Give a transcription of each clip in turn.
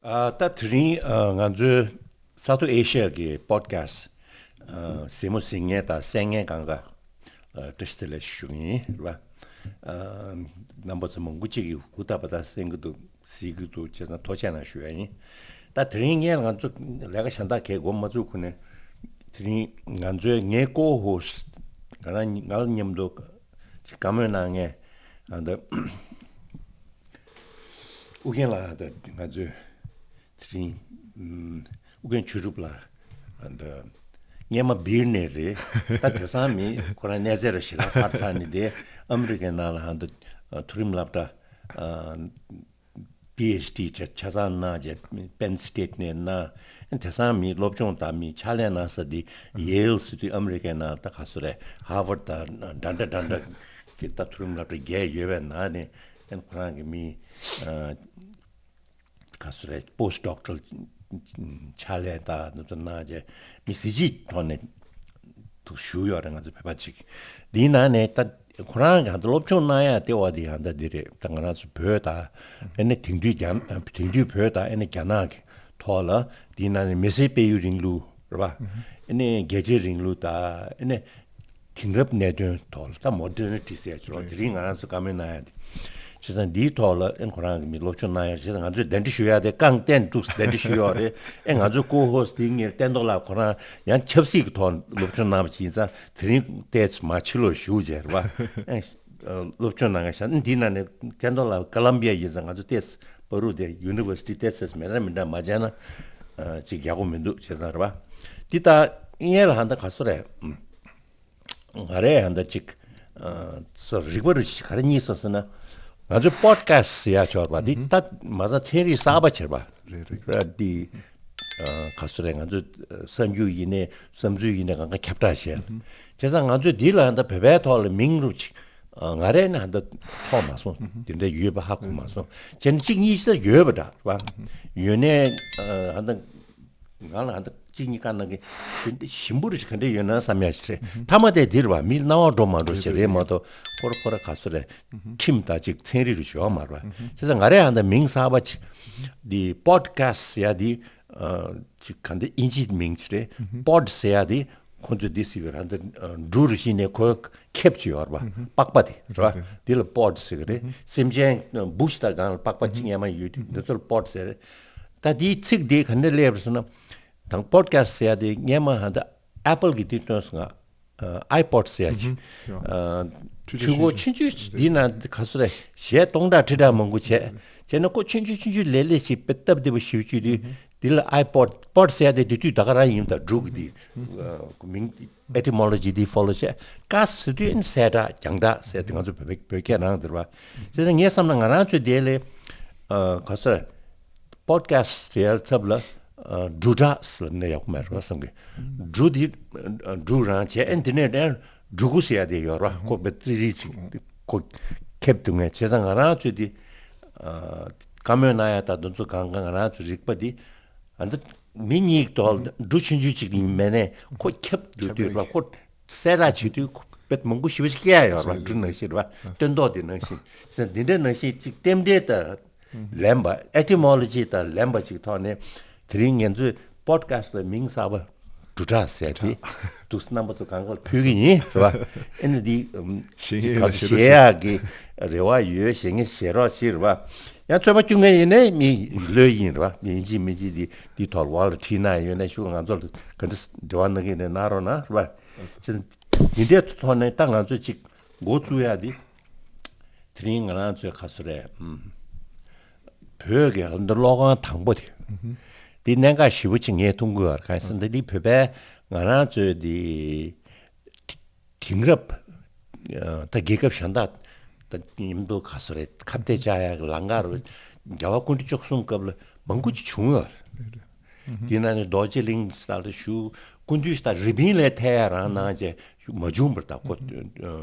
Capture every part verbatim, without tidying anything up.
ཨ། ད་དེ་རིང་ཨ་ང་ཚོའི་ས་ཐོག་ཨེ་ཤི་ཡ་གི་པོ་ཌི་ཁ་སི་ཊི་ཨ་གཟིགས་མོ་གཟིགས་མཁན་དང་གསན་མཁན་གང་ག་ཨ་བཀྲ་ཤིས་བདེ་ལེགས་ཞུ་གི་ཡིན་རེད་པ། ཨ་རྣམ་པ་ཚོ་མང་པོ་ཅིག་གིས་ཧུར་ཐག་པ་ད་གསན་གི་འདུག་གཟིགས་ཀྱི་འདུག་བྱས་ཙང་ཐུགས་རྗེ་གནང་ཞུ་ཡ་ཡིན། ད་དེ་རིང་སྔོན་ལ་ང་ཚོ་ལས་ཀ་གཞན་དག་གས་འགོ་མ་བཙུགས་གོང་ནས་དེ་རིང་ང་ཚོའི་ངའི་ཀོ་ཧོ་སི་ཊི་ང་རང་ང་ལ་མཉམ་དུ་ཅིག་བཀའ་མོལ་གནང་མཁན་ཨ་ད་ཨུ་རྒྱན་ལགས་ད་ང་ཚོས་དེ་རིང་ཨུ་རྒྱན་ཆོས་གྲུབ་ལགས་ཨ་ད་སྔོན་མ་སྦིར་ནས་རེད། ད་དེང་སང་མི་ཁོ་རང་གནས་ཚད་ར་ཞེ་དྲག་འཕར་ཚར་ནས་དེ་ཨ་མི་རི་ཀའི་ནང་ལ་ཨ་ད་མཐོ་རིམ་སློབ་གྲྭ་ཨ་པི་ཨེཆ་ཌི་ཆ་ཆ་ཚང་གནང་བྱས་པེན་སི་ཊེཊ་ནས་གནང་། དེང་སང་མི་སློབ་སྦྱོང་དང་མི་ཕྱག་ལས་གནང་ས་དེ་ཡེལ་ཟེར་དུས་ཨ་མི་རི་ཀའི་ནང་ད་ག་ཚོད་རེད། ཧར་ཝར་ཌི་དང་འདྲ་འདྲ་འདྲ་འདྲ་གི་ད་མཐོ་རིམ་སློབ་གྲྭ་བརྒྱད་ཡོད་པའི་ནང་ནས་ཁོ་རང་གི་མི་ཨ་ག་ཚོད་རེད། པོ་སི་ཊི་ཌོག་ཊ་རལ་ཕྱག་ལས་དང་འདི་ཚོ་གནང་བྱས་མི་གཟི་བརྗིད་ཐོག་ནས་དུ་བཞུགས་ཡོད་རེད། ང་ཚོ་བོད་པ་ཅིག་འདིའི་ནང་ནས་ད་ཁོ་རང་གི་ཧ་ད་སློབ་སྦྱོང་གནང་ཡ་ལྟེ་བ་འདི་ཧ་ད་འདི་རེད། ད་ང་རང་ཚོ་བོད་དང་ཨ་ནི་དེང་དུས་རྒྱ་དེང་དུས་བོད་དང་ཨ་ནི་རྒྱ་ནག་གི་ཐོག་ལ་འདིའི་ནང་ནས་མི་སེར་སྤེལ་ཡུལ་རིང་ལུགས་རེད་པ། ཨ་ནི་རྒྱལ་གཅེས་རིང་ལུགས་དང་ཨ་ནི་དེང་རབས་གནད་དོན་ཐོག་ལ་ད་མོ་ཌར་ནི་ཊི་ཟེར་ཡ་ཅིག་རེད། དེ་རིང་ང་རང་ཚོ་བཀའ་མོལ་གནང་ཡ་དེ། བྱས་ཙང་འདིའི་ཐོག་ལ་ཨ་ནི་ཁོ་རང་གི་མི་སློབ་སྦྱོང་གནང་ཡ། བྱས་ཙང་ང་ཚོས་གདན་འདྲེན་ཞུ་ཡ་དེ་རྐང་བརྟན་འདུག་གདན་འདྲེན་ཞུ་ཡོད་རེད། ཨེ་ང་ཚོའི་ཀོ་ཧོ་སི་ཊི་འདི་ངས་བསྟན་རྡོར་ལགས་ཁོ་རང་ཡང་ཆབ་སྲིད་ཀྱི་ཐོག་སློབ་སྦྱོང་གནང་བ་ཞིག་ཡིན་ཙང་དེ་རིང་ཏོག་ཙམ་མར་ཕྱི་ལོགས་བཞུགས་བྱས་རེད་པ། ཨེ་སློབ་སྦྱོང་གནང་མཁན་ཞིག་འདི་ནང་ནས་བསྟན་རྡོར་ལགས་ཀོ་ལམ་བི་ཡ་ཡིན་ཙང་ང་ཚོ་ཏོག་ཙམ་བར་དུ་དེ་ཡུ་ནི་ཝར་སི་ཊི་ཏོག་ཙམ་མེད་ན་མི་འདྲ་མ་བྱས་ན་ཅིག་ཡག་པོ་མི་འདུག་བྱས་ཙང་རེད་པ། འདི་ད་སྔོན་ལ་ཧ་ད་ག་ཚོད་རེད། ང་རས་ཧ་ད་ཅིག་ཨ་སོ་རིག་པ་རུ་ཅིག་ག་རེ་རྙེད་སོང་ཟེར་ན། ང་ཚོའི་པོ་ཌི་ཁ་སི་ཊི་ཟེར་ཡ་ཅིག་ཡོད་རེད་པ། འདི་ད་མ་ཟད་ཚན་རིག་གསར་པ་ཅིག་རེད་པ། རེད་རེད། རེད་འདི་ཨ་ག་ཚོད་རེད། ང་ཚོའི་གསར་འགྱུར་ཡིན་ནའི་བསམ་ཚུལ་ཡིན་ནའི་གང་ག་ཁྱབ་བསྒྲགས་བྱས། བྱས་ཙང་ང་ཚོས་འདི་ལ་ཧ་ད་བོད་པའི་ཐོག་ལ་མིང་རུ་ཅིག་ཨ་ང་རས་ནི་ཧ་ད་ཐོག་མ་སོང་། འདི་འདྲ་ཡོད་པ་ཧ་གོ་མ་སོང་། བྱས་ན་གཅིག་གཉིས་ཤིག་ཡོད་པ་འདྲ་རེད་པ། ཡོད་ནའི་ཨ་ཧ་ད། ང་ལ་ཧ་ད་གཅིག་གཉིས་ཀ་ནང་གི་དེ་འདྲ་ཞིམ་པོ་རེ་ཞིག་ག་འདྲ་ཡོད་ན་བསམ་ཡ་ཞིག་རེད། མཐའ་མ་དེ་འདིར་བ་མི་སྣང་བ་འགྲོ་མ་འགྲོ་ཞིག་རེད་མ་གཏོགས་ཁོ་ར་ཁོ་ར་ག་ཚོད་རེད། ཁྲིམས་དང་ཅིག་ཚན་རིག་རེ་ཞིག་ཡོད་མ་རེད་པ། བྱས་ཙང་ང་རས་ཧ་ད་མིང་གསར་པ་ཅིག་འདི་པོ་ཌི་ཁ་སི་ཊི་ཟེར་ཡ་འདི་ཅིག་ག་འདི་དབྱིན་ཇིའི་མིང་ཅིག་རེད། པོ་ཌི་ཟེར་ཡ་འདི་ཁོ་ཚོས་འདི་ཟེར་གི་ར་འདི་འབྲུ་རེ་ཞིག་ནས་ཁོའི་ཁེབས་ཅིག་ཡོད་རེད་པ། པགས་པ་དེ་རེད་པ། འདི་ལ་པོ་ཌི་ཟེར་གི་རེད། སེམས་ཅན་བུ་ཤི་དང་གང་ལ་པགས་པ་གཅིག་གཉིས་མ་ཡོད་དུས་འདི་ཚོ་ལ་པོ་ཌི་ཟེར་རེད། ད་དེའི་ཚིག་དེ་ག་འདྲ་སླེབས་རེད་ཟེར་ན། དང་པོ་ཌི་ཁ་སི་ཊི་ཟེར་ཡ་དེ་སྔོན་མ་ཧ་ད་ཨེ་པལ་གྱིས་དེ་བཏོན་སོང་ང་། ཨ་ཨའི་པོ་ཌི་ཟེར་ཡ་ཅིག་ཨ་འཕྲུལ་འཕྲུལ་འཁོར་ཆུང་ཆུང་ཅིག་འདི་ནང་ག་ཚོད་རེད། གཞས་སྟོང་ཕྲག་ཁྲི་ཕྲག་མང་པོ་བྱས། བྱས་ན་ཁོ་ཆུང་ཆུང་ཆུང་ཆུང་ལས་ལས་ཤིག་དཔེ་སྟབས་བདེ་པོ་ཞེ་པོ་བྱེད་དུས་འདི་ལ་ཨའི་པོ་ཌི། པོ་ཌི་ཟེར་ཡ་དེ་དེ་དུས་ད་ག་རང་ཡིན། ད་འབྲུག་གི་འདི་ཨ་མིང་ཨེ་ཊི་མོ་ལོ་ཇི་འདི་ཕོ་ལོ་བྱས། ཀ་ཟེར་དུས་ཨ་ནི་སེ་དྲག་རྒྱང་གྲགས་ཟེར་དེ་ང་ཚོ་བོད་བོད་སྐད་ནང་འདིར་བ། བྱས་ཙང་ངས་བསམ་ན་ང་རང་ཚོའི་དེ་ལས་ཨ་ག་ཚོད་རེད། པོ་ཌི་ཁ་སི་ཊི་ཟེར་ཚབ་ལ་ཨ་འབྲུག་སྒྲ་ཟེར་ན་ཡག་པོ་མེད་རེད་བསམ་གི། འབྲུ་འདི་ཨ་འབྲུག་རང་བྱས། ཨེ་འདི་ནས་ཨེ་འབྲུ་གུ་ཟེར་ཡ་དེ་ཡོད་རེད་པ། ཁོ་བེ་ཏི་རི་ཅིག་ཁོ་ཁེབས་འདུག་ངས་བྱས་ཙང་ང་རང་ཚོས་འདི་ཨ་བཀའ་མོལ་གནང་ཡ་དང་འདི་ཚོ་གང་ག་ང་རང་ཚོའི་རིག་པ་འདི་ཨ་འདི་མི་གཉིས་ཐོག་འབྲུ་ཆུང་ཆུང་ཅིག་མེད་ནས་ཁོ་ཁེབས་འདུག་དུས་རེད་པ། ཁོ་གསལ་བསྒྲགས་བྱེད་དུས་ཁོ་དཔེ་མང་པོ་ཞེ་པོ་ཅིག་སྐྱེ་ཡ་ཡོད་རེད་པ། འབྲུ་ནང་བཞིན་རེད་པ། སྟོན་ཐོག་དེ་ནང་བཞིན། བྱས་ཙང་འདི་འདྲ་ནང་བཞིན་ཅིག་རྟེན་འབྲེལ་དང་ལེན་པ། ཨེ་ཊི་མོ་ལོ་ཇི་དང་ལེན་པ་ཅིག་ཐོག་ནས་དེ་རིང་ངེད་ཚོའི་པོ་ཌི་ཁ་སི་ཊི་ལ་མིང་གསར་པ་འབྲུག་སྒྲ་ཟེར་དེ་འདུག་རྣམ་པ་ཚོ་གང་ག་ལ་ཕུལ་གི་ཡིན་རེད་པ། ཨེ་ནི་འདི་ཞེ་ངེས་ག་ལ་ཞེ་དྲག་ཡག་གི་རེ་བ་ཡོད། ཞེ་ངེས་ཞེ་དྲག་ཞིག་རེད་པ། ཡང་ཚོད་པ་སྐྱུང་མཁན་ཡིན་ནའི་མི་ལོས་ཡིན་རེད་པ། ཡིན་གཅིག་མིན་གཅིག་འདི་འདི་ཐོག་ལ་བར་ལ་ཁྲིད་ན་ཡོད་ན་ཤུགས་ང་ཚོ་ལ་ག་འདྲ་འབྲེལ་བ་གནང་གི་ཡིན་ན་གནང་རོགས་གནང་རེད་པ། ཅི་འདི་འདྲའི་ཐོག་ནས་ད་ང་ཚོས་ཅིག་འགོ་བཙུགས་ཡ་འདི། དེ་རིང་ང་རང་ཚོའི་ག་ཚོད་རེད། ཨམ། བོད་ཀྱི་འདི་ཀློག་ཁང་དང་པོ་དེ། འདི་གནད་འགག་ཞེ་པོ་ཅིག་ངས་མཐོང་གི་ཡོད་རེད། གང་ཡིན་ཟེར་ན་འདི་བོད་པའི་ང་རང་ཚོའི་འདི་དེང་རབས་ཨ་ད་རྒྱལ་ཁབ་གཞན་དག་ད་མཉམ་དུ་ག་ཚོད་རེད། ཁ་གཏད་བཅག་ཡག་གི་ལམ་ཁ་རུ་རྒྱལ་བ་སྐུ་ཕྲེང་བཅུ་གསུམ་སྐབས་ལ་མང་པོ་ཅིག་བྱུང་ཡོད་རེད། དེ་ནང་ནས་རྡོ་རྗེ་གླིང་ས་ལ་བཞུགས། སྐུ་མདུན་ད་རི་པིན་ལས་ཐད་ཡ་རང་གནང་བྱས་མ་བྱུང་བར་ད་ཁོ་ཨ་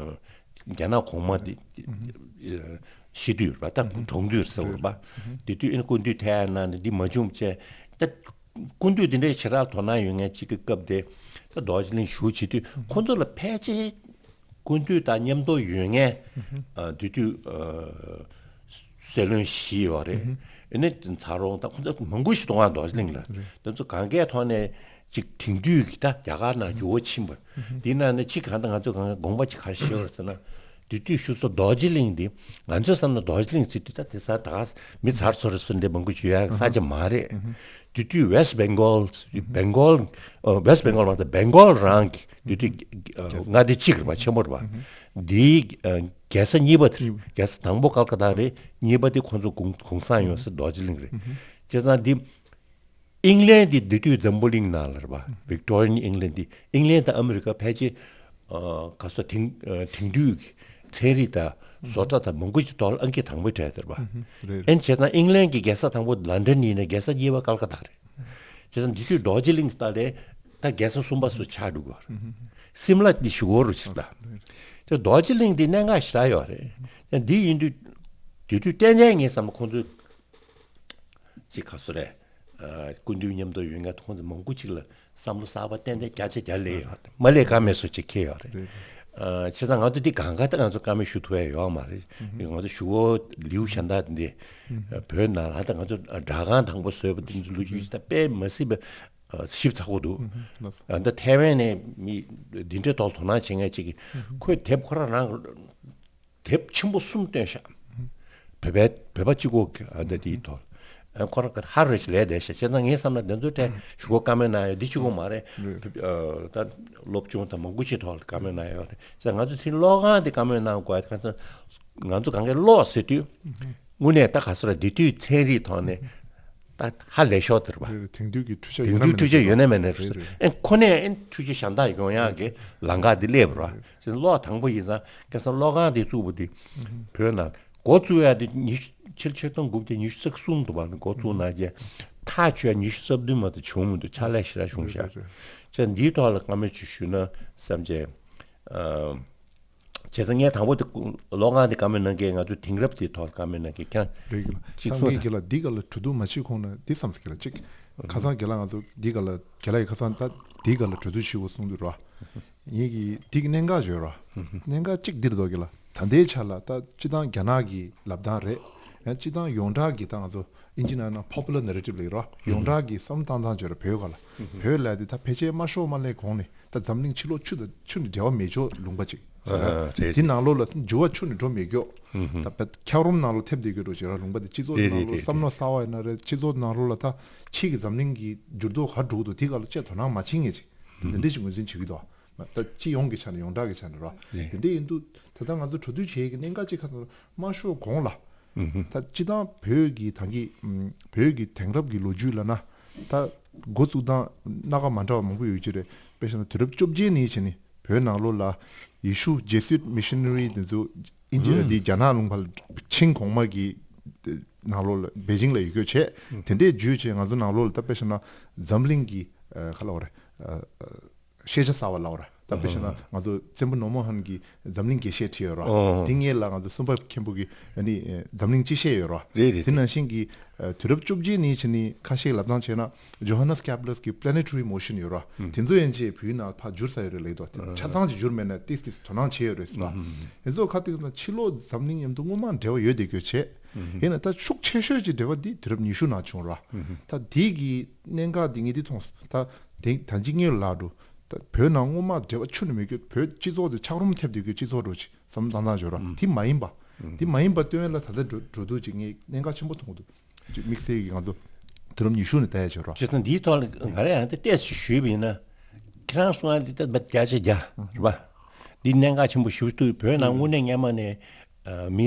རྒྱ་ནག་གོང་མ་དེ་ཨ་ཤི་དུས་རེད་པ། ད་གྲོངས་དུས་ཟེར་བ་རེད་པ། དེ་དུས་ཨ་ནི་སྐུ་མདུན་ཐད་ཡ་གནང་ནས་འདི་མ་བྱུང་བྱས་ད་ སྐུ་མདུན་དེ་འདྲའི་ཞེ་དྲག་དོ་སྣང་ཡོད་མཁན་གཅིག་གི་སྐབས་དེ་ད་རྡོ་རྗེ་གླིང་བཞུགས་བྱེད་དུས་ཁོང་ཚོ་ལ་ཕལ་ཆེར་སྐུ་མདུན་དང་མཉམ་དུ་ཡོད་མཁན་ཨ་དེ་དུས་ཨ་སྲིད་བློན་བཞི་ཡོད་རེད། ཨ་ནི་ཚ་རོང་དང་ཁོང་ཚོ་མང་པོ་ཞིག་འདུག་ག་རྡོ་རྗེ་གླིང་ལ། དེ་ཚོ་གང་གའི་ཐོག་ནས་ཅིག་དེང་དུས་ཀྱི་ད་རྒྱ་གར་ནང་འགྱུར་བ་ཕྱིན་པ་འདི་ནང་ནས་གཅིག་གང་ལྟར་ང་ཚོས་གང་ག་དགོངས་པ་ཅིག་ག་རེ་བཞེས་པ་རེད་ཟེར་ན། དེ་དུས་བཞུགས་ས་རྡོ་རྗེ་གླིང་འདི་ང་ཚོའི་བསམ་ན་རྡོ་རྗེ་གླིང་ཟེར་དུས་ད་དེ་ས་ད་ག་མི་ཚར་ཚོ་རེ་སུ་འདྲ་མང་པོ་ཞིག་ཡོད་ས་ཆ་མ་རེད། དེ་དུས་West Bengal Bengal West Bengal མ་ད་Bengal རང་གི་དེ་དུས་མངའ་སྡེ་གཅིག་རེད་པ། ཆེན་པོ་རེད་པ། འདིའི་རྒྱལ་ས་གཉིས་པ་དེ་རྒྱལ་ས་དང་པོ་ཀལ་ཀ་ད་རེད། གཉིས་པ་དེ་ཁོང་ཚོ་གུང་གུང་སེང་ཡོད་ས་རྡོ་རྗེ་གླིང་རེད། བྱས་ཙང་འདི་ཨིང་ལན་འདི་དེ་དུས་འཛམ་བུ་གླིང་ནང་ལ་རེད་པ། Victorian England འདི་ཨིང་ལན་དང་ཨ་མི་རི་ཀ་ཕལ་ཆེར་ཨ་ག་སོ་དེང་ཨ་དེང་དུས་ཀྱི་ཚན་རིག་དང་བཟོ་གྲྭ་དང་མང་པོ་ཅིག་ཐོག་ལ་ཨང་ཀི་དང་པོའི་གྲས་དེ་རེད་པ། རེད། ཨེན་བྱས་ཙང་ཨིང་ལན་གྱི་རྒྱལ་ས་དང་པོ་ལན་ཌན་ཡིན་ན་རྒྱལ་ས་གཉིས་པ་ཀལ་ཀ་ད་རེད། བྱས་ཙང་དེ་དུས་རྡོ་རྗེ་གླིང་ལྟ་ལས་ད་རྒྱལ་ས་གསུམ་པ་སུ་ཆགས་འགྲོ་གི་ཡོད་རེད། སིམ་ལ་འདི་ཞུ་གོ་རུ་ཆགས་ད། དེ་རྡོ་རྗེ་གླིང་འདི་གནད་འགག་ཞེ་དྲག་ཡོད་རེད། ཡང་འདི་ཡིན་དུས་དེ་དུས་ཏན་ཏན་ངས་བསམ་ན་ཁོང་ཚོས་ཅིག་ག་སོ་རེད། ཨ་སྐུ་མདུན་མཉམ་དུ་ཡོད་མཁན་ཁོང་ཚོ་མང་པོ་ཅིག་ལ་བསམ་བློ་གསར་པ་ཏན་ཏན་བརྒྱ་ཆ་བརྒྱ་སླེབས་ཡོད་རེད། མ་སླེབས་ཀ་མེད་བཟོ་ཅིག་ཁེལ་ཡོད་རེད། ཨ་བྱས་ཙང་ང་ཚོ་འདི་གང་ག་ད་ང་ཚོ་བཀའ་མོལ་ཞུ་ཐུབ་ཡ་ཡོད་མ་རེད། ང་ཚོ་ཞུ་བོ་ལིའུ་ཤན་ད་འདི་བོད་ནང་ལ་ད་ང་ཚོ་སྦྲག་ཁང་དང་པོ་བཟོས་པ་འདི་ཚོ་ལོ་རྒྱུས་ད་དཔེ་མ་སྲིད་པ་ཞིབ་ཚགས་པོ་འདུག་ཨ་ད་ཐའེ་ཝན་ནས་མི་འདི་འདྲའི་ཐོག་དོ་སྣང་བྱེད་མཁན་ཅིག་གིས་ཁོས་དེབ་ཁོ་རང་རང་དེབ་ཆེན་པོ་གསུམ་བཏོན་ཤག་བོད་པའི་བོད་པ་གཅིག་པོ་གི་ཨ་ད་དེའི་ཐོག་ཨ་ཁོ་རང་གི་ཧ་རེ་ཞིག་ལས་བསྡད་ཤག་བྱས་ཙང་ངས་བསམ་ན་དེ་ཚོའི་གྲས་ཞུ་སྒོ་བཀའ་མོལ་གནང་ཡོད་འདི་གཅིག་པོ་མ་རེད། ཨ་ད་སློབ་སྦྱོང་དང་མང་པོ་ཞིག་ཐོག་ལ་བཀའ་མོལ་གནང་ཡོད་རེད། བྱས་ཙང་ང་ཚོ་དེ་ཀློག་ཁང་དེ་བཀའ་མོལ་གནང་དགོས་ཡ་དེ་ག་ཚོད་ང་ཚོ་གང་གའི་ཀློག་ཟེར་དུས་དངོས་གནས་ད་ག་ཚོད་ར་འདི་དུས་ཚན་རིག་ཐོག་ནས་ད་ཧ་ལས་ཤོག་དེ་རེད་པ། རེད་རེད། དེང་དུས་ཀྱི་འཕྲུལ་ཆ་དེང་ཡོད་ན་དུས་མེད་ན་འཕྲུལ་ཆ་ཡོད་ན་མེད་ན་རེད། རེད་རེད། ཨེ་ཁོ་ནས་ཨེ་འཕྲུལ་ཆ་གཞན་དག་ཡོང་ཡག་གི་ལམ་ཁ་དེ་སླེབས་པ་རེད་པ། བྱས་ཙང་ཀློག་དང་པོ་ཡིན་ཙང་ཁ་སང་ཀློག་ཁང་དེ་བཙུགས་པ་དེ་བོད་ནང་འགོ་བཙུགས་ཡ་དེ་ཉི་ཤུ་ཕྱི་ལོ་ཆིག་སྟོང་དགུ་བརྒྱ་ཉི་ཤུ་རྩ་གསུམ་དུ་བར་ནས་འགོ་བཙུགས་གནང་རྗེས་ཐག་ཆོད་ཡ་ཉི་ཤུ་རྩ་བདུན་མ་གཏོགས་བྱུང་མི་འདུག་ཕྱག་ལས་ཞེ་དྲག་བྱུང་ཤག་རེད་རེད། བྱས་ཙང་འདིའི་ཐོག་ལ་བཀའ་མོལ་ཅིག་ཞུས་ན་བསམ་བྱས། ཨ། བྱས་ཙང་ངས་དང་པོ་དེ་ཀློག་ཁང་དེ་བཀའ་མོལ་གནང་མཁན་ང་ཚོའི་དེང་རབས་དེའི་ཐོག་ལ་བཀའ་མོལ་གནང་མཁན་ཁྱེད་རང་རེད་གི་ལ། གཅིག་ད་གསུངས་ངས་དང་། གི་ལ་འདི་ག་ལ་གྲོས་བསྡུར་མ་བྱེད་གོང་ནས་འདི་བསམ་ཟེར་གི་ལ་གཅིག་ཁ་སང་གི་ལ་ང་ཚོ་འདི་ག་ལ་གི་ལ་ཡི་ཁ་སང་ད་འདི་ག་ལ་གྲོས་བསྡུར་བྱེད་དགོས་གསུངས་དུས་ར། ངས་གི་འདི་གི་གནད་འགག་བརྗོད་ར། གནད་འགག་གཅིག་འདིར་འདུག་གི་ལ། ད་ལྟའི་ཆ་ལ་ད་སྤྱི་བཏང་རྒྱ་ནག་གི་ལབ་སྟངས་རེད། ཡང་སྤྱི་བཏང་ཡོངས་གྲགས་ཀྱི་ད་ང་ཚོ་ཨིན་ཇི་ནང་ན་popular narrative ལབ་ཀྱི་ར། ཡོངས་གྲགས་ཀྱི་བསམ་བློ་བཏང་སྟངས་བརྗོད་ར་བོད་ག་ལ། བོད་ལ་དེ་ད་ཕལ་ཆེར་དམར་ཤོག་མ་སླེབས་གོང་ནས་ད་འཛམ་གླིང་ཕྱི་ལོགས་ཆུ་དང་ཆུ་ནས་འབྲེལ་བ་མེད་ཆོག་ལུང་པ་ཅིག་ཨ་རེད། དེ་ནང་ལོགས་ལ་འགྱུར་བ་ཆུ་ནས་འགྲོ་མེད་ཀྱོག་ད་བད་འཁྱགས་རོམ་ནང་ལོགས་ཐེབས་བསྡད་ཀྱོག་འགྲོ་ཅིག་ར་ལུང་པ་དེ་སྤྱི་ཚོགས་རེད་ནང་ལོགས་རེད་བསམ་བློ་གསར་བ་ཡིན་ན་རེད། སྤྱི་ཚོགས་ནང་ལོགས་ལ་ད་ཕྱི་གི་འཛམ་གླིང་གི་འགྱུར་ལྡོག་ག་འགྲོ་གི་འདུག་དེ་ག་ལ་ཅིག་དོ་སྣང་མ་བྱེད་མཁན་ཅིག་དེ་འདྲ་ཅིག་ངོས་འཛིན་བྱེད་ཀྱི་འདུག་ད་སྤྱི་ཡོངས་ཀྱི་ཆ་ནས་ཡོངས་གྲགས་ཀྱི་ཆ་ནས་ར། རེད། དེ་འདྲ་ཡིན་དུས་ད་ལྟ་ང་ཚོ་གྲོས་བསྡུར་བྱེད་ཀྱི་གནད་འགག་ཅིག་ཁ་ཚོ་དམར་ཤོག་གོང་ལ། ད་སྤྱི་བཏང་བོད་ཀྱི་ད་གི་བོད་ཀྱི་དེང་རབས་ཀྱི་ལོ་རྒྱུས་ལ་ན་ད་འགོ་བཙུགས་སྟངས་སྣ་ཁ་མ་འདྲ་བ་མང་པོ་ཡོད་ཀྱི་རེད། དཔེ་བཞག་ན་དུས་རབས་བཅོ་བརྒྱད་ནས་བྱས་ནས་བོད་ནང་ལོགས་ལ་ཡེ་ཤུ་ཇེ་སུད་མི་ཤི་ན་རི་དེ་ཚོ་ཨིན་ཇི་ཨ་དེ་རྒྱ་ནག་ལུང་པ་ལ་ཆིང་གོང་མ་གི་ནང་ལོགས་ལ་པེ་ཅིང་ལ་ཡོད་སྐྱོད་བྱས། དེ་འདྲའི་བརྒྱུད་བྱས་ང་ཚོ་ནང་ལོགས་ལ་ད་དཔེ་བཞག་ན་འཛམ་གླིང་གི་ཁ་ལ་བ་རེད། ཤེས་བྱ་གསར་བ་ལབ་ར། ད་དཔེ་བཞག་ན་ང་ཚོ་བཙན་པོ་ནོར་མོ་ཧན་གྱིས་འཛམ་གླིང་རྒྱས་བཤད་བྲིས་ཡོད་ར། ཨོ། དེ་སྔོན་ལ་ང་ཚོ་སུམ་པ་མཁན་པོ་གིས་ཨ་ནི་འཛམ་གླིང་སྤྱི་བཤད་ཡོད་ར། རེད་རེད། དེ་ནང་བཞིན་གྱི་དུས་རབས་བཅོ་བརྒྱད་ནས་བྱས་ནས་ཁ་ཤས་ལབ་སྟངས་བྱས་ན་ཇོ་ཧ་ནས་ཀེབ་ལར་གྱི་Planetary Motion ཡོད་ར། དེ་ཚོ་ཡན་ཆད་བོད་ནང་ཕར་བསྒྱུར་ཚར་ཡོད་རེད་ལབ་ཀྱི་འདུག་དེ་ཆ་ཚང་ཅིག་བསྒྱུར་མེད་ན་ཏིས་ཏིས་དོ་སྣང་བྱས་ཡོད་རེད་ཟེར་ལ། དེ་ཚོ་ཁ་ཐུག་ན་ཕྱི་ལོགས་འཛམ་གླིང་མཉམ་དུ་སྔོན་མ་འབྲེལ་བ་ཡོད་བསྡད་ཀྱི་ཡོད་བྱས། ཡིན་ན་ད་ཤུགས་ཆེ་ཤོས་ཀྱི་འབྲེལ་བ་འདི་དུས་རབས་ཉི་ཤུ་ནང་བྱུང་ར། ད་དེ་གི་གནད་འགག་འདི་ངས་འདི་མཐོང་སོང་། ད་དེ་ད་ཅི་ངས་ལབ་འགྲོ། ད་བོད་ནང་སྔོན་མ་འབྲེལ་བ་ཆུ་ནས་མེད་ཀྱི་བོད་སྤྱི་ཚོགས་དེ་འཁྱགས་རོམ་ཐེབས་བསྡད་ཀྱི་སྤྱི་ཚོགས་འགྲོ་ཆེ་བསམ་བློ་བཏང་བཏང་བྱོས་ར། དེ་མ་ཡིན་པ། དེ་མ་ཡིན་པ་སྟོན་ལ་ད་ལྟ་འགྲོ་འགྲོ་འདུག་ཅིག་ངས་གནད་འགག་ཆེན་པོ་མཐོང་གི་འདུག་ཅིག་དམིགས་བསལ་གྱི་ང་ཚོ་དུས་རབས་ཉི་ཤུ་ནས་ལྟ་ཡ་བྱོས་ར། བྱས་ཙང་འདིའི་ཐོག་ལ་ང་རང་ཡང་དེ་ཏོག་ཙམ་ཞུས་པ་ཡིན་ན། ཁྱེད་རང་གསུང་ཡ་འདི་ལྟར་བརྒྱ་ཆ་བརྒྱ་རེད་པ། འདི་གནད་འགག་ཆེན་པོ་ཞེ་པོ་ཅིག་འདུག་བོད་ནང་དངོས་གནས་སྔོན་མ་ནས་ཨ་མི་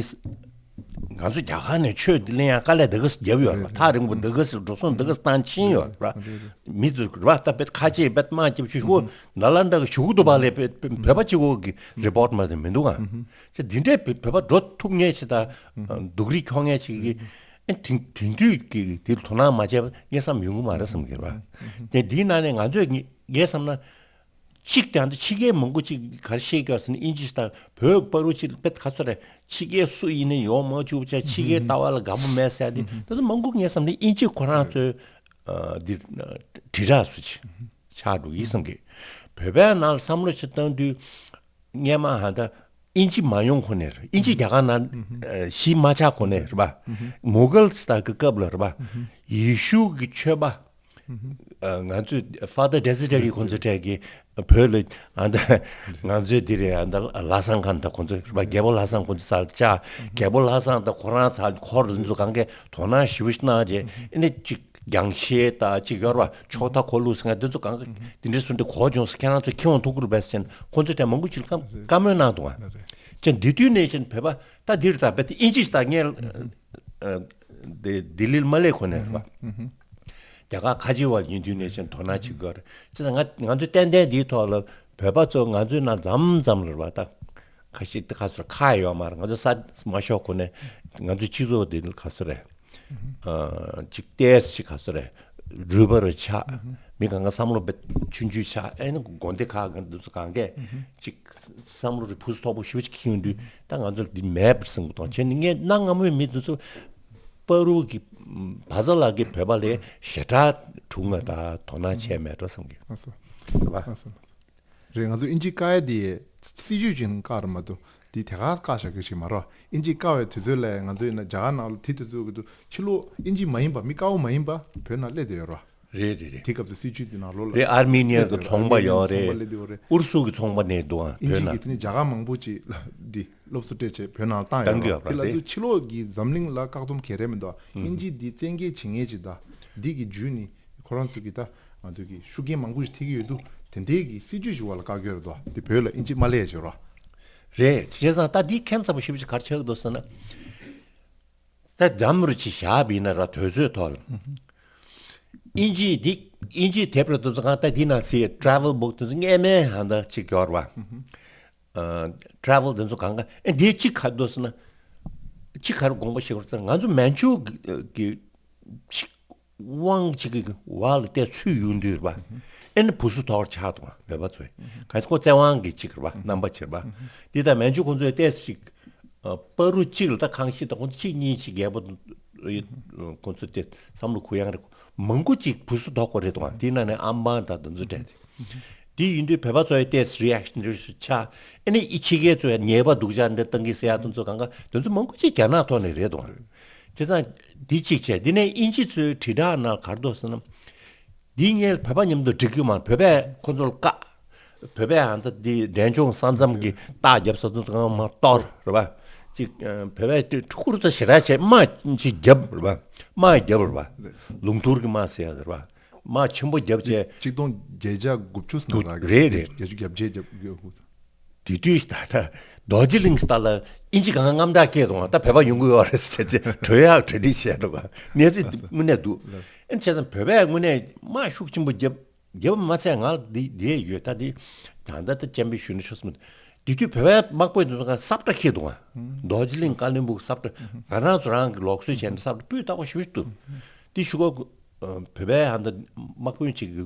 ང་ཚོ་རྒྱ་གར་ནས་ཆོས་འདི་ལེན་ཡ་དཀའ་ལས་འདི་ག་ཙམ་བརྒྱབ་ཡོད་རེད་པ། ཐག་རིང་པོ་འདི་ག་ཙམ་འགྲོ་སོང་འདི་ག་ཙམ་བཏང་ཕྱིན་ཡོད་རེད་པ། མི་ཚོ་རེད་པ། ད་བོད་ཁ་ཆེ་བོད་དམངས་སྐྱབས་ཞུ་ཞུ་ན་ལ་འདྲ་གི་ཞུ་གི་འདུག་པ་ལས་བོད་པ་གཅིག་པོ་གི་རི་པོར་ཊི་མ་དེ་མི་འདུག་ཨ། ཅེ་འདི་འདྲའི་བོད་པ་འགྲོ་ཐུབ་ངེས་ཤིག་ད་སྡུག་རུས་འཁྱོངས་ངེས་ཤིག་གི་ཨེ་དེང་དེང་དུས་ཀྱི་དེ་དོ་སྣང་མ་བྱས་པ་ངས་བསམ་ཡོང་གི་མ་རེད་བསམ་གྱི་རེད་པ། དེ་འདིའི་ནང་ནས་ང་ཚོས་ངས་བསམ་ན། གཅིག་དེ་ཨ་ནི་ཕྱི་རྒྱལ་མང་པོ་ཅིག་ག་རེ་བཤད་ཀྱི་ཡོད་ཟེར་ན་ཨིན་ཇི་ཞིག་དང་བོད་བར་དུ་ཅིག་དཔེ་ག་ཚོད་རེད། ཕྱི་རྒྱལ་སུ་ཡིན་ནའི་ཡོང་མ་བཅུག་བྱས་ཕྱི་རྒྱལ་ལྟ་བ་ལ་དགའ་པོ་མེད་ཟེར་ཡ་དེ་ད་ཚོ་མང་པོ་ངས་བསམ་ནས་ཨིན་ཇི་ཁོ་རང་ཚོའི་ འདི་དྲིལ་བསྒྲགས་སུ་ཆགས་འགྲོ་གི་བསམ་གི། བོད་པའི་ནང་ལ་བསམ་བློ་ཞིག་བཏང་དུས་སྔས་མ་ཧ་ད་ཨིན་ཇི་མ་ཡོང་གོང་ནས་རེད། ཨིན་ཇི་རྒྱ་གར་ནང་གཞི་མ་ཆགས་གོང་ནས་རེད་པ། མོ་གལ་སི་དར་གྱི་སྐབས་ལ་རེད་པ། ཡེ་ཤུ་གི་ཆོས་པ། ང་ཚོས་Father Desideri ཁོང་ཚོ་གྲས་ཀྱིས་བོད་ལ་ཨ་ད་ང་ཚོས་འདི་རེད། ཨ་ད་ལྷ་བཟང་ཁང་དང་ཁོང་ཚོ་རེད་པ། རྒྱལ་པོ་ལྷ་བཟང་ཁོང་ཚོ་ཚར་བཅར། རྒྱལ་པོ་ལྷ་བཟང་དང་ཁོ་རང་ཚར་འཁོར་འདི་ཚོ་གང་གས་དོ་སྣང་ཞེ་པོ་ཞིག་གནང་རྗེས་ཨ་ནི་ཅིག་རྒྱང་ཤེལ་དང་ཅིག་ཡོད་རེད་པ། ཕྱོགས་མཐའ་འཁོར་ལོ་ཟེར་མཁན་འདི་ཚོ་གང་ག་འདི་འདྲའི་བཟོ་འདྲ་གོ་བྱུང་ཟེར། ཁྱེད་རང་ཚོ་ཁྱེད་འོང་ཐུག་གི་རེད་པས་ཟེར་ནས་ཁོང་ཚོ་གྲས་མང་པོ་ཅིག་ལ་བཀའ་བཀའ་མོལ་གནང་འདུག་བ། ཅན་འདི་དུས་ནས་ཅན་བོད་པ་ད་འདིར་ད་བེད་ཨིན་ཇི་ད་ངས་ལྡི་ལི་ལ་མ་སླེབས་གོང་ནས་རེད་པ། རྒྱ་གར་ཁ་ཆེ་བ་ཡིན་དུས་ནས་ཅན་དོ་སྣང་བྱེད་དགོས་རེད། ཅེས་ང་ང་ཚོ་ཏན་ཏན་འདིའི་ཐོག་ལ་བོད་པ་ཚོ་ང་ཚོའི་ནང་མཚམས་མཚམས་ལ་རེད་པ། ད་ཁ་ཤས་ད་ཁ་སོར་ཁ་ཡོད་མ་རེད། ང་ཚོ་ས་མ་ཤོག་གོང་ནས་ང་ཚོའི་སྤྱི་ཚོགས་འདི་ལ་ཁ་སོར་རེད། ཅིག་ཏེས་ཅིག་ག་ཚོད་རེད། རུས་པ་རུ་ཆགས། མི་གང་ག་བསམ་བློ་བེད་ཆུང་ཆུང་ཆགས། ཨེ་ནི་དགོན་སྡེ་ཁག་གི་འདི་ཚོ་གང་གས་ཅིག་བསམ་བློ་རུ་ཕུགས་སུ་ཐོག་པོ་ཞེ་པོ་ཅིག་ཁེངས་དུས་ད་ང་ཚོ་ལ་འདི་མེད་པར་སེམས་ཀྱི་དོན་བྱས་ནས་ངས་གནའ་སྔ་མོའི་མི་འདི་ཚོ་པ་རུ་གི་བ་ཛ་ལ་གི་བོད་པ་ལས་ཞེ་དྲག་གྲུང་ང་ད་དོ་སྣང་བྱས་མེད་འགྲོ་བསམ་གི། ཨ་སོ། རེད་པ། ཨ་སོ། རེད། ང་ཚོ་ཨིན་ཇི་བཀག་ཡ་དེ་སྲིད་ཇུས་ཅན་བཀག་རེད་མ་གཏོགས་དེ་དེ་ག་བཀག་བཞག་རྒྱུ་ཞིག་མ་རེད། ཨིན་ཇི་བཀག་པའི་དུས་ཚོད་ལ་ང་ཚོ་ཡིན་ན་རྒྱ་གར་ནང་ལ་དེ་དུས་ཚོད་ཀྱི་འདུག་ཕྱི་ལོགས་ཨིན་ཇི་མ་ཡིན་པ་མི་དཀར་པོ་མ་ཡིན་པ་བོད་ནང་སླེབས་བསྡད་ཡོད་རེད། རེད་རེད་རེད། དེ་སྐབས་སུ་སྲིད་ཇུས་དེ་ནང་ལོགས་ལ་རེད། ཨར་མི་ནི་ཡ་གི་ཚོང་པ་ཡོད་རེད། ཚོང་པ་སླེབས་བསྡད་ཡོད་རེད། ཨུ་རུ་སུ་གི་ཚོང་པ་ནས་འདུག་ཨ། ཨིན་ཇི་བོད་ནང་གི་དེ་ནི་རྒྱ་གར་མང་པོ་ཅིག་ལ་འདི་སློབ་གསོ་སྤྲད་བྱས་བོད་ནང་ལ་བཏང་ཡོད་བཏང་གི་རེད། ཡོད་པ་དེ་ལ་རེད། དུ་ཕྱི་ལོགས་ཀྱི་འཛམ་གླིང་ལ་བཀག་སྡོམ་ག་རེ་མི་འདུག་ཨིན་ཇི་འདི་བཙན་འགེལ་བྱེད་མཁན་ཅིག་དང་འདི་གི་བརྒྱུད་ནས་ཁོ་རང་ཚོ་གི་ད་ང་ཚོ་གི་ཤུགས་རྐྱེན་མང་པོ་ཞིག་ཐེབས་ཀྱི་ཡོད་འདུག་དེ་འདྲའི་གི་སྲིད་ཇུས་ཞིག་བར་ལ་བཀག་ཡོད་རེད་དོ། དེ་བོད་ལ་ཨིན་ཇི་མ་སླེབས་ཡ་ཅིག་རོ། རེད། བྱས་ཙང་ད་འདི་ཁྱད་མཚར་པོ་ཞེ་པོ་ཅིག་ག་རེ་ཆགས་ཀྱི་འདུག་ཟེར་ན། ད་འཛམ་བུ་གླིང་ཅིག་བཞག་པ་ཡིན་ན་ར་དུས་ཚོད་ཐོག་ལ། ཨིན་ཇི་འདི་ཨིན་ཇི་དེབ་རེ་དེ་ཚོ་གང་ལྟར་འདི་ནང་ཚིག་ཊ་རེ་ཝལ་བུག་དེ་ཚོ་སྔས་མའི་ཧ་ད་ཅིག་ཡོད་རེད་པ། ཨ། ཊ་རེ་ཝལ་དེ་ཚོ་གང་ག་ཨེ་འདི་གཅིག་ག་རེ་འདུག་ཟེར་ན། གཅིག་ག་རེ་དགོངས་པ་བཞེས་དགོས་ཟེར་ན་ང་ཚོ་མན་ཇུ་གི་གི་ཅིག་དབང་ཅིག་གི་བར་ལ་བལྟས་ཚུད་ཡོང་དུས་རེད་པ། ཨེ་ནི་བུ་སུ་དོར་ཆགས་འདུག་བ་བོད་པ་ཚོས། གང་ཚེ་ཁོ་བཙན་དབང་གི་ཅིག་རེད་པ། རྣམ་པ་ཅིག་རེད་པ། འདི་ལྟར་མན་ཇུ་ཁོང་ཚོས་བལྟས་ཅིག་ཨ། པ་རུ་གཅིག་ལ་ད་ཁང་ཤིས་དང་ཁོང་ཚོ་གཅིག་གཉིས་ཅིག་རྒྱལ་པོ་ཁོང་ཚོ་དེ་བསམ་བློ་གུ་ཡངས་རེད། མང་པོ་ཅིག་བུ་སུ་དོར་དགོས་རེད་འདུག་བ། དེའི་ནང་ནས་ཨམ་བན་དང་དེ་ཚོ་སྤྲད་དེ། འདི་ཡིན་དུས་བོད་པ་ཚོ་ཡི་ཏེས་རི་ཨེག་ཤན་རེ་ཞིག་ཆགས། ཨ་ནི་ཨི་ཕྱི་རྒྱལ་ཚོ་ཡ་ཉེས་པ་སྡུག་ཅག་འདི་བཏང་གི་ཟེར་ཡ་དེ་ཚོ་གང་ག་དེ་ཚོ་མང་པོ་ཅིག་རྒྱ་ནག་ཐོག་ནས་རེད་འདུག་བ། བྱས་ཙང་འདི་གཅིག་བྱས། འདི་ནས་ཨིན་ཇི་ཚོའི་དྲིལ་བསྒྲགས་ནང་ག་རེ་འདུག་ཟེར་ན། འདི་ངས་བོད་པ་མཉམ་དུ་འགྲིག་གི་མ་རེད། བོད་པས་ཁོ་ཚོ་ལ་བཀག་བོད་པས་ཧ་ད་འདི་འབྲས་ལྗོངས་ས་མཚམས་ཀྱི་རྟགས་རྒྱབ་ས་དེ་ཚོ་གང་མ་གཏོར་རེད་པ། ཅིག་བོད་པས་ཕྲུ་གུ་རུ་ད་ཞེ་དྲག་བྱས་དམག་ཅིག་རྒྱབ་རེད་པ། དམག་རྒྱབ་རེད་པ། ལུང་ཐུར་གྱི་དམག་ཟེར་ཡ་རེད་པ། དམག་ཆེན་པོ་རྒྱབ་བྱས། ཆིག་སྟོང་བརྒྱད་བརྒྱ་དགུ་བཅུ་ཟིན་ར་རེད་རེད། བརྒྱད་ཅུ་གྱ་བརྒྱད་རྒྱབ་རྒྱབ། དེ་དུས་ད་ལྟ་རྡོ་རྗེ་གླིང་ལྟ་ལ་ཨིན་ཇི་གང་ག་དངངས་སྐྲག་སྐྱེས་འདུག་ད་བོད་པ་ཡོང་གི་ཡོད་རེད་ཟེར་བྱས་གྲོས་ཡག་གྲ་སྒྲིག་བྱས་འདུག་གནས་ཚུལ་དངོས་གནས་འདུག་ཨེ་བྱས་ཙང་བོད་པས་དངོས་གནས་དམག་ཤུགས་ཆེན་པོ་རྒྱབ་རྒྱབ་མ་ཚད་ང་ལ་འདི་འདི་ཡོད། ད་འདི་ད་ལྟ་ད་སྤྱན་པའི་ཞུ་ན་ཆོག་སྨོ། དེ་དུས་བོད་པའི་དམག་དཔོན་དེ་ཚོ་ག་སབ་ཏྲ་ཁེལ་འདུག་ག་རྡོ་རྗེ་གླིང་ཀ་ལོན་སྦུག་སབ་ཏྲ་ང་རང་ཚོ་རང་གི་ལོག་སྲོལ་བྱས་ནས་སབ་ཏྲ་སྤུས་དག་པོ་ཞེ་པོ་ཅིག་འདུག་འདི་ཞུ་གོ། བོད་པའི་ཧ་ད་དམག་དཔོན་ཅིག་གི་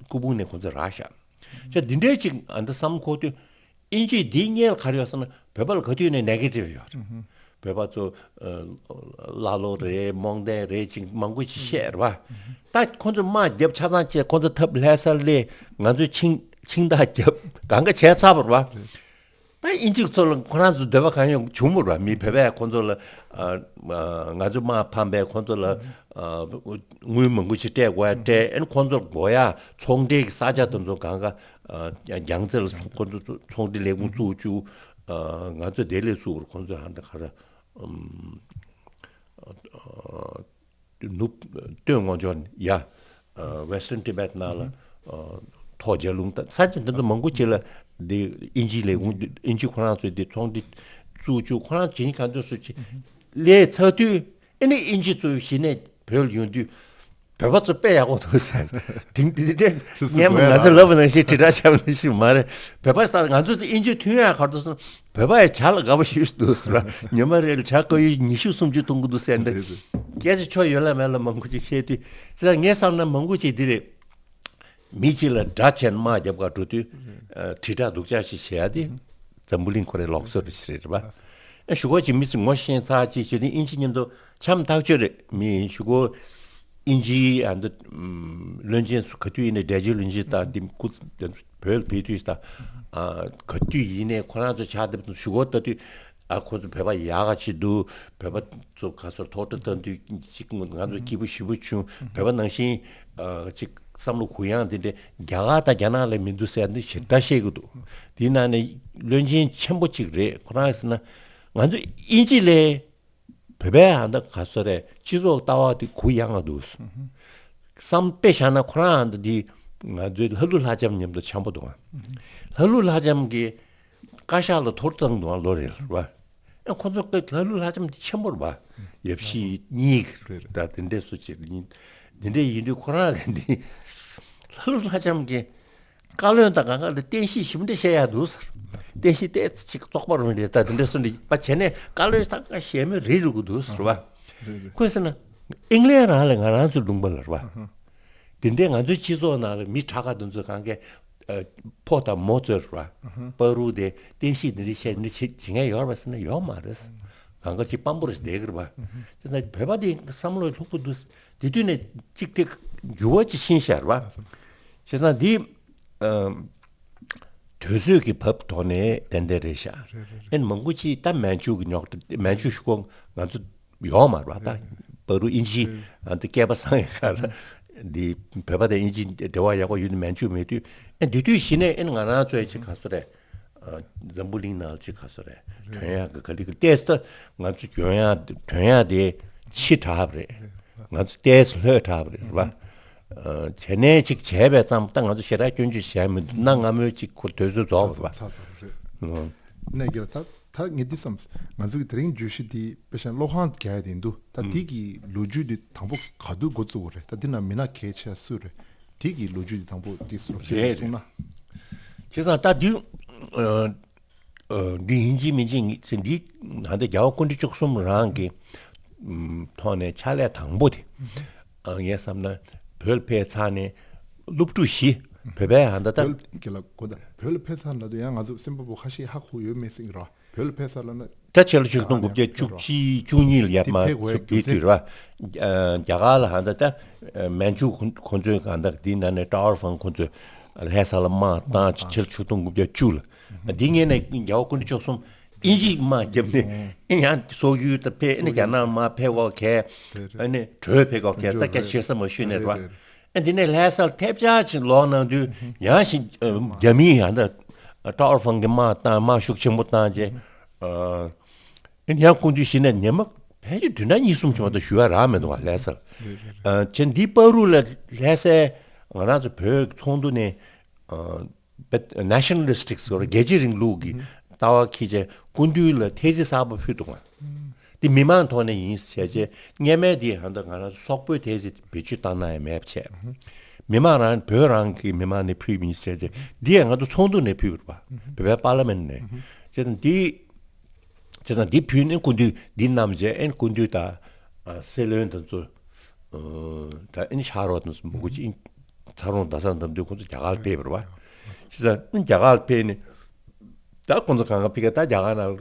སྐུ་ཕུང་ནས་ཁོ་ཚོ་རག་ཤག་ཅེས་འདི་འདྲའི་ཅིག་ཨ་འདི་བསམ་ཁོ་དུས་ཨིན་ཇིས་འདིའི་སྔོན་ལ་ག་རེ་ཡོད་ཟེར་ན་བོད་པ་ལ་ག་དུས་ནས་ནེ་གེ་ཊིབ་ཡོད་རེད། བོད་པ་ཚོ་ཀླ་ཀློ་རེད་རྨོངས་ལྡན་རེད་ཅིག་མང་པོ་ཅིག་བཤད་རེད་པ། ད་ཁོ་ཚོ་དམག་རྒྱབ་ཆ་ཚང་བཅས་ཁོ་ཚོ་ཐབས་ལྷ་སར་སླེབས། ང་ཚོས་ཆིངས་ཆིངས་ཐག་རྒྱབ་གང་ག་བྱས་ཚར་བ་རེད་པ། ད་ཨིན་ཇི་ཚོ་ལ་ཁོ་རང་ཚོ་འདོད་པ་གང་ཡོང་བྱུང་མོད་པ། མི་བོད་པས་ཁོ་ཚོ་ལ་ཨ་ཨ་ང་ཚོ་དམག་ཕམ་པས་ཁོ་ཚོ་ལ་ཨ་དངུལ་མང་པོ་ཞིག་སྤྲད་དགོས་ཡ་སྤྲད། ཨ་ནི་ཁོ་ཚོར་དགོས་ཡ་ཚོང་འབྲེལ་གྱི་ས་ཆ་དེ་ཚོ་གང་ག་ཨ་རྒྱལ་རྩེ་ལ་ཁོ་ཚོ་ཚོང་འབྲེལ་ལས་ཁུངས་བཙུགས་བཅུག་ཨ་ང་ཚོ་དེ་ལས་བཙུགས་པར་ཁོ་ཚོས་ཧ་འདི་ག་རེ་ཨམ་ཨ་ནུབ་སྟོད་མངའ་འབྱོར་ཡ། ཨ་Western Tibet ནང་ལ་ཨ་ཐོག་རྒྱལ་ལུང་དང་ས་ཆ་འདི་ཚོ་མང་པོ་ཅིག་ལ་འདི་ཨིན་ཇིའི་ལས་ཁུངས་ཨིན་ཇི་ཁོ་རང་ཚོས་འདི་ཚོང་འབྲེལ་བཙུགས་བཅུག་ཁོ་རང་བྱེད་མཁན་ག་ཚོད་སུ་ཅིག་ལས་ཚར་དུས་ཨ་ནི་ཨིན་ཇི་ཚོ་གཞི་ནས་བོད་ལ་ཡོང་དུས་བོད་པ་ཚོ་དཔེ་ཡག་པོ་འདུག་ཟེར། དེང་དེ་དེ་སྔོན་མ་ང་ཚོ་ལབ་པ་ནང་བཞིན་དྲིལ་བསྒྲགས་བྱས་པ་ནང་བཞིན་མ་རེད། བོད་པ་ས་ང་ཚོ་དེ་ཨིན་ཇི་མཐུན་ཡག་ག་རེ་འདུག་ཟེར་ན། བོད་པ་ཡི་ཇ་ལ་དགའ་པོ་ཞིག་འདུག་ཟེར་བ། ཉི་མ་རེ་ལ་ཇ་དཀར་ཡོལ་ཉི་ཤུ་སུམ་ཅུ་འཐུང་གི་འདུག་ཟེར་འདི། རེད་རེད། སྐད་ཆ་ཆོ་ཡོད་ལ་མེད་ལ་མང་པོ་ཅིག་བཤད་དུས་ཙང་ངས་བསམ་ན་མང་པོ་ཅིག་འདི་རེད། མི་གཅིག་ལ་དགྲ་བྱས་ནས་དམག་རྒྱབ་ག་འགྲོ་དུས་ཨ་དྲིལ་བསྒྲགས་སྡུག་ཅག་ཅིག་བྱེད་ཡ་དེ་འཛམ་བུ་གླིང་ཁོ་རའི་ལུགས་སྲོལ་རེད་ཟེར་རེད་པ། ཨ་ཞུ་གོ་ཅིག་མི་ཚོས་ངོ་ཤེས་ཚར་ཅིག་བྱེད་དུས་ཨིན་ཇི་མཉམ་དུ་འཆམ་ཐག་ཆོད་རེད། མི་ཞུ་གོ་ ཨིན་ཇིའི་ཨ་འདི་བློན་ཆེན་སུ་ག་དུས་ཡིན་ནའི་འབྲས་ལྗོངས་བློན་ཆེན་དང་འདི་སྐུ་བོད་ལ་ཕེབས་དུས་དང་ག་དུས་ཡིན་ནའི་ཁོ་རང་ཚོ་ཕྱག་དེབ་ཞུ་སྒོ་ལྟ་དུས། ཨ་ཁོ་ཚོ་བོད་པ་ཡག་ག་ཅིག་འདུག་བོད་པ་ཚོ་ག་ཚོད་ཐུགས་ཁྲོ་ལྟ་དུས་ཅིག་ང་ཚོ་སྐྱིད་པོ་ཞེ་པོ་བྱུང་། བོད་པ་ནང་བཞིན་ཅིག་བསམ་བློ་གུ་ཡངས་དེ་འདྲ་རྒྱ་གར་དང་རྒྱ་ནག་ལ་མི་འདུག་ཟེར་འདི་ཞེ་དྲག་བཤད་གི་འདུག་དེའི་ནང་ནས་བློན་ཆེན་ཆེན་པོ་ཅིག་རེད། ཁོ་རང་ཟེར་ན་ང་ཚོ་ཨིན་ཇི་ལས་བོད་པའི་ཧ་ད་ག་ཚོད་རེད། སྤྱི་ཚོགས་ལྟ་བ་དེ་གུ་ཡངས་ང་འདུག་བསམ་དཔེ་བཞག་ན་ཁོ་རང་ཧ་ད་དེ་ང་ཚོའི་ལྷ་ཀླུ་ལྷ་ལྕམ་མཉམ་དུ་འཆམ་པོ་འདུག་ལྷ་ཀླུ་ལྷ་ལྕམ་གྱིས་བཀའ་ཤག་ལ་ཐོར་བཏང་འདུག་ལོ་རེ་ལ་རེད་བ། ཨ་ཁོ་ཚོ་ལྷ་ཀླུ་ལྷ་ལྕམ་དེ་ཆེན་པོ་རེད་བ། ཡབ་གཞིས་གཉིས་རེད་ད་དེ་འདྲས་སུ་ཅིག་ཡིན། དེ་འདྲས་ཡིན་དུས་ཁོ་རང་གི་འདི་ལྷ་ཀླུ་ལྷ་ལྕམ་གྱིས་བཀའ་བློན་དང་གང་ག་ལ་བསྟན་བཤིག་ཞིབ་འདྲ་བཤད་ཡག་འདུག་ཟེར། བསྟན་བཤིག་ཏོག་ཙམ་ཅིག་བཙོག་པ་རུ་རེད་ད་དེ་འདྲས་སུ་འདི་པ་བྱས་ནས་བཀའ་བློན་ད་ག་ཞལ་མོ་རེ་རུ་གི་འདུག་ཟེར་བ། ཁོས་ཟེར་ན་ཨིང་ལན་རང་ལ་ང་རང་ཚོའི་ལུང་པ་ལ་རེད་བ། དེ་འདྲའི་ང་ཚོའི་སྤྱི་ཚོགས་ནང་ལ་མི་དྲག་ག་དེ་ཚོ་གང་གས་ཕོ་དང་མོ་ཚོས་ར་བ། བར་དུ་དེ་བསྟན་བཤིག་འདི་འདྲ་བཤད་འདི་འདྲ་བྱེད་བྱེད་མཁན་ཡོད་རེད་པ་ཟེར་ན་ཡོད་མ་རེད། གང་ག་ཅིག་དཔང་པོ་རེད་བསྡད་ཀྱི་རེད་པ། བྱས་ཙང་བོད་པ་དེ་བསམ་བློ་ལྷུག་པོ་འདུག་དེ་དུས་ནས་ཅིག་དེ་འགྱུར་བ་ཅིག་ཕྱིན་ཤག་རེད་པ། བྱས་ཙང་འདི་དུས་ཚོད་ཀྱི་བབ་ཐོག་ནས་ཏན་ཏན་རེད་ཤག་ཨེ་ནི་མང་པོ་ཅིག་ད་མན་ཇུ་གི་རྙོག་དྲ་མན་ཇུ་ཞུ་གོ་ང་ཚོ་ཡོད་མ་རེད་པ། ད་བར་དུ་ཨིན་ཇི་ཨ་འདི་སྐལ་པ་བཟང་ཡོད་ཁ་ལ་འདི་བོད་པ་དང་ཨིན་ཇི་འབྲེལ་བ་ཡག་པོ་ཡོད་ནི་མན་ཇུ་མེད་དུས་ཨ་འདི་དུས་གཞི་ནས་ཨ་ནི་ང་རང་ཚོའི་ཅིག་ག་སོ་རེད། འཛམ་བུ་གླིང་ནང་ཅིག་ག་སོ་རེད། དོན་ཡག་གི་ག་ལི་གི་ཏེས་ད་ང་ཚོ་དོན་ཡག་དོན་ཡག་དེ་ཕྱི་དྲགས་པ་རེད། ང་ཚོ་ཏེས་ལྷོད་དྲགས་པ་རེད་རེད་པ། བྱས་ནས་ཅིག་བྱས་པའི་ཙམ་ད་ང་ཚོ་ཞེ་དྲག་སྐྱོན་བརྗོད་བྱས་མི་འདུག་གནའ་སྔ་མོའི་ཅིག་ཁོ་དུས་ཚོད་རྫོགས་པ་རེད་པ། ཚ་ཚ་རེད། ནས་གི་ད་ད་ངས་འདི་བསམ། ང་ཚོ་གི་དེ་རིང་བརྗོད་གཞི་འདི་དཔེ་བཞག་ན་གློག་ཁང་རྒྱག་ཡ་དེ་འདུག་ད་དེ་གི་ལོ་རྒྱུས་འདི་དང་པོ་ག་དུས་འགོ་བཙུགས་པ་རེད། ད་འདི་ན་མི་སྣ་གལ་ཆེ་སུ་རེད། དེ་གི་ལོ་རྒྱུས་འདི་དང་པོ་འདི་སུ་རེད་རེད་གསུངས་ན། བྱས་ཙང་ད་དུས་འདི་ཡིན་གཅིག་མིན་གཅིག་ངེས་ཚེ་འདི་ད་ལྟ་རྒྱལ་བ་སྐུ་ཕྲེང་བཅུ་གསུམ་རང་གི་ཐོག་ནས་ཕྱག་ལས་དང་པོ་དེ་ངས་བསམ་ན་བོད་ལ་ཕེབས་ཚར་ནས་སློབ་ཕྲུག་བཞི་བོད་པའི་ཧ་ད་ད་བོད་ཀྱི་ལ་གོ་ད་བོད་ལ་ཕེབས་ཚར་ན་དུ་ཡང་ང་ཚོ་སེམས་པ་པོ་ཁ་ཤས་ཧ་གོ་ཡོད་མེད་སྲིད་ཀྱི་རེད། བོད་ལ་ཕེབས་ཚར་ལ་ན། ད་ཕྱི་ལོ་ཆིག་སྟོང་དགུ་བརྒྱ་བཅུ་གཅིག་བཅུ་གཉིས་ལ་ཡར་མར་ཚུགས་དེའི་དུས་ར། རྒྱ་གར་ལ་ཧ་ད་ད་མན་ཇུ་ཁོ་ཚོའི་གང་ལྟར་དེའི་ནང་ནས་ཀྲའོ་ཧྥང་ཁོ་ཚོས་ལྷ་ས་ལ་དམག་བཏང་ཕྱི་ལོ་ཆིག་སྟོང་དགུ་བརྒྱ་བཅུ་ལ། དེ་སྔོན་ནས་རྒྱལ་བ་སྐུ་ཕྲེང་བཅུ་གསུམ་ཨིན་ཇིས་དམག་བརྒྱབ་ནས་ཡང་སོག་ཡུལ་དུ་ཕེབས་ཨ་ནི་རྒྱ་ནག་དམག་ཕེབས་འོག་གས་ཨ་ནི་བྲོས་ཕེབས་འོག་གས་ད་སྐད་ཆ་བཤད་ས་མ་ཤོད་ནས་ར། ཨ་འདི་ནས་ལྷ་སར་ཐེབས་ཆག་ཅིག་ལོག་གནང་དུས་ཡང་ཞིག་རྒྱ་མིས་ཡང་ད་ཀྲའོ་ཧྥང་གི་དམག་བཏང་དམག་ཤུགས་ཆེན་པོ་བཏང་རྗེས་ཨ་ཡང་སྐུ་མདུན་གཞི་ནས་ཉི་མ་ཕལ་ཆེར་བདུན་ཕྲག་གཉིས་གསུམ་བྱུང་བ་དང་ཞུ་ཡ་རག་མི་འདུག་བ་ལྷ་སར། ཨ་བྱས་འདི་བར་དུ་ལ་ལྷ་སའི་ང་རང་ཚོ་བོད་ཚོགས་འདུ་ནས་ཨ་བེད་ནེ་ཤ་ནལ་ལི་སི་ཊིག་ཟེར་བ་རྒྱལ་གཅེས་རིང་ལུགས་ཀྱི་ལྟ་བ་འཁྱེར་བྱས་སྐུ་མདུན་ལ་ཐེ་ཟི་གསར་པ་ཕུལ་འདུག་བ། འདི་མི་མང་ཐོག་ནས་ཡིན་ཟེར་བྱས་སྔས་མའི་འདི་ཧ་ད་ང་རང་ཚོ་སོག་པོའི་ཐེ་ཟི་བེད་སྤྱོད་བཏང་གནང་ཡ་མེད་པ་བྱས། མི་མང་རང་བོད་རང་གི་མི་མང་ནས་ཕུལ་ཡིན་ཟེར་བྱས་འདི་ཡང་ང་ཚོ་ཚོགས་འདུ་ནས་ཕུལ་བ་རེད་པ། བོད་པའི་པར་ལི་མེན་ཊི་ནས། བྱས་ཙང་འདི་བྱས་ཙང་འདི་ཕུལ་ནས་སྐུ་མདུན་འདི་བསྣམས་བྱས་ཨེ་སྐུ་མདུན་དང་སྲིད་བློན་དེ་ཚོ་ད་ཨེ་ཕྱག་རོགས་དེ་ཚོ་མང་པོ་ཅིག་ཚ་རོང་རྡ་ས་འདེམས་དུས་ཁོང་ཚོ་རྒྱ་གར་ཕེབས་པ་རེད་པ། བྱས་ཙང་རྒྱ་གར་ཕེབས་ནས། ད་ཁོང་ཚོ་གང་ག་ཕི་ག་ད་རྒྱ་གར་ནང་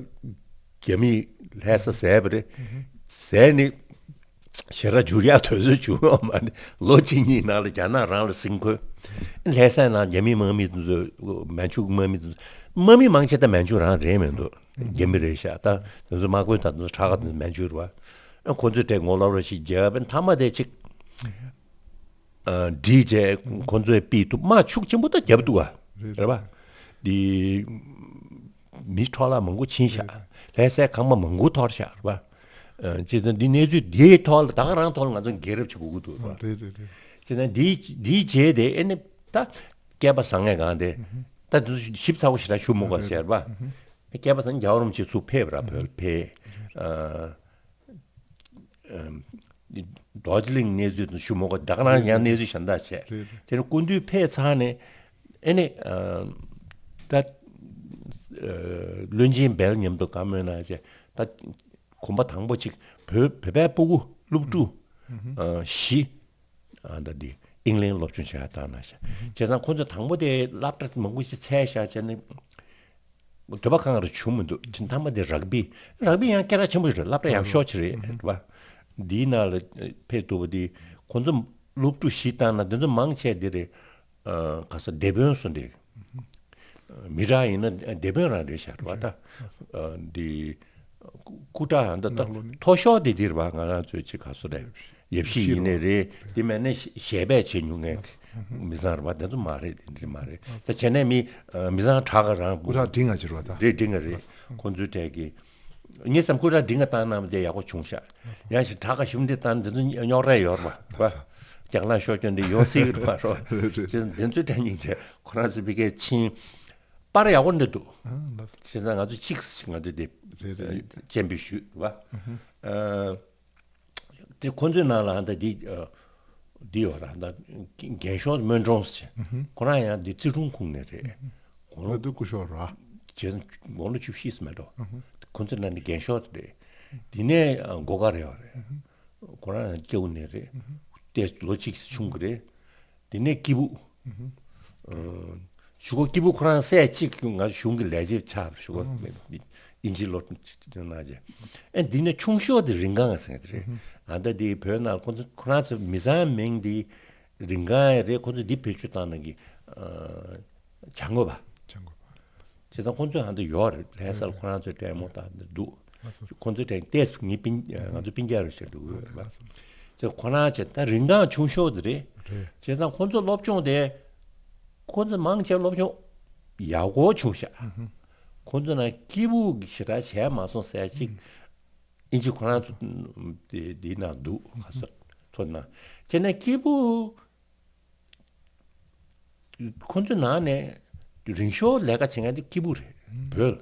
རྒྱ་མིས་ལྷ་ས་བཟས་པ་རེད། བཟས་ནི་ཞེ་དྲག་འགྱུར་ཡག་དུས་ཚོད་བྱུང་ཡོད་མ་རེད། ལོ་གཅིག་གཉིས་ནང་ལ་རྒྱ་ནག་རང་ལ་ཟིན་ཁོས། ལྷ་ས་ནང་རྒྱ་མི་དམག་མི་དེ་ཚོ་མན་ཇུ་དམག་མི་དེ་ཚོ་དམག་མི་མང་ཆེ་ད་མན་ཇུ་རང་རེད་མི་འདུག་རྒྱ་མི་རེད་ཤག་ད་དེ་ཚོ་དམག་དཔོན་དང་དེ་ཚོ་དྲག་ག་དེ་ཚོ་མན་ཇུ་རེད་པ། ཁོང་ཚོས་དེ་ངོ་ལོག་རེ་ཞིག་རྒྱབ་པ་མཐའ་མ་དེ་ཅིག་ཨ་བསྒྲིལ་བྱས་ཁོང་ཚོས་སྤེལ་ཐུབ་དམག་ཤུགས་ཆེན་པོ་ད་བརྒྱབ་འདུག་བ། རེད། རེད་པ། འདི་མི་འཕྲོ་བརླག་མང་པོ་ཕྱིན་ཤག་རེད། ལྷ་སའི་ཁང་པ་མང་པོ་འཐོར་ཤག་རེད་པ། ཨ་བྱས་ཙང་འདི་གནས་ཚུལ་འདིའི་ཐོག་ལ་ད་ག་རང་ཐོག་ལ་ང་ཚོ་རྒྱལ་རབས་ཅིག་དགོས་ཀྱི་འདུག་རེད་པ། རེད་རེད་རེད། བྱས་ཙང་འདིའི་འདིའི་རྗེས་དེ་ཨེ་ནི་ད་སྐལ་པ་བཟང་ངེས་གང་དེ་ད་དེ་ཚོ་ཞིབ་ཚགས་པོ་ཞེ་དྲག་ཞུ་མི་དགོས་ཟེར་པ། རེད། སྐལ་པ་བཟང་རྒྱལ་བ་རིན་པོ་ཆེ་ཚུར་ཕེབས་ར་བོད་ལ་ཕེབས། ཨ། རྡོ་རྗེ་གླིང་གནས་ཚུལ་དང་ཞུ་མོ་གོ་ད་ག་རང་ཡང་གནས་ཚུལ་གཞན་དག་བྱས། རེད་རེད། དེ་ནས་སྐུ་མདུན་ཕེབས་ཚར་ནས་ཨེ་ནས་ད་བློན་ཆེན་སྦེལ་མཉམ་དུ་བཀའ་མོལ་གནང་བྱས་ད་གོམ་པ་དང་པོ་གཅིག་བོད་བོད་པའི་སྤུ་གུ་སློབ་ཕྲུག་བཞི་ཨ་ད་འདི་ཨིང་ལན་སློབ་སྦྱོང་བྱེད་ཡ་བཏང་གནང་ཤག་བྱས་ཙང་ཁོང་ཚོ་དང་པོ་དེ་སློབ་གྲྭ་མང་པོ་ཞིག་ཚར་ཤག་བྱས་ནས། འདོད་པ་གང་རུ་བྱུང་མི་འདུག་ཅི་མཐའ་མ་དེ་རག་པི། རག་པི་ཡང་སྐད་གྲགས་ཆེན་པོ་ཞིག་རེད། སློབ་གྲྭ་ཡག་ཤོས་ཅིག་རེད་རེད་པ། འདིའི་ནང་ལ་ཕེབས་ཐུབ་པ་དེ་ ཁོང་ཚོ་སློབ་ཕྲུག་བཞི་བཏང་ན་དེ་ཚོ་མང་ཆེ་དེ་རེད། ཨ་ག་ས་སྡེ་དཔོན་སུ་འདྲ། མི་དྲག་ཡིན་ན་སྡེ་དཔོན་རང་རེད་ཤག་རེད་པ། ད་ཨ་འདི་སྐུ་དྲག་ཡང་ད་ད་མཐོ་ཤོས་དེ་འདི་རེད་པ། ང་རང་ཚོའི་ཅིག་ག་ས་རེད། ཡབ་གཞིས་ཡིན་ནའི་རེད། དེ་མེད་ན་ཞལ་པས་བྱེད་མྱོང་མཁན་མི་ཚང་རེད་པ། དེ་ཚོ་མ་རེད། དེ་འདྲ་མ་རེད། ད་བྱས་ན་མི་མི་ཚང་དྲག་ག་རང་སྐུ་དྲག་འབྲིང་ང་ཅིག་རེད་པ། ད་རེད། འབྲིང་ང་རེད། ཁོང་ཚོའི་གྲས་ཀྱི་ངས་བསམ་སྐུ་དྲག་འབྲིང་ང་བཏང་ན་དེ་ཡག་པོ་བྱུང་ཤག་ཡང་ཞིག་དྲག་ག་ཞིབ་འདི་བཏང་འདི་ཚོ་རྙོག་དྲ་ཡོད་རེད་པ། རྒྱ་ནག་ཤོར་སྐྱོན་འདི་ཡོང་སྲིད་རེད་པ། རོ་བྱས་ཙང་འདི་ཚོའི་གྲས་སྙིང་རྗེ། ཁོ་རང་ཚོ་ཕ་གིར་ཕྱིན་པར་ཡག་པོ་འདི་འདུག་བྱས་ཙང་ང་ཚོ་གཅིག་ང་ཚོ་འདི་སྤྱན་འབུལ་ཞུས་རེད་པ། དེ་ཁོ་ཚོའི་ནང་ལ་ཧ་ད་འདི་འདི་ཡོད་ར། ད་རྒན་ཤོས་སྨོན་ཀྲོང་ཟེར། ཁོ་རང་ཡང་འདི་ཙི་ཀྲུང་ཁུངས་ནས་རེད། དགུང་ལོ་དུ་སྐུ་ཤོར་ར། བྱས་ཙང་དགུང་ལོ་བཅུ་བཞི་ཙམ་མེད་འགྲོ། ཁོ་ཚོའི་ནང་ནས་རྒན་ཤོས་རེད། དེ་ནས་མགོ་དཀར་ཡོད་རེད། ཁོ་རང་ཡང་སྐྱེ་བོ་ནས་རེད། དེ་ལོ་གཅིག་ཆུང་གི་རེད། དེ་ནས་སྐྱིད་པོ། ཞུ་གོ་སྐྱིད་པོ་ཁོ་རང་སྲས་གཅིག་ང་གཞུང་གི་ལས་བྱེད་ཆགས་ཞུ་གོ། ཨིན་ཇི་ལོ་ན་རྗེ། ཨེ་འདི་ནས་ཆུང་ཤོས་དེ་རིན་གང་ཟེར་དེ་རེད། ཨ་ད་དེ་བོད་ནང་ཁོ་ཚོ་ཁོ་རང་ཚོ་མི་ཚང་མིང་དེ་རིན་གང་ཡ་རེད། ཁོ་ཚོ་འདི་བེད་སྤྱོད་བཏང་ན་གི་བྱ་དངོས་པ། བྱ་དངོས་པ། བྱས་ཙང་ཁོ་ཚོ་ཧ་ད་ཡོད་རེད། ལྷ་ས་ལ་ཁོ་རང་ཚོའི་ལྟད་མོ་ལྟ་འདི་འདུག་ཁོ་ཚོའི་གྲས་ཏེས་ངའི་སྤུན་ང་ཚོ་སྤུན་ཀྱག་རེད་ཟེར་འདུག་ཡོད་རེད་པ། ཅེས་ཁོ་རང་ཅེས་ད་རིན་གོང་ཆུང་ཤོས་དེ་རེད། རེད། བྱས་ཙང་ཁོ་ཚོ་སློབ་སྦྱོང་དེ་ཁོ་ཚོ་མང་ཆེ་སློབ་སྦྱོང་ཡག་པོ་བྱུང་ཤག་ཁོ་ཚོ་ན་སྐྱིད་པོ་ཞེ་དྲག་བྱས་མ་སོང་ཟེར་ཅིག་ཨིན་ཇི་ཁོ་རང་ཚོ་དེ་དེའི་ནང་འདུག་ཁ་སོ་ཐོ་ན་བྱས་ན་སྐྱིད་པོ། ཁོ་ཚོའི་ནང་ནས་རིང་ཤོས་ལས་ཀ་བྱེད་མཁན་དེ་སྐྱིད་པོ་རེད། བོད་ལ།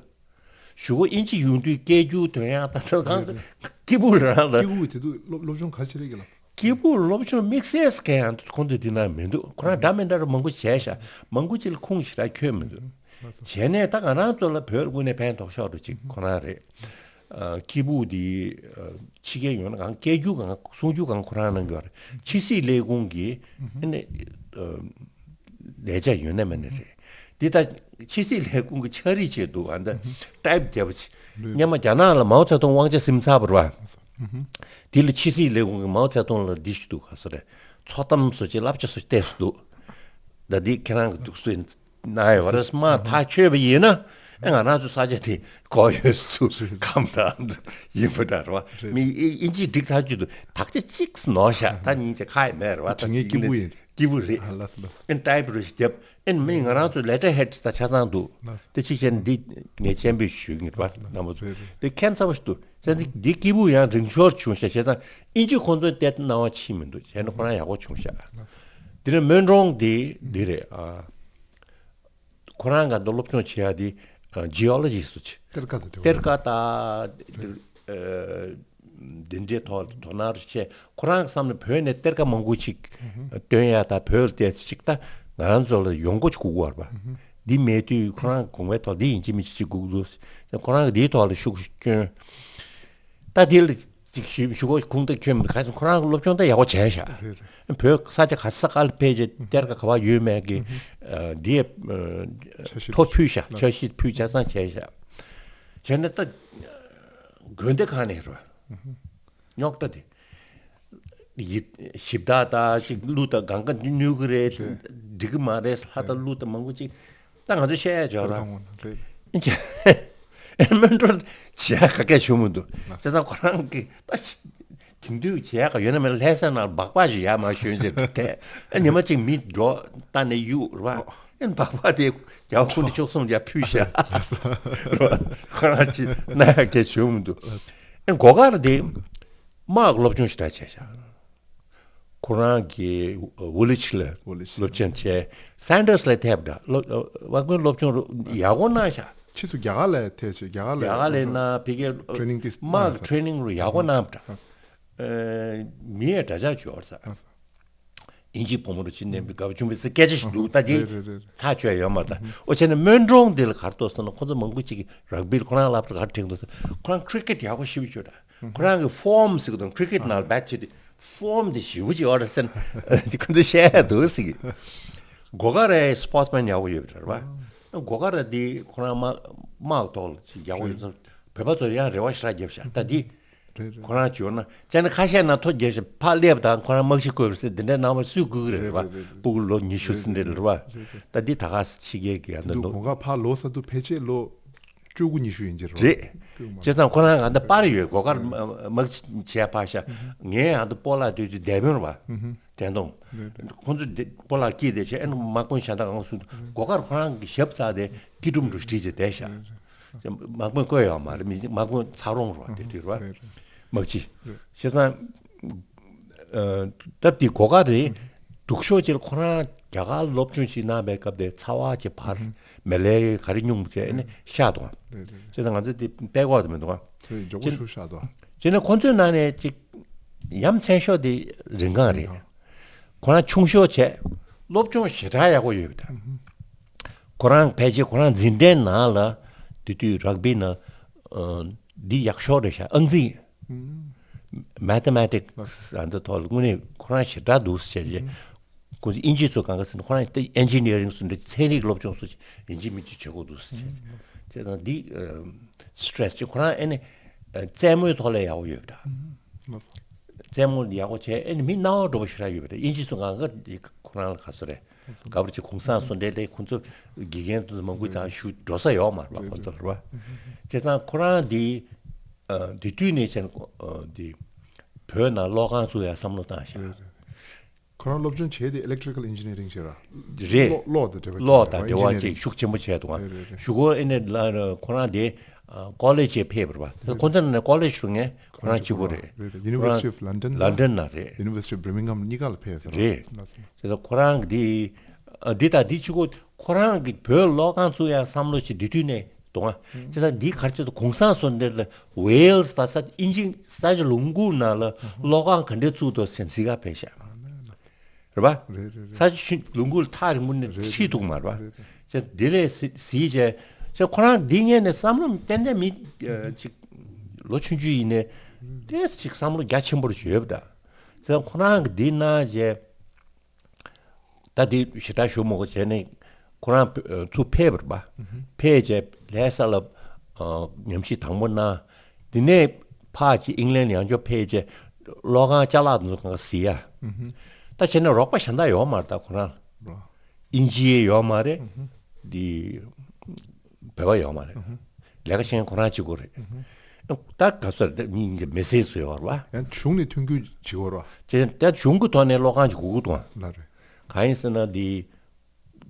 གཞུག་གུ་ཨིན་ཇི་ཡོང་དུས་སྐད་སྒྱུར་འདོན་ཡག་ད་ད་གང་སྐྱིད་པོ་རང་ལ། སྐྱིད་པོ་དེ་དུས་སློབ་སློབ་སྦྱོང་ག་རེ་བྱེད་རེད་གི་ལ། སྐྱིད་པོ་སློབ་སྦྱོང་དམིགས་བསལ་གང་ཡང་ཁོ་ཚོ་དེ་ན་མི་འདུག་ཁོ་རང་འདྲ་མི་འདྲ་རུ་མང་པོ་བྱས་ཤག་མང་པོ་ཅིག་ལ་ཁུངས་ཞེ་དྲག་འཁྱོལ་མི་འདུག་བྱས་ནས་ད་ང་རང་ཚོ་ལ་བོད་ལ་དངོས་གནས་ཕན་ཐོགས་ཤོག་རུ་ཅིག་ཁོ་རང་རེད། སྐྱིད་པོ་དེ་ཕྱི་རྒྱལ་ཡོང་ན་གང་སྐད་སྒྱུར་གང་གསུང་སྒྱུར་གང་ཁོ་རང་གནང་གི་ཡོད་རེད། ཕྱི་སྲིད་ལས་ཁུངས་ཀྱི་ཨ་ནི་ལས་བྱ་ཡོད་ན་མེད་ན་རེད། འདི་ལྟ་ཕྱི་སྲིད་ལས་ཁུངས་ཀྱི་ཕྱག་བྲིས་བྱས་འདུག་ཨ་ནི་ཊའིབ་བརྒྱབ་པ་ཅིག་སྔོན་མ་རྒྱ་ནག་ལ་མའོ་ཙེ་ཏུང་དབང་ཆ་ཟིན་ཚར་བ་རེད་པ། འདི་ལ་ཕྱི་སྲིད་ལས་ཁུངས་ཀྱི་མའོ་ཙེ་ཏུང་ལ་འདི་ཞིག་འདུག་ག་སོ་རེད། ཚོགས་གཏམ་བཟོ་ཅིག་བསླབ་བྱ་བཟོ་ཅིག་བལྟས་སུ་འདུག་ད་འདི་ཁྱེད་རང་གི་འདུག་སུ་ཡིན། ན་ཡོད་རེད། མ་ཐག་ཆོད་པ་ཡིན་ན་ཨེ་ང་རང་ཚོ་ས་ཆ་དེ་གོ་ཡོད་སུ་ཁམས་དང་ཡིན་པ་འདྲ་རེད་པ། མི་ཨིན་ཇི་འགྲིག་ཐག་ཆོད་འདུག་དག་ཆ་གཅིག་ནོར་ཤག་ད་ཉིན་ཅིག་ཁ་ཡི་མེད་རེད་པ། ད་ངའི་སྐྱིད་པོ་ཡིན། སྐྱིད་པོ་རེད། ཨ་ལ་ལ། ཨེ་ཊའིབ་རུ་ཞིག་བརྒྱབ་ཨེ་མི་ང་རང་ཚོ་ལེ་ཊར་ཧེཌ་ད་ཆ་ཚང་འདུག་དེ་གཅིག་བྱས་ན་འདི་ངས་སྤྱན་འབུལ་ཞུ་གི་རེད་པ། རྣམ་པ་ཚོ་དེ་ཁྱད་མཚར་པོ་ཞིག་འདུག་བྱས་ན་འདི་སྐྱིད་པོ་ཡང་རིང་ཤོས་བྱུང་ཤག་བྱས་ཙང་ཨིན་ཇི་ཁོང་ཚོས་བལྟས་ན་སྣང་བ་ཕྱིན་མི་འདུག་བྱས་ན་ཁོ་རང་ཡག་པོ་བྱུང་ཤག་དེ་ནས་སྨོན་ཀྲོང་དེ་འདི་རེད་ཨ། ཁོ་རང་ག་འདི་སློབ་སྦྱོང་བྱེད་ཡ་དེ་ཨ་ཇི་ཨོ་ལོ་ཇི་སུ་ཆེ། གཏེར་ཁ་དང་འབྲེལ་བ། གཏེར་ཁ་དང་ཨ་འདི་འདྲའི་ཐོག་དོ་སྣང་རེ་བྱས། ཁོ་རང་གི་བསམ་ན་བོད་ནས་གཏེར་ཁ་མང་པོ་ཅིག་སྟོན་ཡ་དང་བོད་ལ་བལྟས་ཅིག་ད་ང་རང་ཚོ་ལ་ཡོང་སྒོ་ཅིག་དགོས་ཀྱི་ཡོད་རེད་པ། འདི་མེད་དུས་ཁོ་རང་གི་དགོངས་པའི་ཐོག་འདི་ཡིན་གཅིག་མིན་གཅིག་ཅིག་སྒུག་འདུག་ཁོ་རང་གི་འདིའི་ཐོག་ལ་ཤུགས་སྐྱོན། ད་དེ་ལ་ཅིག་ཞུ་ཞུ་གོ་ཁུངས་ད་ཁྱོད་མི་ག་ཚོད་ཁོ་རང་གི་སློབ་སྦྱོང་ད་ཡག་པོ་བྱས་ཤག་རེད་རེད། བོད་ས་ཆ་ག་ས་ག་ལ་ཕེབས་རྗེས་གཏེར་ཁ་ག་བ་ཡོད་མེད་ཀྱི་ཨ་འདི་ཨ་འཆར་གཞི་ཐོ་ཕུལ་ཤག་འཆར་གཞི་ཕུལ་ཆ་ཚང་བྱས་ཤག་བྱས་ནས་ད་དགོན་སྡེ་ཁག་ནས་རེད་པ། རྙོག་དྲ་དེ། ཡི་ཞིབ་བརྟག་ད་ཅིག་གླུ་དང་གང་ག་བསྣུན་གི་རེད། འགྲིག་གི་མ་རེད་ལྷ་དང་གླུ་དང་མང་པོ་ཅིག་ད་ང་ཚོ་བཤད་ཡ་ཅིག་ཡོད་ར། རེད། སྨོན་ཀྲོང་བྱེད་ཡ་ག་གས་བྱུང་མི་འདུག་བྱས་ཙང་ཁོ་རང་གིས་ད་དེང་དུས་བྱེད་ཡ་ག་ཡོད་ན་མེད་ན་ལྷ་ས་ནང་སྦག་སྦག་ཞིག་ཡར་མར་ཞོན་ཟེར་དེ་ཉི་མ་གཅིག་མི་འགྲོ་ལྟ་ནས་གཡུག་རེད་པ། ཨེ་སྦག་སྦག་དེ་རྒྱལ་བ་སྐུ་ཕྲེང་བཅུ་གསུམ་ལ་ཕུལ་ཤག་རེད་པ། ཁོ་རང་ཅིག་ན་ཡ་གས་བྱུང་མི་འདུག་ཨེ་མགོ་དཀར་དེ་དམག་སློབ་སྦྱོང་ཞེ་དྲག་བྱས་ཤག་ཁོ་རང་གིས་ཝུ་ལི་ཆི་ལ་ཝུ་ལི་ཆི་སློབ་ཆེན་བྱས། སན་ཏྲས་ལ་ཐེབས་འདྲ་སློབ་དབང་མཁན་སློབ་སྦྱོང་རུ་ཡག་པོ་གནང་ཤག་ཕྱིས་སུ་རྒྱ་གར་ལ་ཐེབས་བྱས་རྒྱ་གར་ལ་རྒྱ་གར་ལ་ན་ཕ་གིའི་ཊྲེ་ནིང་ཏིས་དམག་གི་ཊྲེ་ནིང་རུ་ཡག་པོ་གནང་འདྲ། ཨ་མི་ཡས་འདྲ་ཆགས་འབྱོར་ས། ཨིན་ཇིའི་བུ་མོ་རུ་ཕྱིན་ནས་དགའ་བ་བྱུང་བའི་སྐད་ཆ་ཞིག་འདུག་ད་དེ་རེད་རེད་རེད། ཚར་གཅོད་ཡོད་མ་རེད། ཨོ་བྱས་ན་སྨོན་ཀྲོང་འདི་ལ་ག་རེ་འདུག་ཟེར་ན་ཁོ་ཚོ་མང་པོ་ཅིག་གིས་རག་བི་ལ་ཁོ་རང་ལབ་ད་ག་རེ་དྲན་འདུག་ཟེར་ཁོ་རང་ཁི་རི་ཀེ་ཊི་ཡག་པོ་ཞེ་པོ་ཅིག་ཡོད་ར། ཁོ་རང་གི་ཕོརམ་ཟེར་གི་འདུག་ཁི་རི་ཀེ་ཊི་ནང་བེཊ་བྱེད་དུས་ཕོརམ་དེ་ཞེ་པོ་ཅིག་ཡོད་ར་ཟེར་ན་ཁོ་ཚོ་བཤད་ཡ་འདུག་ཟེར་གི། མགོ་དཀར་ར་སི་པོར་ཊི་སི་མེན་ཡག་པོ་ཡོད་རེད་ར། མགོ་དཀར་ར་འདི་ཁོ་རང་དམག་དམག་གི་ཐོག་ལ་ཅིག་ཡག་པོ་ཡོད་ཙང་བོད་པ་ཚོར་ཡང་རེ་བ་ཞེ་དྲག་བརྒྱབ་ཤག་ད་འདི། རེད་རེད། ཁོ་རང་བྱོན་ན་ཅ་ནི་ཁ་ཤས་ན་ཐོ་རྒྱལ་ཞིག་ཕར་སླེབས་དང་ཁོ་རང་དམག་ཞི་བཀོད་པ་ཟེར་འདི་འདྲའི་རྣམ་པ་སུས་བཀོད་ཀྱི་རེད་རེད་བ། རེད་རེད། སྤུ་གུ་ལོ་ཉི་ཤུ་ཟིན་འདྲ་རེད་བ། རེད་རེད། ད་འདི་ད་ག་ཕྱི་རྒྱལ་གྱི་ཡང་ད་འདུག་འདུག་གོང་ཁ་ཕར་ལོ་ས་དུ་ཕལ་ཆེར་ལོ་བཅུ་དགུ་ཉི་ཤུ་ཡིན་གྱི་རེད་བ། རེད། བཅུ་དགུ་མ་བྱས་ཙང་ཁོ་རང་ང་ད་པར་ཡོད་སྒོ་ཁར་དམག་བྱས་ཕར་ཤ། ངས་ཡང་ད་སྤོ་ལགས་དུས་ཚོད་བསྡད་མྱོང་རེད་བ། དྲན་གདོང་། རེད་རེད། ཁོང་ཚོ་སྤོ་ལགས་སྐྱིད་དེ་བྱས་ཨ་ནི་དམག་དཔོན་གཞན་དག་གང་སུ་སྒོ་ཁར་ཁོ་རང་གི་ཞབས་རྩ་དེ་སྐྱིད་སྒྲུང་འགྲོ་བྲིས་བྱས་བསྡད་ཤ། དམག་དཔོན་བསྐོས་ཡོད་མ་རེད། མི་དམག་དཔོན་ཚ་རོང་རེད་བ་དེ་དུས་རེད་བ། དམག་སྤྱི། བྱས་ཙང་། སྟབས་དེ་གོ་ག་རེད། སྡུག་ཤོས་ཅིག་ཁོ་རང་རྒྱ་གར་སློབ་སྦྱོང་ཞིག་གནང་བའི་སྐབས་དེ་ཚ་བ་ཅིག་བར་མེ་ལེ་ག་རེ་སྙུང་བྱས་ནས་ཤ་དང་། བྱས་ཙང་ང་ཚོ་དེ་དཔེ་གོ་དེ་མི་འདུག་ཨ། དེ་མགྱོགས་པོ་ཞུ་ཤ་དང་། བྱས་ནས་ཁོ་ཚོའི་ནང་ནས་ཅིག་ཡ་མཚན་ཤོས་དེ་རིན་གང་རེད། ཁོ་རང་ཆུང་ཤོས་བྱས་སློབ་སྦྱོང་ཞེ་དྲག་ཡག་པོ་ཡོད་པ་དང་། ཁོ་རང་ཕལ་ཆེར་ཁོ་རང་འཛིན་གྲྭའི་ནང་ལ་དེ་དུས་རག་པི་ན་འདི་ཡག་ཤོས་རེད་ཤག་ཨང་རྩིས། Mathematics ཨ་འདི་ཐོག་ལ་དངོས་གནས་ཁོ་རང་ཞེ་དྲག་འདུག་ཟེར་བྱས། ཁོ་ཚོ་དབྱིན་ཇི་ཚོ་གང་ག་ཟེར་ན་ཁོ་རང་ད་Engineering ཚོ་འདྲ་ཚན་རིག་སློབ་སྦྱོང་སོགས་ཡིན་གཅིག་མིན་གཅིག་བྱེད་དགོས་འདུག་ཟེར་བྱས། བྱས་ཙང་འདི་stress ཅིག་ཁོ་རང་ཨེ་ནི་རྩེད་མོའི་ཐོག་ལ་ཡག་པོ་ཡོད་པ་འདྲ། རྩེད་མོ་ཡག་པོ་བྱས་ཨེ་ནི་མི་སྣང་བ་འགྲོ་པོ་ཞེ་དྲག་ཡོད་པ་རེད། དབྱིན་ཇི་ཚོ་གང་ག་ཁོ་རང་ལ་ག་ཚོད་རེད། ག་པར་ཅིག་གུང་སེང་སོ་འདྲ་ལས་ཁོ་ཚོ་དགེ་རྒན་དུ་མང་པོ་ཙང་ཞུ་འགྲོ་ས་ཡོད་མ་རེད་པ་ཁོ་ཚོ་ལ་རེད་པ། བྱས་ཙང་ཁོ་རང་འདི་འདི་དུས་ནས་བྱས་ན་འདི་བོད་ནང་གློག་ཁང་བཙུགས་ཡ་བསམ་བློ་བཏང་ཤག་ཁོ་རང་སློབ་སྦྱོང་བྱས་ཏེ་Electrical Engineering བྱས་ར། རེད། གློག་གློག་དང་འབྲེལ་བ་གློག་དང་འབྲེལ་བ་Engineering ཅིག་ཤུགས་ཆེན་པོ་བྱས་འདུག་ཨ། རེད་རེད་རེད། གཞུག་གུ་ཨེ་ནས་ཁོ་རང་དེ་ཀོ་ལེཇ་ཅིག་ཕེབས་པ་རེད་པ། ཁོ་ཚོ་ནས་ཀོ་ལེཇ་ཞུ་མཁན་ཁོ་རང་གཅིག་པོ་རེད། རེད་རེད། University of London ལ། London ལ་རེད། University of Birmingham གཉིས་ཀ་ལ་ཕེབས་ཟེར་ར། རེད། ལགས་སོ། བྱས་ཙང་ཁོ་རང་གི་འདི་འདི་དང་འདི་གཅིག་པོ་ཁོ་རང་གི་བོད་གློག་ཁང་བཙུགས་ཡ་བསམ་བློ་ཞིག་འདི་དུས་ནས་འདུག་ཨ། བྱས་ཙང་འདི་ག་རེ་བྱས་ཏེ་གུང་སེང་སོ་འདིར་ལ་Wales ད་ས་དབྱིན་ཇི་ས་ཆ་ལུང་ཁུག་ནང་ལ་གློག་ཁང་ག་འདྲས་བཙུགས་འདུག་ཟེར་གཟིགས་ག་ཕེབས་ཤག་རེད་པ། རེད་རེད་རེད། ས་ཆ་ཤིན་ལུང་ཁུག་ཐག་རིང་པོ་ནས་རེད་ཁྲིད་འདུག་མ་རེད་པ། རེད་རེད། ཅེས་དེ་ལས་གཟི- གཟིགས་བྱས། ཅེས་ཁོ་རང་འདི་ངས་ནས་བསམ་བློ་ཏན་ཏན་མི་ཅིག་ལོ་ཆུང་ཆུང་ཡིན་ནས་ཏོག་ཙམ་ཅིག་བསམ་བློ་རྒྱ་ཆེན་པོ་ཞིག་ཡོད་པ་འདྲ། ཅེས་ཁོ་རང་གི་འདི་གནང་བྱས། ད་འདི་ཞེ་དྲག་ཞུ་མི་དགོས་བྱས་ནས་ཁོ་རང་ཚུར་ཕེབས་པ་རེད་པ། ཕེབས་བྱས་ལྷ་ས་ལ་ཉམས་ཞིབ་དང་པོ་གནང་། དེ་ནས་ཕར་ཅིག་ཨིང་ལན་ཡང་བསྐྱར་ཕེབས་བྱས་གློག་ཁང་ཅ་ལག་དེ་ཚོ་གང་ག་གཟིགས་ཡ། ད་བྱས་ན་རོགས་པ་གཞན་དག་ཡོད་མ་རེད་ད་ཁོ་རང་། ཨིན་ཇི་ཡང་ཡོད་མ་རེད། འདི་བོད་པ་ཡོད་མ་རེད། ལས་ཀ་བྱེད་མཁན་ཁོ་རང་གཅིག་པོ་རེད། ད་ག་ཚོད་རེད་མི་ཡིན་གྱི་མི་སེར་ཚོ་ཡོད་རེད་པ། ཡང་གཞུང་ནས་མཐུན་འགྱུར་བྱེད་དགོས་རེད་པ། ཅེས་ད་གཞུང་གི་ཐོག་ནས་གློག་ཁང་ཅིག་དགོས་ཀྱི་འདུག་ཨ། ལགས་རེད། གང་ཡིན་ཟེར་ན་འདི།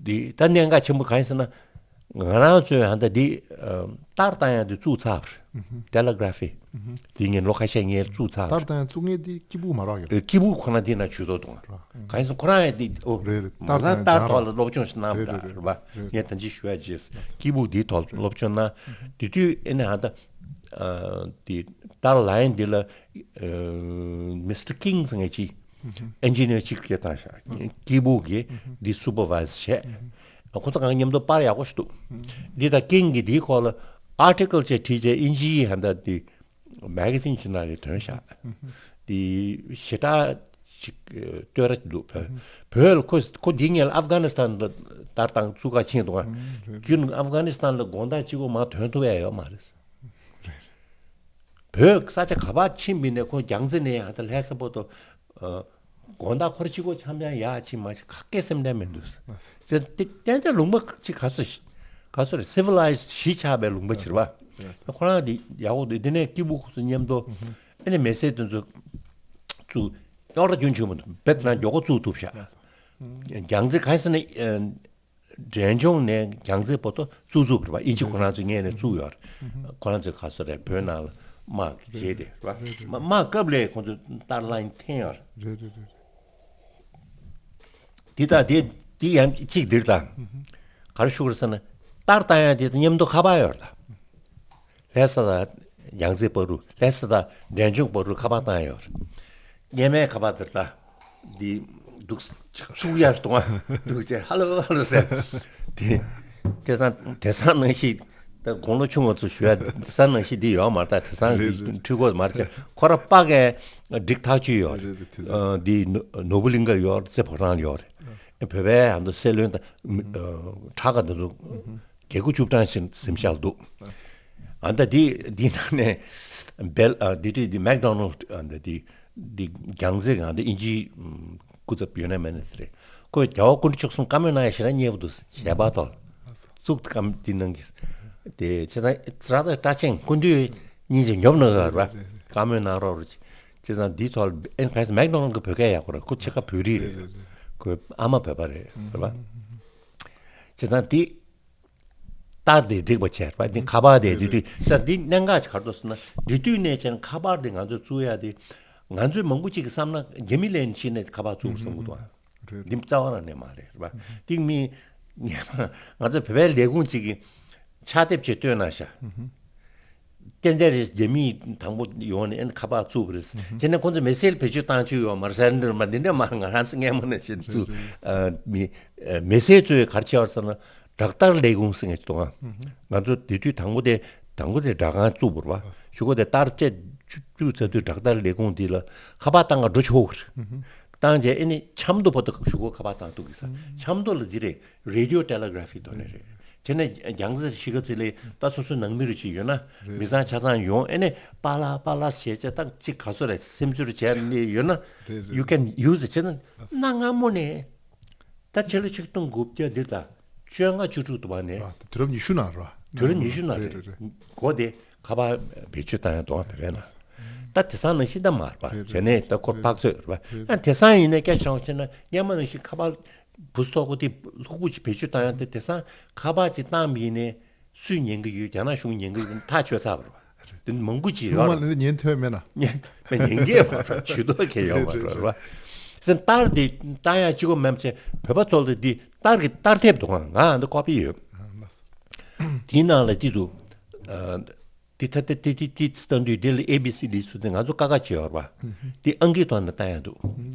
འདི་ད་གནད་འགག་ཆེན་པོ་གང་ཡིན་ཟེར་ན། ང་རང་ཚོས་ཧ་ད་འདི་ཨ་ལྟར་བཏང་ཡ་འདི་བཙུགས་ཚར་བ་རེད། Telegraphy། འདི་ངས་ལོ་ཁ་ཤས་ངས་བཙུགས་ཚར་བ་ལྟར་རེད། བཏང་ཡ་བཙུགས་མཁན་འདི་སྐྱིད་པོ་མ་རག་གི་རེད། སྐྱིད་པོ་ཁོ་ན་འདི་ན་ཇུས་གཏོགས་གཏོང་བ་རེད། གང་ཡིན་ཟེར་ཁོ་རང་ཡ་འདི་ཨོ་རེད་རེད། མ་ལྟར་ཚང་བཏང་ཡ་ལྟར་ཐོག་ལ་སློབ་སྦྱོང་ཞིག་གནང་བ་རེད་རེད་རེད། རེད་པ། ངས་ད་ཅི་ཞུ་ཡ་བྱས། སྐྱིད་པོ་འདིའི་ཐོག་སློབ་སྦྱོང་གནང་། དེ་དུས་ཨེ་ནས་ཧ་ད་ཨ་འདི་ལྟར་ལ་ཡན་འདི་ལ་ཨ་Mister King ཟེར་མཁན་ཅིག་ཨེན་ཇི་ནི་ཡར་གཅིག་སྐད་བཏང་ཤག་སྐྱིད་པོ་གིས་འདི་སུ་པར་ཝའི་ཟི་བྱས། ཁོ་ཚོ་གང་མཉམ་དུ་པར་ཡག་པོ་ཞིག་འདུག་འདི་དང་ཀིང་གིས་འདིའི་སྐོར་ལ་ཨར་ཊི་ཀལ་ཅིག་བྲིས་བྱས་ཨིན་ཇིའི་ཧ་ད་འདི་མེ་ག་ཛིན་ཅིག་ནང་ལ་ཐོན་ཤག་འདི་ཞེ་དྲག་ཅིག་བསྟོད་ར་ཅིག་འདུག་བོད་བོད་ལ་ཁོ་ཁོ་འདི་ངས་ཨབ་གྷ་ནི་སི་ཐན་ལ་ལྟར་དང་བཙུགས་ག་ཕྱིན་འདུག་ཨ། ཁྱོད་ཨབ་གྷ་ནི་སི་ཐན་ལ་དགོང་དག་གཅིག་པོ་མར་ཐོན་ཐུབ་ཡ་ཡོད་མ་རེད། བོད་ས་ཆ་ག་པར་ཕྱིན་པ་ཡིན་ནའི་ཁོང་རྒྱལ་རྩེ་ནས་ཡང་ད་ལྷ་ས་བར་དུ་ཨ་དགོང་དག་ཁོ་རང་གཅིག་པོ་འཆམ་འཆམ་ཡག་ཕྱིན་མ་ཕྱིན་ག་གེ་སེམས་ཁྲལ་མི་འདུག་ཟེར། དེ་ཏན་ཏན་ལུང་པ་གཅིག་ག་ཚོད་ག་ཚོད་རེད། སི་ཝི་ལའི་ཛེ་ཤན་ཆགས་པའི་ལུང་པ་ཅིག་རེད་པ། ཁོ་རང་དེ་ཡག་པོ་འདུག་དེ་ནས་སྐྱིད་པོ་ཁོ་ཚོ་མཉམ་དུ་ཨ་ནི་མི་སེར་དེ་ཚོ་ཚུར་རྙོག་དྲ་རྒྱུན་ཆད་མི་འདུག་དཔེ་ན་མགྱོགས་པོ་བཙུགས་ཐུབ་ཤག་རྒྱལ་རྩེ་གང་ཡིན་ཟེར་ན། འབྲས་ལྗོངས་ནས་རྒྱལ་རྩེ་བར་དུ་བཙུགས་བཙུགས་པ་རེད་པ། དབྱིན་ཇི་ཁོ་རང་ཚོའི་སྔོན་ནས་བཙུགས་ཡོད་རེད། ཁོ་རང་ཚོས་ག་ཚོད་རེད་བོད་ནང་ལ་དམག་བྱས་ཏེ་རེད་པ། དམག་དམག་སྐབས་ལ་ཁོ་ཚོས་ལྟར་ལན་འཐེན་ཡོད་རེད། རེད་རེད་རེད། འདི་དང་འདི་འདི་ཡང་གཅིག་འདིར་དང་། ག་རེ་ཞུ་དགོས་རེད་ཟེར་ན་ལྟར་བཏང་ཡ་འདི་དང་མཉམ་དུ་ཁ་པར་ཡོད་རེད་ད། ལྷ་ས་དང་རྒྱལ་རྩེ་བར་དུ་ལྷ་ས་དང་འབྲས་ལྗོངས་བར་དུ་ཁ་པར་བཏང་ཡོད་རེད། སྔོན་མའི་ཁ་པར་དེར་ད་འདི་འདུག་ཚུགས་ཡར་གཏོང་བ་འདུག་ཅེས་ཧ་ལོ་ཧ་ལོ་ཟེར། དེ་དེང་སང་དེང་སང་ནང་བཞིན་ད་དགུང་ལོ་ཆུང་བ་ཚོ་ཞུ་ཡ་དེང་སང་ནང་བཞིན་འདི་ཡོད་མ་རེད། ད་དེང་སང་རེད་འདི་རེད། འཕྲུལ་འཁོར་མ་རེད་ཅེས་ཁོ་ར་པ་གས་འགྲིག་ཐག་ཆོད་ཡོད་རེད། རེད་རེད། དེ་ཚོ་ཨ་འདི་ནོ་ནོར་བུ་གླིང་ག་ཡོད་རེད། རྩེ་ཕོ་བྲང་ཡོད་རེད། ཨ་བོད་པའི་ཨ་མདོ་སྲིད་བློན་དང་ཨ་ཁྲག་དཀར་དེ་ཚོ། རྒྱལ་སྒོ་བཅུ་གྲངས་ཤིག་གཟིམ་ཤག་འདུག་ཨ་ད་འདི་འདི་ནང་ནས་ སྦེལ་ཨ་འདི་དུས་འདི་མེག་ཌོ་ནལ་ཨ་འདི་འདི་འདི་རྒྱང་རྩེ་གང་འདི་ཨིན་ཇིའི་ཨམ་སྐུ་ཚབ་ཡོད་ན་མེད་ན་དེ་རེད། ཁོས་རྒྱལ་བ་སྐུ་ཕྲེང་བཅུ་གསུམ་བཀའ་མོལ་གནང་ཡ་ཞེ་དྲག་མཉེས་པོ་འདུག་ཞལ་པར་ཐོག་ལ་བཙུགས་ཏེ་བཀའ་མོལ་འདི་གནང་གི། དེ་བྱས་ཙང་ཙ་ར་ཏ་སྐྲ་ཆེན་སྐུ་མདུན་སྙིང་རྗེ་ཉོབ་གནང་ཡོད་རེད་པ། བཀའ་མོལ་གནང་རོགས་རེད། བྱས་ཙང་འདིའི་ཐོག་ལ་ཨེ་ག་ས་མེག་ཌོ་ནལ་གི་བོད་སྐད་ཡག་པོ་རེད། ཁོ་ཕྱེད་ཀ་བོད་རིགས་རེད། ཁོའི་ཨ་མ་བོད་པ་རེད་རེད་པ། བྱས་ཙང་འདི་རྟགས་དེ་འགྲིག་པ་བྱས་པ་འདི་ཁ་པར་དེ་དེ་དུས་ཙང་འདི་གནད་འགག་ཅིག་ག་རེ་འདུག་ཟེར་ན། དེ་དུས་ནས་བྱས་ན་ཁ་པར་དེ་ང་ཚོས་བཙུགས་ཡ་དེ་ང་ཚོས་མང་པོ་ཅིག་གིས་བསམ་ན་རྒྱ་མི་ལན་ཕྱིན་ནས་ཁ་པར་བཙུགས་པ་བསམ་གི་འདུག་ཨ། འདི་རྩ་བ་རང་ནས་མ་རེད་རེད་པ། འདི་མི་ངས་མ་ང་ཚོ་བོད་པའི་ལས་ཁུངས་ཅིག་གིས་ཕྱག་དེབ་ཅིག་བཏོན་གནང་ཤག་ཏན་ཏན་རེད། རྒྱ་མིས་དང་པོ་ཡོང་ནས་ཨ་ནི་ཁ་པར་བཙུགས་པ་རེད། བྱས་ནས་ཁོང་ཚོ་མེ་སེལ་བེད་སྤྱོད་བཏང་ཆོག་ཡོད་མ་རེད་ཟེར་འདིར་མ་འདི་འདྲ་མ་ང་རང་ཚོ་སྔས་མ་ནས་བྱེད་བཙུགས་ཨ་མི་མེ་སེལ་ཚོས་ག་རེ་བྱས་པ་ཟེར་ན། སྦྲག་ཏར་ལས་ཁུངས་ཟེར་མཁན་ཞིག་འདུག་ཨ། ང་ཚོ་དེ་དུས་དང་པོ་དེ་དང་པོ་དེ་སྦྲག་ཁང་བཙུགས་པ་རེད་པ། གཞུག་གུ་དེ་ཏར་བཅས་བཙུགས་ཚར་དུས་སྦྲག་ཏར་ལས་ཁུངས་འདི་ལ་ཁ་པར་བཏང་ག་འགྲོ་ཆོག་གི་རེད། བཏང་རྗེས་ཨ་ནི་ཆབ་མདོ་བར་དུ་གཞུག་གུ་ཁ་པར་བཏང་ཐུབ་ཀྱི་ས། ཆབ་མདོ་ལ་འདི་རེད། རེ་ཌི་ཡོ་ཊེ་ལེ་གྷ་ར་ཕི་ཐོག་ནས་རེད། བྱས་ནས་རྒྱང་རྩེ་གཞིས་ཀ་རྩེ་ལ་ད་སོ་སོའི་ནང་མི་རུ་ཅིག་ཡོད་ན་མི་ཚང་ཆ་ཚང་ཡོང་ཨ་ནི་པཱ་ལགས་པཱ་ལགས་ཞེས་བྱས་ད་ཅིག་ག་ཚོད་རེད་སེམས་ཚོར་བྱས་ནས་ཡོད་ན་you can use it བྱས་ན་གནའ་སྔ་མོ་ནས། ད་ཕྱི་ལོ་ཆིག་སྟོང་དགུ་བརྒྱ་འདིར་ད་བཅོ་ལྔ་བཅུ་དྲུག་དུ་བ་ནས། ཨ་དུས་རབས་ཉི་ཤུ་ནང་རེད་བ། དུས་རབས་ཉི་ཤུ་ནང་རེད། རེད་རེད་རེད། གོ་དེ་ཁ་པར་བེད་སྤྱོད་བཏང་ཡ་དོ་བ་བེད་ན། ད་དེང་སང་ནང་བཞིན་ད་མ་རེད་བ། རེད་རེད། བྱས་ནས་ད་ཁོ་རེད་ཕག་ཚོད་རེད་བ། རེད། ཨ་དེང་སང་ཡིན་ནའི་སྐད་ཆ་བཤད་ན་སྔོན་མ་ནང་བཞིན་ཁ་པར་བུ་སོག་པོ་དེ་ལྷུག་པོ་ཅིག་བེད་སྤྱོད་བཏང་ཡ་དེ་དེང་སང་ཁ་པར་ཅིག་བཏང་བ་ཡིན་ནའི། སུས་ཉན་གི་ཡོད། རྒྱ་ནག་གཞུང་ཉན་གི་ཡོད་ཐག་ཆོད་ཚར་བ་རེད་བ། དེ་མང་པོ་ཅིག་ཡོད་རེད། སྔོན་མ་ལ་ཉན་ཐོས་མེད་ན། ཉན་མེད་ཉན་གི་མ་རེད། ཇུས་གཏོགས་གལ་ཡོད་མ་རེད་བ། སེམས་ཏར་དེ་ཏར་ཡང་གཅིག་པོ་མེད་པ་བྱས་བོད་པ་ཚོ་ལ་དེ་ཏར་གི་ཏར་དེབ་འདུག་ང་ང་འདི་ཀོ་པི་ཡོད། དེའི་ནང་ལ་དེ་འདུག་དེ་ད་དེ་དེ་དེ་དེ་ལྟ་འདུས་དེ་ལ་ཨེ་བི་སི་ཌི་ཚུལ་དེ་ང་ཚོ་ཀ་ཀ་ཅིག་ཡོད་རེད་བ། དེ་ཨང་ཀིའི་ཐོག་ནས་ཏར་ཡང་འདུག་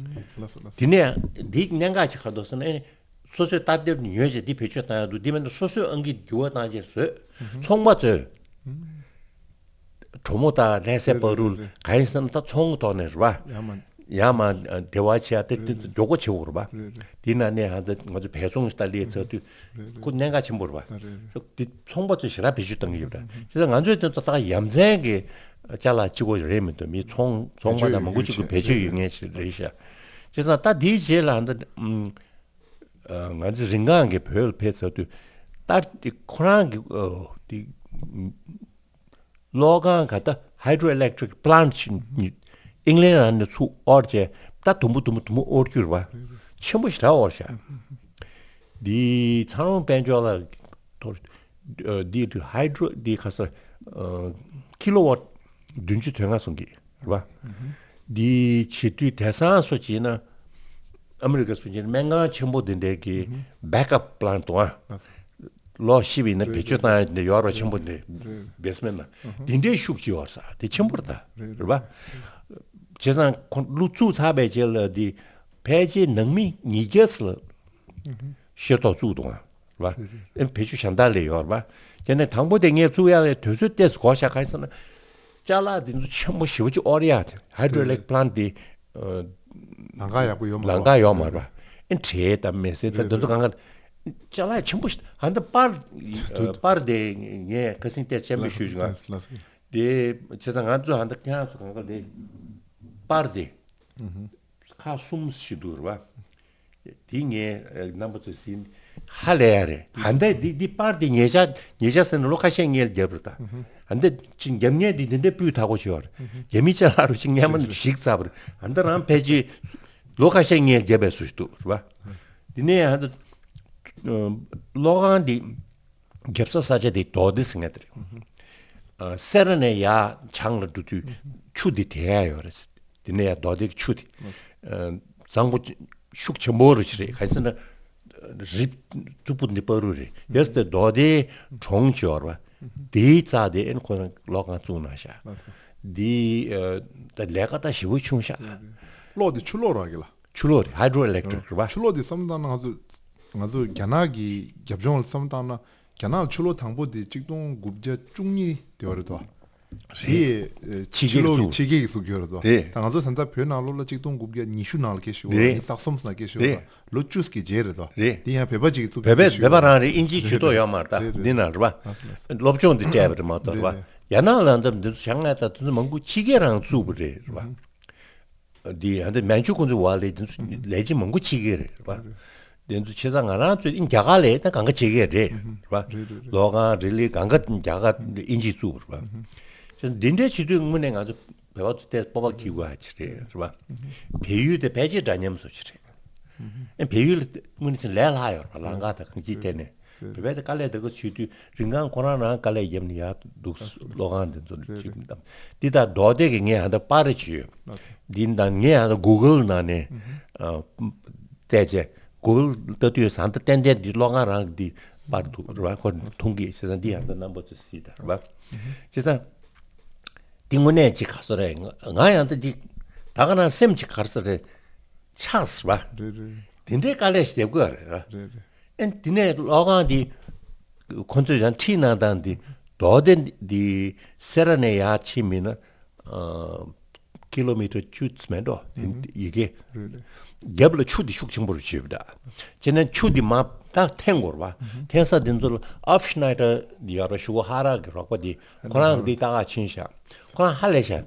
ལགས་སོ་ལགས་སོ། དེ་ནས་དེའི་གནད་འགག་ཅིག་ག་འདུག་ཟེར་ན་ཨེ། སོ་སོའི་ཏར་དེབ་ཉོས་བྱས་འདི་བེད་སྤྱོད་བཏང་ཡག་འདུག་འདི་མིན་ན་སོ་སོའི་ཨང་ཀི་འགྱུར་བ་བཏང་བྱས་བཟོས། ཚོང་པ་ཚོས། གྲོ་མོ་དང་ལྷ་སའི་བར་དུ་རེད་རེད་རེད། གང་ཡིན་ཟེར་ན་ད་ཚོང་གི་ཐོག་ནས་རེད་བ། ཡར་མར། ཡར་མར་འབྲེལ་བ་བྱས་ཡ་དེ་དེ་ཚོ་མགྱོགས་པོ་བྱེད་དགོས་རེད་བ། རེད་རེད། དེ་ན་ནས་ཧ་ད་ང་ཚོ་བལ་ཚོང་ཞིག་ད་ལས་ཚར་དུས། རེད་རེད། ཁོ་གནད་འགག་ཆེན་པོ་རེད་བ། རེད་རེད། འདི་ཚོང་པ་ཚོས་ཞེ་དྲག་བེད་སྤྱོད་བཏང་གི་ཡོད་རེད། བྱས་ཙང་ང་ཚོས་དེ་ཚོ་ད་ཡ་མཚན་གྱི་ཅ་ལག་གཅིག་པོ་རེད་མི་འདུག་མི་ཚོང་ཚོང་པ་དང་མང་པོ་གཅིག་གིས་བེད་སྤྱོད་ཡོད་མཁན་ཞིག་རེད་ཤག་བྱས་ཙང་ད་དེའི་རྗེས་ལ་ཧ་ད། ཨ་ང་ཚོ་རིང་གང་གི་བོད་ལ་ཕེབས་ཚར་དུས་ལྟར་དེ་ཁོ་རང་གི་ཨ་དེ་གློག་ཁང་ག་ད་hydroelectric plant་ཞིག་ཨིང་ལན་རང་ནས་ཚུགས་དབོར་བྱས་ད་དུམ་བུ་དུམ་བུ་དུམ་བུ་དབོར་རྒྱུ་རེད་བ། ཆེན་པོ་ཞེ་དྲག་དབོར་ཤག་འདི་ཚང་རོང་དཔལ་འབྱོར་ལ་ཐོར་འདི་དུས་hydro་འདི་ག་ས་ཨ་ཀི་ལོ་ཝཊ་བདུན་ཅུ་དོན་ལྔ་གསུང་གི་རེད་བ། འདི་བྱེད་དུས་དེང་སང་སོ་བྱས་ན་ཨ་མི་རི་ཀ་སོ་བྱས་ན་སྨན་ཁང་ཆེན་པོ་འདི་འདྲའི་གི་backup plant་དང་ལོག་ཤི་བ་ཡིན་ན་བེད་སྤྱོད་བཏང་ཡ་འདི་ཡོད་རོགས་ཆེན་པོ་འདི་basement་ན་འདི་འདྲའི་ཤུགས་ཀྱི་ཡོད་ས་དེ་ཆེན་པོ་རེད་ད་རེད་བ། བྱས་ཙང་ཁོ་ལུག་བཙུགས་ཚར་བའི་རྗེས་ལ་འདི་ཕལ་ཆེར་ནང་མི་ཉིས་བརྒྱ་ཙམ་ལ་ཤེར་ཐོག་བཙུགས་འདུག་ཨ། རེད་བ། ཨེ་བེད་སྤྱོད་གཞན་དག་ལས་ཡོད་རེད་བ། དེ་ནས་དང་པོ་དེ་ངས་བཙུགས་ཡག་ལས་དུས་ཚོད་ཏོག་ཙམ་འགོར་ཤག་གང་ཡིན་ཟེར་ན། ཅ་ལག་དེ་ཚོ་ཆེན་པོ་ཞེ་པོ་ཅིག་དབོར་ཡག་དེ་hydroelectric plant་དེ་ཨ་ལམ་ཁ་ཡག་པོ་ཡོད་མ་རེད་བ། ལམ་ཁ་ཡོད་མ་རེད་བ། ཨེ་དྲེལ་དང་མེ་སེར་དང་དེ་ཚོ་གང་ག་ཅ་ལག་ཆེན་པོ་ཞིག་ཨ་འདི་པར་ཨ་པར་དེ་ངས་ཁ་སང་ཏོག་ཙམ་སྤྱན་འབུལ་ཞུས་བྱུང་ཨ། དེ་བྱས་ཙང་ང་ཚོ་ཨ་འདི་ཁྱེད་རང་ཚོ་གང་ག་དེ་པར་དེ། ཁག་གསུམ་ཞིག་འདུག་རེད་བ། དེ་ངས་རྣམ་པ་ཚོས་ཟིན་ཧ་ལས་ཡ་རེད། ཧ་འདས་འདི་འདི་པར་འདི་ཉེ་ཆར་ཉེ་ཆར་ཟེར་ན་ལོ་ཁ་ཤས་སྔོན་ལ་བརྒྱབ་རེད་ད། ཧ་འདས་ཅིག་རྒྱབ་ངས་འདི་འདི་འདྲའི་སྤུས་དག་པོ་ཞིག་ཡོད་རེད། རྒྱ་མི་ཅ་ལག་རུ་ཅིག་སྔས་མ་ཞིག་ཚར་བ་རེད། ཧ་འདས་རང་ཕལ་ཆེར་ལོ་ཁ་ཤས་སྔོན་ལ་བརྒྱབ་པའི་བཟོ་ཞིག་འདུག་རེད་བ། འདི་ནས་ཧ་འདས་གློག་ཁང་འདི། རྒྱབ་ས་ས་ཆ་དེ་རྡོ་སྡེ་ཟེར་མཁན་དེ་རེད། ཨ་སེ་ར་ནས་ཡར་བྱང་ལ་འགྲོ་དུས་ཆུ་དེ་དེད་ཡག་ཡོད་རེད། དེ་ནས་ཡར་རྡོ་སྡེ་གི་ཆུ་དེ་ཨ་བཟང་པོ་ཤུགས་ཆེན་པོ་རུ་ཞིག་རེད། ག་རེ་ཟེར་ན་རི་རྩུབ་པོ་འདི་བར་དུ་རེད། ཡོད་ཚད་རྡོ་སྡེའི་གྲོང་ཅིག་ཡོད་རེད་བ། དེའི་རྩ་དེ་ཨེ་ཁོ་རང་གློག་ཁང་བཙུགས་གནང་ཤག་འདི་ཨ་ད་ལས་ཀ་ད་ཞེ་པོ་བྱུང་ཤག་གློག་དེ་ཆུ་གློག་རེད་གི་ལ། ཆུ་གློག་རེད། hydroelectric་རེད་བ། ཆུ་གློག་དེ་བསམ་བློ་བཏང་ན་ང་ཚོ་ང་ཚོ་རྒྱ་ནག་གི་རྒྱབ་ལྗོངས་ལ་བསམ་བློ་བཏང་ན་རྒྱ་ནག་ལ་ཆུ་གློག་དང་པོ་དེ་གཅིག་སྟོང་དགུ་བརྒྱ་བཅུ་གཉིས་དེ་བ་རེད་དོ། དེ་ཕྱི་རྒྱལ་ཆུ་གློག་གི་ཕྱི་རྒྱལ་གྱིས་བཙུགས་ཡོད་རེད་དོ། རེད། ད་ང་ཚོ་ད་ལྟ་བོད་ནང་ལོགས་ལ་གཅིག་སྟོང་དགུ་བརྒྱ་ཉི་ཤུ་ནང་ལ་སྐད་ཤེས་བ་རེད། ཉི་ཤུ་རྩ་གསུམ་ནང་སྐད་ཤེས་བ་རེད། ལོ་བཅུ་གི་རྗེས་རེད་དོ། རེད། དེ་ཡང་བོད་པ་གཅིག་གིས་བཙུགས་བོད་པས་བོད་པ་རང་རེད། ཨིན་ཇིའི་ཇུས་གཏོགས་ཡོད་མ་རེད་ད། རེད་རེད། འདི་ནང་རེད་བ། ལགས་སོ་ལགས་སོ། སློབ་སྦྱོང་འདི་སྤྲད་པ་རེད་མ་གཏོགས་རེད་བ། རེད་རེད། རྒྱ་ནག་ལ་འདི་འདི་ཚོ་བྱ་ངན་དང་དེ་ཚོ་མང་པོ་ཕྱི་རྒྱལ་རང་བཙུགས་པ་རེད། རེད་པ། འདི་ཡང་འདི་མན་ཇུ་ཁོང་ཚོའི་བར་ལས་འདི་ཚོ་ལས་བྱེད་མང་པོ་ཕྱི་རྒྱལ་རེད། རེད་པ། འདི་ཚོ་བྱས་ཙང་ང་རང་ཚོས་ཨིན་རྒྱ་གར་ལས་ད་གང་ག་བྱེད་མཁན་རེད། རེད་པ། རེད་རེད་རེད། ལོ་ཁང་རི་ལི་གང་ག་རྒྱ་གར་ཨིན་ཇི་བཙུགས་པ་རེད་པ། བྱས་ཙང་འདི་འདྲའི་བྱེད་དུས་དངོས་གནས་ང་ཚོ་བོད་པ་ཚོ་ཏོག་ཙམ་སྤོབས་པ་སྐྱེ་དགོས་ཡ་ཅིག་རེད། རེད་པ། བལ་ཡུལ་དེ་ཕལ་ཆེར་འདྲ་མཉམ་བཟོ་ཅིག་རེད། ཨེ་བལ་ཡུལ་ལ་དངོས་གནས་ལས་སླ་ཡོད་རེད་པ། ལམ་ཁ་དང་གང་ཅིའི་ཐད་ནས། བོད་པའི་དཀའ་ལས་དེ་ག་བྱེད་དུས་རིན་གོང་ཁོ་རང་རང་དཀའ་ལས་བརྒྱབ་ནས་ཡར་འདུག། ལོ་གང་འདི་ཚོ་ཅིག་འདི་ལྟར་རྡོ་སྡེ་གི་ངས་ཧ་ད་པར་རེ་བྱས་ཡོད། འདི་ད་ངས་ཧ་ད་གུ་གལ་ནང་ནས་བལྟས་རྗེས་གུ་གལ་ལྟ་དུས་ས་ད་ཏན་ཏན་འདི་ལོ་གང་རང་གི་འདི་པར་འདུག་རེད་པ། ཁོ་མཐོང་གི། བྱས་ཙང་འདི་ཧ་ད་རྣམ་པ་ཚོས་གཟིགས་དང་རེད་པ། བྱས་ཙང་འདི་དངོས་གནས་ཅིག་ག་ཚོད་རེད། ང་ཡང་ད་ཅིག་ད་ག་རང་སེམས་ཅིག་ག་ཚོད་རེད། ཆགས་པ། རེད་རེད། དེ་འདྲའི་དཀའ་ལས་ཞིག་རྒྱབ་དགོས་རེད། རེད་རེད། ཨེ་དེ་ནས་ལོ་གང་འདི་ཁོ་ཚོས་ཡང་ཁྲིད་གནང་སྟངས་འདི་རྡོ་སྡེ་འདི་སེ་ར་ནས་ཡར་ཕྱིན་མིན་ན་ཨ་ཀི་ལོ་མི་ཊར་བཅུ་ཙམ་མེད་འགྲོ། དེ་ཡི་གེ་རེད་རེད། རྒྱབ་ལ་ཆུ་འདི་ཤུགས་ཆེན་པོ་རུ་བྱས་པ་འདྲ། བྱས་ནས་ཆུ་འདི་མར་ད་འཐེན་དགོས་རེད་པ། འཐེན་ས་འདི་ཚོ་ལ་ཨབ་ཤི་ནའི་ཊར་ཡོད་རེད་པ། གཞུག་གུ་ཧ་རག་གི་རོགས་པ་འདི་ཁོ་རང་གི་འདི་ལྟ་ག་ཕྱིན་ཤག། ཁོ་རང་ཧ་ལས་ཤག།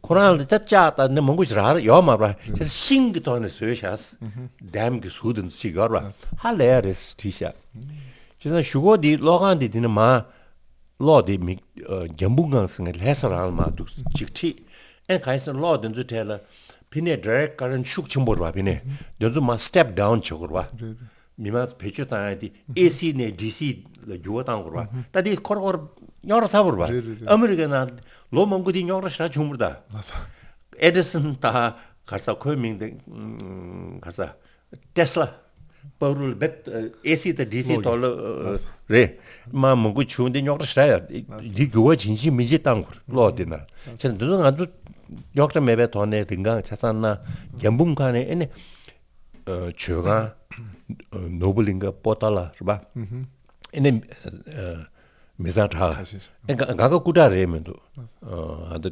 ཁོ་རང་ལ་ད་ལྕགས་དང་ནི་མང་པོ་ཞིག་རག་ཡོད་མ་རེད་པ། ཁྱེད་ཤིང་གི་ཐོག་ནས་བཟོས་ཤག། ཌེམ་གི་ཟུར་དེ་ཚོ་ཅིག་ཡོད་རེད་པ། ཧ་ལས་ཡ་རེད་བྲིས་ཤག། བྱས་ཙང་གཞུག་གུ་འདི་གློག་ཁང་འདི་དེ་ནས་མར་གློག་འདི་མི་ཨ་འཇམ་འབུ་སྒང་ཟེར་མཁན་ལྷ་ས་རང་ལ་མར་འདུག་ཅིག་ཁྲིད། ཨེ་གང་ཡིན་ཟེར་ན་གློག་དེ་ཚོའི་གྲས་ལ་ཕི་ནས་ཌི་རེག་ཊི་ཀ་རེན་ཊི་ཤུགས་ཆེན་པོ་རེད་པ། ཕི་ནས་དེ་ཚོ་མར་སི་ཊེབ་ཌའུན་བྱེད་དགོས་རེད་པ། མི་མང་བེད་སྤྱོད་བཏང་ཡ་དེ་ཨེ་སི་ནས་ཌི་སི་ལ་འགྱུར་བ་བཏང་དགོས་རེད་པ། ད་དེ་ཁོར་ཁོར་རྙོག་དྲ་ཚ་པོ་རེད་པ། རེད་རེད་རེད། ཨ་མི་རི་ཀའི་ནང་ལོ་མང་པོ་དེ་རྙོག་དྲ་ཞེ་དྲག་བྱུང་མ་རེད་ད། ལགས་སོ། ཨེ་ཌི་སན་དང་ག་རེ་ཟ་ཁོའི་མིང་དེ་ཨམ་ག་རེ་ཟ་ཏེ་སི་ལ་པ་རུ་ལ་བེད་ཨེ་སི་དང་ཌི་སི་གློག་ཐོག་ལ་ཨ་རེད། མ་མང་པོ་བྱུང་དེ་རྙོག་དྲ་ཞེ་དྲག་ཡ་དེ་འགྱུར་བ་ཇི་བཞིན་མི་བྱེད་བཏང་དགོས་རེད་གློག་དེ་ན། བྱས་ཙང་འདི་ཚོ་ང་ཚོ་རྙོག་དྲ་མེད་པའི་ཐོག་ནས་རིན་གོང་ཆ་ཚང་ན་འཇམ་འབུ་སྒང་ནས་ཨེ་ནས། ཨ་ཇོ་ཁང་། ཨ་ནོར་བུ་གླིང་ག་པོ་ཏཱ་ལ་རེད་པ། ཨེ་ནས་ཨ་མི་བཟང་གྲགས། ཨེ་ག་ག་ག་སྐུ་དྲག་རེད་མི་འདུག། ཨ་ད་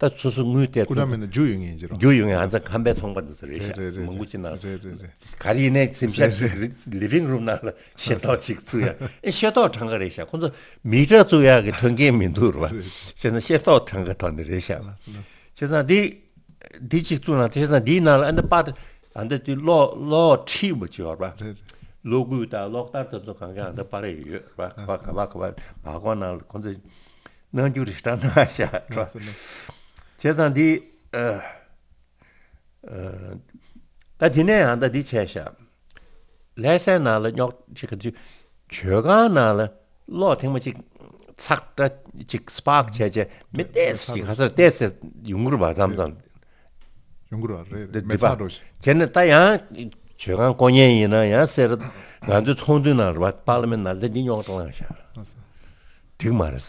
ད་སོ་སོ་དངུལ་སྟེར། སྐུ་དྲག་མིན་ན་རྒྱུ་ཡོད་མཁན་ཅིག་རེད། རྒྱུ་ཡོད་མཁན་ཨ་ཙ་ཁང་པའི་ཚོང་པ་འདི་ཚོ་རེད་ཤག། རེད་རེད་མང་པོ་ཅིག་ན། རེད་རེད་རེད། ག་རེ་ཡིན་ནའི་སེམས་ཤ་ཅིག་ལི་ཝིང་རུམ་ནང་ལ་ཤེལ་ཏོག་ཅིག་བཙུགས་ཡ། ཨེ་ཤེལ་ཏོག་གྲངས་ཀ་རེད་ཤག། ཁོང་ཚོ་མི་ཊར་བཙུགས་ཡ་གི་མཐུན་རྐྱེན་མི་འདུག་རེད་པ། བྱས་ན་ཤེལ་ཏོག་གྲངས་ཀ་ཐོག་ནས་རེད་ཤག། བྱས་ཙང་འདི། འདི་གཅིག་བཙུགས་ན་དེ་ཙང་འདིའི་ནང་ལ་ཨ་འདི་པར་ཨ་འདི་དེ་གློག་གློག་ཁྲིད་པ་ཅིག་ཡོད་རེད་པ། རེད་རེད། གློག་སྐུད་དང་གློག་དར་དེ་ཚོ་གང་ག་ཨ་འདི་པར་ཡོད་རེད་པ། ག་པར་ག་པར་ག་པར་མ་གོ་ནང་ལ་ཁོང་ཚོས་གནང་རྒྱུ་རེ་ཞིག་གནང་ཤག་རེད་པ། རེད་རེད། བྱས་ཙང་འདི་ཨ་ཨ་ད་དེ་ནས་ཨ་འདི་འདི་བྱས་ཤག། ལྷ་སའི་ནང་ལ་རྙོག་ཅིག་ག་ཚོད་ཇོ་ཁང་ནང་ལ་གློག་ཐེངས་མ་གཅིག་ཚག་འདྲ་གཅིག་སི་པཱག་བྱས་བྱས་མི་ཏོག་ཙམ་ཅིག་ག་ཚོད་ཏོག་ཙམ་ཡོང་གི་རེད་པ། མཚམས་མཚམས་ཡོང་གི་རེད་པ། རེད་རེད། མི་ཚག་འགྲོ་ཞིག། བྱས་ནས་ད་ཡང་ཇོ་ཁང་བསྐོ་མཁན་ཡིན་ན་ཡང་ཟེར། ང་ཚོའི་ཚོགས་འདུའི་ནང་རེད་པ། པར་ལི་མེན་ནང་ད་འདི་རྙོག་དྲ་བསླངས་ཤག། འགྲིག་མ་རེད།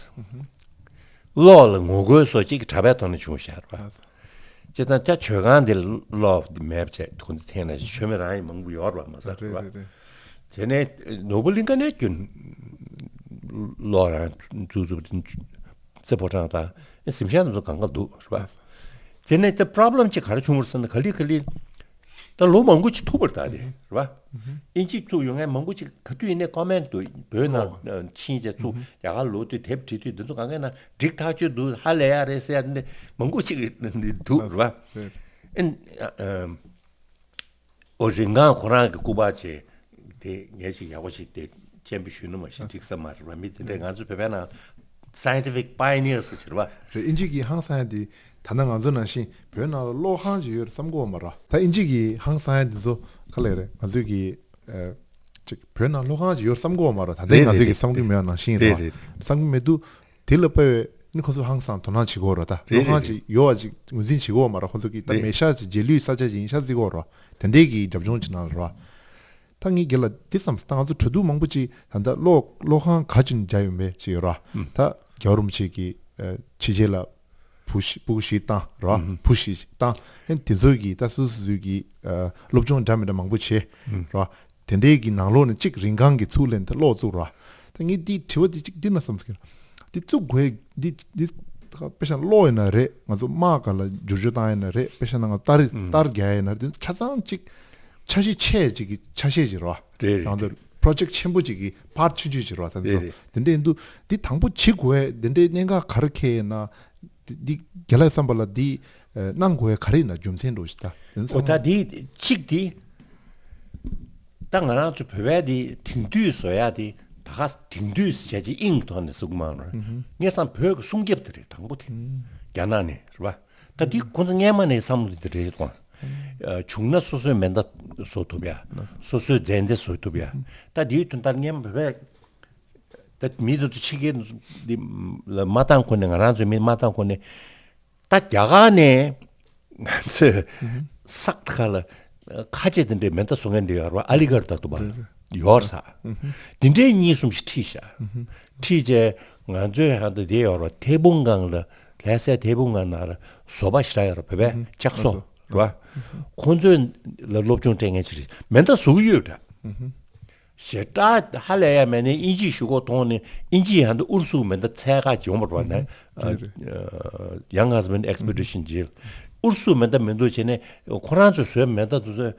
གློག་ལ་ངོ་རྒོལ་སོགས་གཅིག་གི་དྲ་བའི་ཐོག་ནས་བྱུང་ཤག་རེད་པ། བྱས་ཙང་ད་ཇོ་ཁང་འདི་ལ་གློག་འདི་མེད་པ་བྱས་ཁོང་ཚོ་འཐེན་ན་ཆོས་མེད་རང་ཡིན་མང་པོ་ཡོད་རེད་པ། མ་ཟད་རེད་རེད་པ། རེད་རེད། དེ་ནས་ནོར་བུ་གླིང་ག་ནས་ཀྱང་གློག་རང་འཛུགས་འཛུགས་དེ་རྩེ་ཕོ་བྲང་དང་གཟིམ་ཤག་དེ་ཚོ་གང་ག་འདུག་རེད་པ། དེ་ནས་ད་པོ་རོབ་ལེམ་ཅིག་ག་རེ་བྱུང་བ་རེད་ཟེར་ན་ག་ལེ་ག་ལེ་ད་ལོ་མང་པོ་ཅིག་ཐུག་པ་རེད་ད་དེ་རེད་པ། ཨིན་ཇི་བཙུགས་ཡོང་མཁན་མང་པོ་ཅིག་ག་དུས་ཡིན་ནའི་ཀོ་མེན་ཊི་འདུག། བོད་ནང་ཕྱིན་བྱས་ཚུར་རྒྱ་གར་ལོག་དུས་དེབ་བྲིས་དུས་འདི་ཚོ་གང་ག་ན་འགྲིག་ཐག་ཆོད་འདུག། ཧ་ལས་ཡ་རེད་ཟེར་ཡ་འདི་མང་པོ་ཅིག་འདུག་རེད་པ། རེད། ཨེ་ཨ་ཨ་ཨོ་རིན་གོང་ཁོ་རང་གི་སྐུ་པར་བྱས་དེ་ངས་ཅིག་ཡག་པོ་ཞིག་དེ་སྤྱན་འབུལ་ཞུས་ནི་མ་གཞི་འགྲིག་ས་མ་རེད་པ། མི་དེ་འདྲས་ང་ཚོ་བོད་པའི་ནང་སའེན་ཊི་ཕིག་པའི་ནི་ཡར་ཟེར་གྱི་རེད་པ། རེད། ཨིན་ཇི་གིས་ཧང་སང་ཡ་དེ་ད་ལྟ་ང་ཚོ་ནང་བཞིན་བོད་ནང་ལ་གློག་ཁང་ཅིག་ཡོད་རེད་བསམ་གྱི་ཡོད་མ་རེད། ད་ཨིན་ཇི་གིས་ཧང་སང་ཡ་དེ་ཚོ་ག་ལེར་རེད། ང་ཚོས་ཀྱི་ཨ་ཅིག་བོད་ནང་གློག་ཁང་ཅིག་ཡོད་བསམ་གྱི་ཡོད་མ་རེད། ད་ལྟའི་རེད་ང་ཚོས་རེད་ཀྱི་བསམ་གྱི་རེད། མེད་པ་ནང་བཞིན་རེད་རེད་རེད། བསམ་གྱི་མེད་དུས་དེ་ལ་དཔེ་བས་ནི་ཁོ་ཚོ་ཧང་སང་དོ་སྣང་བྱེད་ཀྱི་ཡོད་རེད། ད་རེད་གློག་ཁང་རེད་ཅིག་ཡོད་པ་ཅིག་ངོས་འཛིན་བྱེད་ཀྱི་ཡོད་མ་རེད། ཁོ་ཚོ་གིས་ད་རེད། མེད་ཤག་ཅིག་རྗེས་ལུས་ས་ཆ་ཅིག་ཡིན་ཤག་བརྩི་གི་ཡོད་རེད། དེ་འདྲས་ཀྱི་རྒྱབ་ལྗོངས་ཅིག་ནང་ལ་རེད། ད་ངས་རྒན་ལ་འདི་བསམ་སོང་། ད་ང་ཚོ་གྲོས་བསྡུར་མང་པོ་ཅིག་ད་ལྟ་གློག་གློག་ཁང་ག་ཅིག་བྱས་ཡོད་མེད་ཅིག་ཡོད་ར། ཨུམ། ད་རྒྱལ་བ་རིན་པོ་ཆེ་གི་ཨ་ཕྱི་རྒྱལ་ལ་བུ་བཞི་སྤུ་གུ་བཞི་བཏང་ར། ཨུམ། བུ་བཞི་བཏང་། ཨེ་དེ་ཚོ་གི་ད་སོ་སོ་སོ་གི་ཨ་སློབ་སྦྱོང་འདྲ་མི་འདྲ་མང་པོ་བྱས་ཨུམ། ར། དེ་འདྲའི་གི་ནང་ལོགས་ནས་གཅིག་རིན་གོང་གི་ཚུར་ལེན་ད་གློག་བཙུགས་ར། ད་ངས་འདི་དྲི་བ་འདི་གཅིག་འདི་ན་བསམ་སོང་། འདི་བཙུགས་དགོས་འདི་འདི་དཔེ་བཞག་ན་གློག་ཡིན་ན་རེད། ང་ཚོ་དམག་སྒང་ལ་བསྒྱུར་བཅོས་བཏང་ཡིན་ན་རེད། དཔེ་བཞག་ན་ང་ཚོ་ལྟར་ཨུམ། ལྟར་རྒྱག་ཡིན་ན་རེད། འདི་ཆ་ཚང་གཅིག་ཆ་ཤས་ཆེ་ཅིག་གི་ཆ་ཤས་ཅིག་རེད་བ། རེད་རེད་རང་ཚོ་རེད། པོ་རོ་ཇེཀ་ཆེན་པོ་ཅིག་གི་པར་ཆུང་ཆུང་ཅིག་རེད་བ། ད་འདི་ཚོ་རེད་རེད། དེ་འདྲ་ཡིན་དུས་འདི་དང་པོ་བྱེད་དགོས་དེ་འདྲའི་གནད་འགག་ག་རེ་འཁེལ་ཡིན་ན། འདི་འདི་རྒན་ལགས་བསམ་པ་ལ་འདི་ཨ་གནང་དགོས་ག་རེ་ཡིན་ན་རྒྱུ་མཚན་འགྲོ་ཞིག་ད་དེ་ཚོ་ཨོ་ཚང་ད་མ་འདི་གཅིག་འདི། ད་ང་རང་ཚོ་བོད་པའི་དེ་དེང་དུས་བཟོ་ཡ་དེ་ད་ག་དེང་དུས་བྱས་ཅིག་དབྱིངས་ཐོག་ནས་གསུང་གི་མ་རེད། ངས་བསམ་བོད་ཀྱི་སྲུང་སྐྱོབ་དེ་རེད་དང་པོ་དེ། རྒྱ་ནག་ནས་རེད་བ། ད་འདི་ཁོང་ཚོ་སྔས་མ་ནས་བསམ་བློ་དེ་རེད་དང་། བྱུང་ན་སོ་སོའི་མེ་མདའ་བཟོ་ཐུབ་ཡ། སོ་སོའི་རྫས་མདེལ་བཟོ་ཐུབ་ཡ། ད་འདིའི་དོན་དག་སྔས་མ་བོད་པས་ད་མི་དེ་ཚོ་ཕྱི་རྒྱལ་འདི་ལ་མ་བཏང་ཁོ་ནས་ང་རང་ཚོའི་མི་མ་བཏང་ཁོ་ནས། ད་རྒྱ་གར་ནས་ང་ཚོས་སག་ཁ་ལ་ཁ་ཆེ་དེ་འདྲའི་མེ་མདའ་བཟོ་མཁན་འདྲ་ཡོད་རེད་བ། ཨ་ལི་གྷར་ད་དུ་བར་ཡོད་ས། དེ་འདྲའི་གཉིས་གསུམ་ཞིག་ཁྲིད་ཤག་ཁྲིད་རྗེས་ང་ཚོས་ཧ་ད་དེ་ཡོད་རེད་བ། ཐའེ་ཝན་སྒང་ལ་ལྷ་སའི་ཐའེ་ཝན་སྒང་ན་ར་བཟོ་པ་ཞིག་རག་ཡོད་རེད། བོད་པའི་ལྕགས་བཟོ་རེད་བ། ཁོང་ཚོས་ལ་སློབ་སྦྱོང་སྤྲད་མཁན་ཅིག་རེད། མེ་མདའ་བཟོ་གི་ཡོད་འདྲ། ཞེ་དྲག་ཧ་ལས་ཡ་མེད་ནས་དབྱིན་ཇིའི་གཞུག་གུ་མཐོང་ནས། དབྱིན་ཇིའི་ཧ་འདི་ཨུ་རུ་སུ་མེ་མདའ་འཚོལ་ག་ཅིག་ཡོང་བ་རེད་བ། ནས་ཨ་ཡང་ཧ་སི་བན་ཨེག་སི་པི་ཌི་ཤན་རྗེས་ཨུ་རུ་སུ་མེ་མདའ་མི་འདུག་བྱས་ནས་ཁོ་རང་ཚོས་བཟོས་མེ་མདའ་དེ་ཚོ་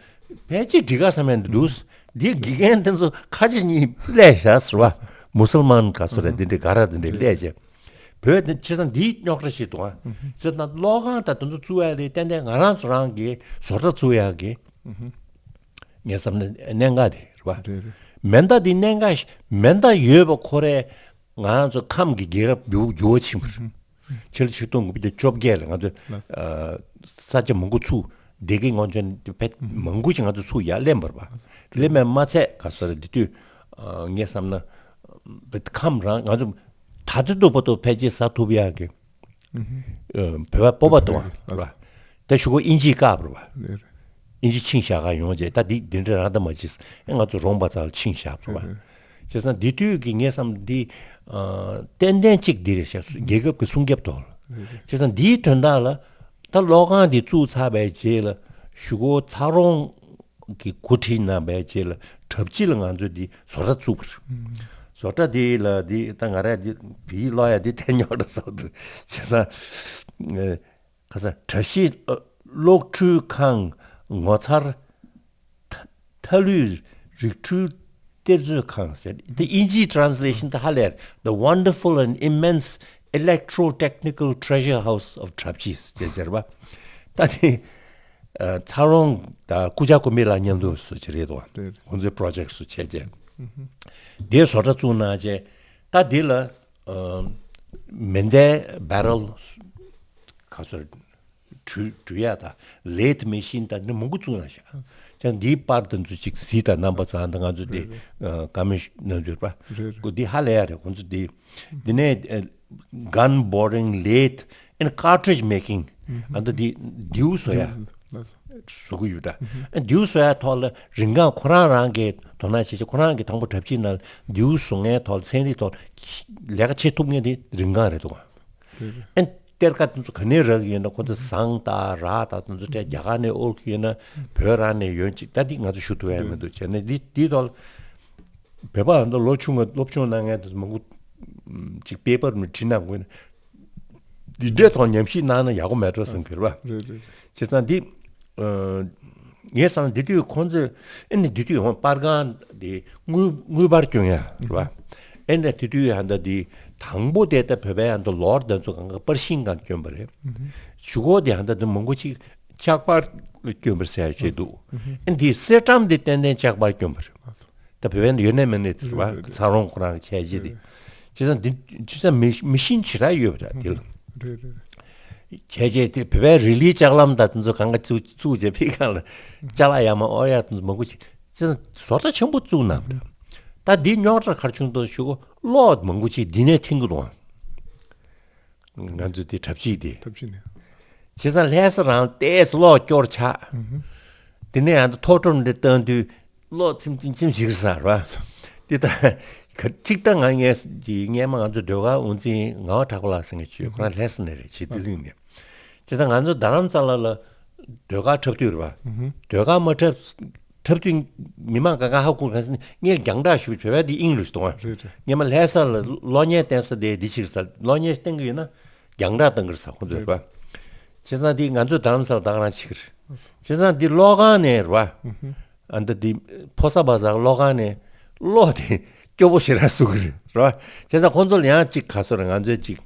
ཕལ་ཆེར་འགྲིག་ག་བསམ་ཡ་འདི་འདུག་འདི་དགེ་རྒན་དེ་ཚོ་ཁ་ཆེ་གཉིས་སླེབས་བཞག་ཟེར་བ། མུ་སུལ་མཱན་ག་ཚོད་རེད། འདི་འདྲའི་ག་ར་འདི་འདྲའི་སླེབས་བྱས། བོད་འདི་བྱས་ཙང་འདིའི་རྙོག་དྲ་ཞིག་འདུག་ཨ། བྱས་ཙང་གློག་ཁང་དང་དེ་ཚོ་བཙུགས་ཡ་ལས་ཏན་ཏན་ང་རང་ཚོ་རང་གི་བཟོ་གྲྭ་བཙུགས་ཡ་གི་ངས་བསམ་ན་གནད་འགག་དེ་རེད་བ། རེད་རེད། མེ་མདའ་དེ་གནད་འགག་ཞིག་མེ་མདའ་ཡོད་པ་ཁོ་རས་ང་རང་ཚོ་ཁམས་ཀྱི་རྒྱལ་རབས་འགྱུར་འགྱུར་བ་ཕྱིན་པ་རེད། ཕྱི་ལོ་ཆིག་སྟོང་དགུ་བརྒྱ་བཅོ་བརྒྱད་ལ་ང་ཚོ་ལགས། ཨ་ས་ཆ་མང་པོ་ཚུགས། སྡེ་དགེ་སྔོན་བྱོན་དེ་ཕེ་མང་པོ་ཞིག་ང་ཚོ་ཚུགས་ཡར་སླེབས་པ་རེད་བ། སླེབས་མེད་མ་ཚད་ག་ས་རེད། དེ་དུས་ཨ་ངས་བསམ་ན་ཁམས་རང་ང་ཚོ་ད་ལྟ་བར་དུ་ཕལ་ཆེར་ཟ་ཐུབ་ཡག་གི་ཨ་བོད་པ་སྤོབས་པ་གཏོང་བ་རེད་བ། ད་གཞུག་གུ་དབྱིན་ཇིས་བཀག་པ་རེད་བ། དབྱིན་ཇི་ཕྱིན་བཞག་ག་ཡོང་རྗེས་ད་འདི་འདི་འདྲ་རང་ད་མ་བྱེད། ཨེ་ང་ཚོ་རོང་པ་ཚང་ལ་ཕྱིན་བཞག་པ་རེད་བ། བྱས་ཙང་འདི་དུས་ཀྱི་ངས་བསམ་འདི་ཨ་ཏན་ཏན་གཅིག་འདི་རེད་ཤག་རྒྱལ་ཁབ་ཀྱི་སྲུང་སྐྱོབ་ཐོག་ལ། བྱས་ཙང་འདིའི་དོན་དག་ལ་ད་གློག་ཁང་འདི་བཙུགས་ཚར་བའི་རྗེས་ལ་གཞུག་གུ་ཚ་རོང་གི་འགོ་ཁྲིད་གནང་བའི་རྗེས་ལ་གྲབས་ཅི་ལ་ང་ཚོས་འདི་བཟོ་གྲྭ་བཙུགས་པ་རེད། བཟོ་གྲྭ་འདི་ལ་འདི་ད་ང་རང་འདི་བིའི་ཀློག་ཡ་འདི་ཐད་རྙོག་དྲ་བཟོ་འདུག་བྱས་ཙང་ཨ་ག་ས་བཀྲ་ཤིས་ཨ་གློག་འཕྲུལ་ཁང་ངོ་མཚར་མཐའ་མཐའ་ལུས་རིག་འཕྲུལ་གཏེར་མཛོད་ཁང་ཟེར། དེ་དབྱིན་ཇིའི་translation་དེ་ཧ་ལས་The Wonderful and Immense Electrotechnical Treasure House of Trapchis ཟེར་ཟེར་བ། ད་དེ་ཨ་ཚ་རོང་དང་སྐུ་བཅར་ཀུ་མི་ལ་མཉམ་དུ་སུ་ཅི་རེད་དོ། རེད། ཁོང་ཚོའི་project་སུ་བྱས་རྗེས་དེ་བཟོ་གྲྭ་བཙུགས་གནང་རྗེས་ད་འདི་ལ་ཨ་མེ་མདའི་barrel་ག་ཚོད་འགྲུལ་འགྲུལ་ཡག་དང་lathe machine་དང་འདི་མང་པོ་བཙུགས་གནང་ཤག་ཅང་འདིའི་པར་དེ་ཚོ་ཅིག་གཟིགས་དང་རྣམ་པ་ཚོ་ཨ་ད་ང་ཚོ་འདི་ཨ་བཀའ་མོལ་གནང་རྒྱུ་རེད་པ། རེད་རེད། ཁོ་འདི་ཧ་ལས་ཡག་རེད། ཁོང་ཚོ་འདི་འདི་ནས་ཨ་gun boring lathe and cartridge making་ཨ་ད་འདི་མདེའུ་བཟོ་ཡག་བཟོ་གི་ཡོད་འདྲ། ཨ་མདེའུ་བཟོ་ཡག་ཐོག་ལ་རིན་གོང་ཁོ་རང་རང་གི་དོ་སྣང་བྱེད་ཆེད་ཁོ་རང་གི་དང་པོ་གྲབས་ཅིག་ནང་མདེའུ་བཟོ་མཁན་ཐོག་ལ་ཚན་རིག་ཐོག་ལས་ཀ་བྱེད་ཐུབ་མཁན་དེ་རིན་གོང་རེད་འདུག་ག་ཨ་གཏེར་ཁ་དེ་ཚོ་ག་ནས་རག་གི་ཡོད་ན། ཁོ་ཚོ་ཟངས་དང་རག་དང་དེ་ཚོ་སྤྲད་རྒྱ་གར་ནས་དབོར་གི་ཡོད་ན་བོད་རང་ནས་ཡོང་ཅིག་ད་འདི་ང་ཚོ་ཞུ་ཐུབ་ཡ་མི་འདུག་བྱས་ནས་འདི་འདི་ཐོག་བོད་པ་འདི་ལོ་ཆུང་ངུ་སློབ་སྦྱོང་གནང་མཁན་དེ་ཚོ་མང་པོ་ཅིག་པེ་པར་མི་བྲིས་ན་དགོས་ན་འདི་འདྲའི་ཐོག་ཉམས་ཞིབ་གནང་ན་ཡག་པོ་མེད་འགྲོ་བསམ་གི་རེད་པ། རེད་རེད། བྱས་ཙང་འདི་ཨ་ངས་བསམ་ན་འདི་དུས་ཁོང་ཚོས་ཨེ་ནི་འདི་དུས་ཧོན་པར་ཁང་དེ་དངུལ་དངུལ་པར་སྐྱོན་ཡ་རེད་པ། ཨེ་ནི་དེ་དུས་ཧ་འདི་དེ་དང་པོ་དེ་ད་བོད་པའི་ཧ་འདི་ལོར་དེ་ཚོ་གང་ག་པར་ཤིང་སྒང་སྐྱོན་པ་རེད། གཞུག་གུ་དེ་ཧ་འདི་དེ་མང་པོ་ཅིག་ལྕགས་པར་སྐྱོན་པ་ཟེར་ཡ་བྱས་འདུག་ཨེ་འདི་གསེར་ཊམ་དེ་ཏན་ཏན་ལྕགས་པར་སྐྱོན་པ་རེད། ད་བོད་པའི་ཡོད་ནའི་མེད་ནའི་དེ་རེད་པ། རེད་རེད། ཚ་རོང་ཁོ་རང་གི་ཆས་གཞི་དེ། བྱས་ཙང་འདི་བྱས་ཙང་མི་མི་ཤིན་ཇི་ར་ཡོད་པ་རེད་དེ་ལ། རེད་རེད་རེད། བྱས་རྗེས་དེ་བོད་པའི་རི་ལིའི་ལྕགས་ལམ་དང་དེ་ཚོ་གང་ག་བཙུགས་བཙུགས་རྗེས་ཕི་གང་ལ་ཅ་ལག་ཡར་མར་དབོར་ཡག་དེ་ཚོ་མང་པོ་ཅིག་བྱས་ཙང་བཟོ་གྲྭ་ཆེན་པོ་བཙུགས་གནང་བ་རེད། ད་འདི་རྙོག་དྲ་ག་རེ་བྱུང་འདུག་ཞུ་གོ། གློག་མང་པོ་ཅིག་འདི་ནས་འཐེན་གི་འདུག་ཨང་། ང་ཚོ་དེ་གྲབས་ཅིག་དེ། གྲབས་ཅིག་ནས། བྱས་ཙང་ལྷ་ས་རང་ཏོག་ཙམ་གློག་སྐྱོར་ཆགས། དེ་ནས་ཡང་ཐོག་ཁྲོམ་འདི་བཏང་དུས་གློག་ཚིམ་ཚིམ་ཚིམ་ཞིག་ཟ་ར། དེ་ལྟར་གཅིག་ད་ང་ངས་ཀྱི་སྔས་མ་ང་ཚོ་ཟློས་གར་དབུ་འཛིན་ངག་དབང་གྲགས་པ་ལགས་ཟེར་མཁན་ཅིག་ཡོད། ཁོ་རང་ལྷ་ས་ནས་རེད། ཕྱི་བདེ་སྲིད་ནས། བྱས་ཙང་ང་ཚོ་རྡ་རམ་ས་ལ་ལ་ཟློས་གར་འཁྲབ་དུས་རེད་པ། ཟློས་གར་མ་འཁྲབ་འཁྲབ་དུས་མི་མང་གང་ག་ཧ་གོ་ག་ཟེར་ན་ངས་རྒྱང་བསྒྲགས་ཞུ་བའི་བོད་པ་དེ་ཨིན་ལིཤ་གཏོང་བ། རེད་རེད། སྔས་མ་ལྷ་ས་ལ་གློག་བརྙན་བསྟན་ས་དེ་འདི་ཕྱིར་ས་གློག་བརྙན་བསྟན་གི་ཡོད་ན་རྒྱང་བསྒྲགས་བཏང་གི་རེད་ཟེར་ཁོང་ཚོས་རེད་པ། བྱས་ཙང་འདི་ང་ཚོས་རྡ་རམ་ས་ལ་ད་ག་རང་བྱེད་ཀྱི་རེད། བྱས་ཙང་འདི་གློག་ཁང་ནས་རེད་པ། ཨ་འདི་འདི་ཕོ་ས་བ་ཟ་གློག་ཁང་ནས་ གློག་དེ་སྐྱོ་པོ་ཞེ་དྲག་བཟོ་གི་རེད་རེད་བ། བྱས་ཙང་ཁོང་ཚོ་ལ་ཡང་གཅིག་ག་སོ་རེད། ང་ཚོས་གཅིག་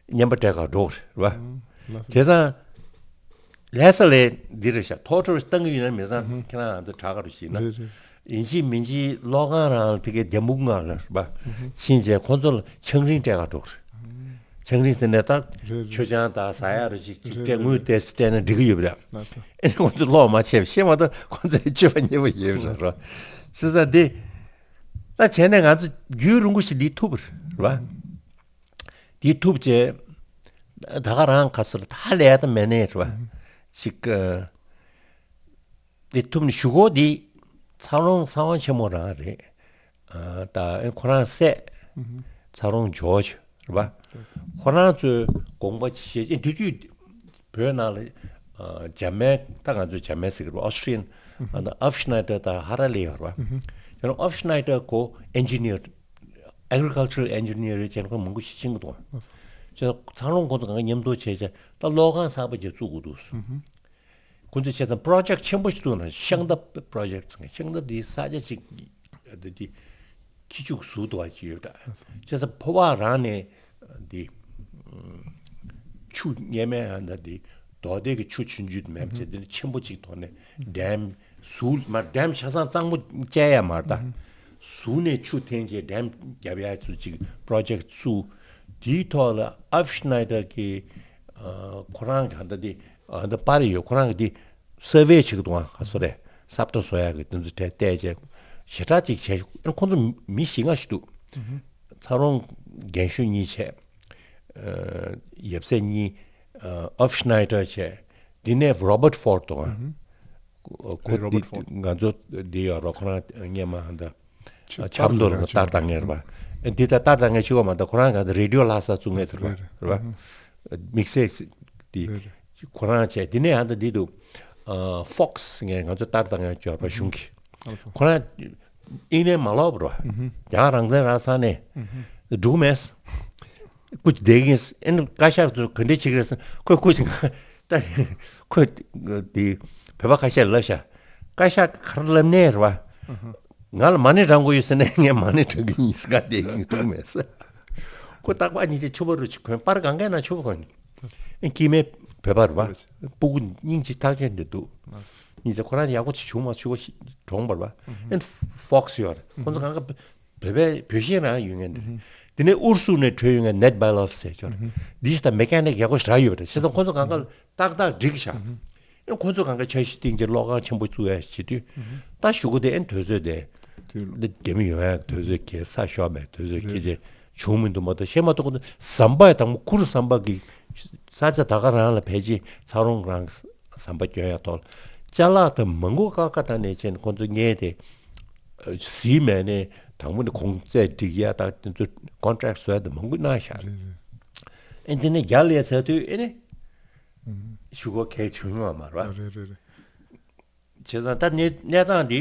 བརྙན་པར་སྤྲད་ག་འགྲོ་གི་རེད་བ། ལགས་སོ། བྱས་ཙང་ལས་ས་ལས་འདི་རེད་ཤག་ཐོག་འཕྲོར་བཏང་གི་ཡོད་ན་མི་ཚང་ཁྱེད་རང་ང་ཚོ་དྲག་ག་རུ་ཞིག་ན། རེད་རེད། ཡིན་གཅིག་མིན་གཅིག་གློག་ཁང་རང་ལ་ཕ་གིའི་རྒྱ་སྨུག་ངང་ལ་རེད་བ། ཕྱིན་བྱས་ཁོང་ཚོ་ལ་ཆང་རིན་སྤྲད་ག་འགྲོ་གི་རེད། ཆང་རིན་ཟེར་ནས་ད་རེད་རེད། མཆོད་ཆང་དང་ཟ་ཡག་རུ་ཅིག་ཅིག་རེད་སྤྲད། རེད། དངུལ་དེ་སྤྲད་ན་འགྲིག་གི་ཡོད་པ་རེད། ལགས་སོ། ཨེ་ནི་ཁོང་ཚོ་གློག་མ་ཆད་པ་ཤེས་མ་ཐུབ། ཁོང་ཚོའི་སྤྱོད་པ་ཉེས་པ་ཡོད་རེད་རོ། བྱས་ཙང་འདི་ད་བྱས་ནས་ང་ཚོ་རྒྱུན་རིང་པོ་ཞིག་འདི་ཐུབ་པ་རེད་བ། འདི་ཐུབ་བྱས་ད་ག་རང་ག་ཚོད་ད་ལས་ད་མེད་ནས་རེད་བ། ཞིག་འདི་ཐུབ་ནས་གཞུག་གུ་འདི་ཚ་རོང་ཚ་བ་ཆེན་མོ་རང་རེད། ཨ་ད་ཨེ་ཁོ་རང་སྲས་ཚ་རོང་ཇོ་ཇོ་རེད་པ། ཁོ་རང་ཚོའི་དགོངས་པ་བཞེས་ཨེ་དུས་དུས་བོད་ནང་ལ་ཨ་འཇར་མན་ད་ང་ཚོ་འཇར་མན་ཟེར་གི་རེད་པ། ཨོ་སི་ཊི་རི་ཡན་ཨ་ད་ཨབ་ཤི་ནའི་ཏར་དང་ཧ་ར་ལེ་ཡོད་རེད་པ། ཡང་ན་ཨབ་ཤི་ནའི་ཏར་ཁོ་ཨེན་ཇི་ནིར་ཨེག་རི་ཀལ་ཅར་ཨེན་ཇི་ནིར་རེད། བྱས་ན་ཁོ་མང་པོ་ཞིག་ཤེས་ཀྱི་འདུག་ཨ་ཚ་རོང་ཁོང་ཚོ་གང་ག་མཉམ་དུ་བྱས་བྱས་ད་གློག་ཁང་གསར་པ་ཅིག་བཙུགས་དགོས་འདུག་ཁོང་ཚོས་བྱས་ཙང་པོ་རོ་ཇེག་ཊི་ཆེན་པོ་ཞིག་བཙུགས་ན་ཤིང་འཐབ་པྲོ་ཇེག་ཊི་ཟེར་མཁན། ཤིང་འཐབ་འདི་ས་ཆ་གཅིག་འདི་འདི་ཁྱི་ཆུ་ཟུར་དུ་བ་ཅིག་ཡོད་འདྲ། བྱས་ཙང་ཕོ་བ་རང་ནས་འདི་ཆུ་གཉེར་མེད་ཨ་འདྲ་འདི་རྡོ་སྡེ་གི་ཆུ་ཆུང་ཆུང་མེད་བྱས་འདི་ནི་ཆེན་པོ་གཅིག་ཐོག་ནས་ཌེམ་ཟུར་མ་ཌེམ་ཆ་ཚང་གཙང་པོ་བཅད་ཡ་མ་རེད་ད། ཟུར་ནས་ཆུ་འཐེན་བྱས་ཌེམ་རྒྱབ་ཡ་ཚུལ་གཅིག་པྲོ་ཇེག་ཊི་བཙུགས། དེའི་ཐོག་ལ་ཨབ་ཤི་ནའི་ཏར་གི་ཁོ་རང་གི་ཨ་འདྲ་འདི། ཨ་འདི་པར་ཡོད། ཁོ་རང་གི་འདི་སར་ཝེ་བྱེད་ཀྱི་འདུག་ཨ་ག་སོ་རེད། སབ་ཏ་བཟོ་ཡག་གི་དེ་ཚོ་བལྟས་བལྟས་བྱས་ཞེ་དྲག་ཅིག་བྱས། ཨ་ཁོང་ཚོ་མི་བཞི་ལྔ་ཞིག་འདུག་ཚ་རོང་རྒན་ཤོས་གཉིས་བྱས། ཨ་ཡབ་སྲས་གཉིས། ཨ་ཨབ་ཤི་ནའི་ཏར་བྱས། འདི་ནས་རོ་བར་ཊི་ཕོར་ཌི་འདུག་ཨ། ཁོ་རོ་བར་ཊི་འདི་ཕོར་ཌི། ང་ཚོ་འདི་ཡོད་རོ། ཁོ་རང་སྔོན་མ་ཧ་ད་ཆབ་མདོ་ལ་ཏར་བཏང་མཁན་རེད་པ། ཨེ་འདི་ད་ཏར་བཏང་མཁན་གཅིག་པོ་མ་གཏོགས་ཁོ་རང་ག་ད་རེ་ཌི་ཡོ་ལྷ་ས་བཙུགས་མཁན་རེད་པ། རེད་པ། དམིགས་བསལ་འདི་ཁོ་རང་བྱས། འདི་ནས་ཧ་ད་འདི་འདུག་ཨ་ཕོག་སི་ངས་ང་ཚོ་ཏར་བཏང་མཁན་འབྱོར་པ་གཞུང་གི། ཁོ་རང་ཨིན་ལན་མ་ལོག་པ་རེད་པ། རྒྱ་གར་རང་བཙན་རང་ས་ནས་འགྲོ་མེད། སྐུ་བསྡད་ཀྱིན། ཨེ་ནི་བཀའ་ཤག་ཚོས་ག་འདྲས་བྱེད་ཀྱི་རེད་ཟེར། ཁོས་སྐུ་ཞིག་ད་ཁོས་དེ་བོད་པ་ཁ་ཤས་ལབ་ཤག་བཀའ་ཤག་ག་རེ་ལབ་ནས་རེད་པ། ང་ལ་མ་ཎི་བགྲང་དགོས་ཡོད་ཟེར་ནས་ངས་མ་ཎི་བགྲང་གི་ཡིན་ཟེར། ང་བསྡད་ཀྱིན་འདུག་མེད་ཟེར། ཁོ་རྟག་པར་སྙིང་རྗེ་ཕྱུ་པ་རུ་ཅིག་གོན། པར་གང་གའི་ནང་ཕྱུ་པ་གོན། ཨེ་སྐྱེ་དམན་བོད་པ་རེད་པ། སྤུ་གུ་སྙིང་རྗེ་ཐག་ཆོད་འདྲ་འདུག་སྙིང་རྗེ། ཁོ་རང་ཡག་པོ་ཅིག་བྱུང་མ་བྱུང་བ་ཞིག་གྲོངས་པ་རེད་པ། ཨེ་ཕོག་སི་ཡོད་རེད། ཁོ་ཚོ་གང་ག་བོད་པའི་བོད་ཤིང་རང་ཡོད་མཁན་རེད། དེ་ནས་ཨུ་རུ་སུ་ནས་བྲོས་ཡོང་མཁན་ནེཊ་བྷའི་ལོབ་ཟེར་ཅོག་རེད། འདི་ཞིག་དང་མེ་ཀ་ནིག་ཡག་པོ་ཞེ་དྲག་ཡོད་པ་རེད། བྱས་ཙང་ཁོ་ཚོ་གང་ག་ཏག་ཏག་འགྲིག་ཤག་ཨེ་ཁོ་ཚོ་གང་ག་འཆར་གཞི་བཏིང་བྱས་གློག་ཁང་ཆེན་པོ་བཙུགས་ཡ་བྱེད་དུས། ད་གཞུག་གུ་དེ་ཨེ་དུས་ཚོད་དེ་འདི་རྒྱ་མི་ཡོང་ཡ་དུས་ཚོད་ཁེལ། ས་ཤོར་བའི་དུས་ཚོད་ཁེལ་བྱས་བྱུང་མི་འདུག་མ་གཏོགས་ཤེས་མ་གཏོགས། ཁོ་ཚོ་ཟམ་པ་ཡི་དང་པོ་ཁུ་རུ་ཟམ་པ་གི་ས་ཆ་ད་ག་རང་ལ་ཕལ་ཆེར་ཚ་རོང་རང་ཟམ་པ་སྐྱོན་ཡ་ཐོག་ལ་ཅ་ལག་དང་མང་པོ་ཀ་ཁ་ད་ནས་བྱས་ནས་ཁོང་ཚོ་ངས་དེ་གཟིགས་མེད་ནས་དང་པོ་ནས་གོང་ཚད་སྒྲིག་ཡ་དང་དེ་ཚོ་ཀོན་ཊེག་བཟོ་ཡ་དེ་མང་པོ་གནང་ཤག་རེད་རེད། ཨེ་འདི་ནས་རྒྱ་ལས་ཚར་དུས་ཨེ་ནི་ཨུམ། གཞུག་གུ་གལ་བྱུང་ཡོད་མ་རེད་པ། རེད་རེད་རེད། བྱས་ཙང་ད་གནས་གནས་སྟངས་འདི་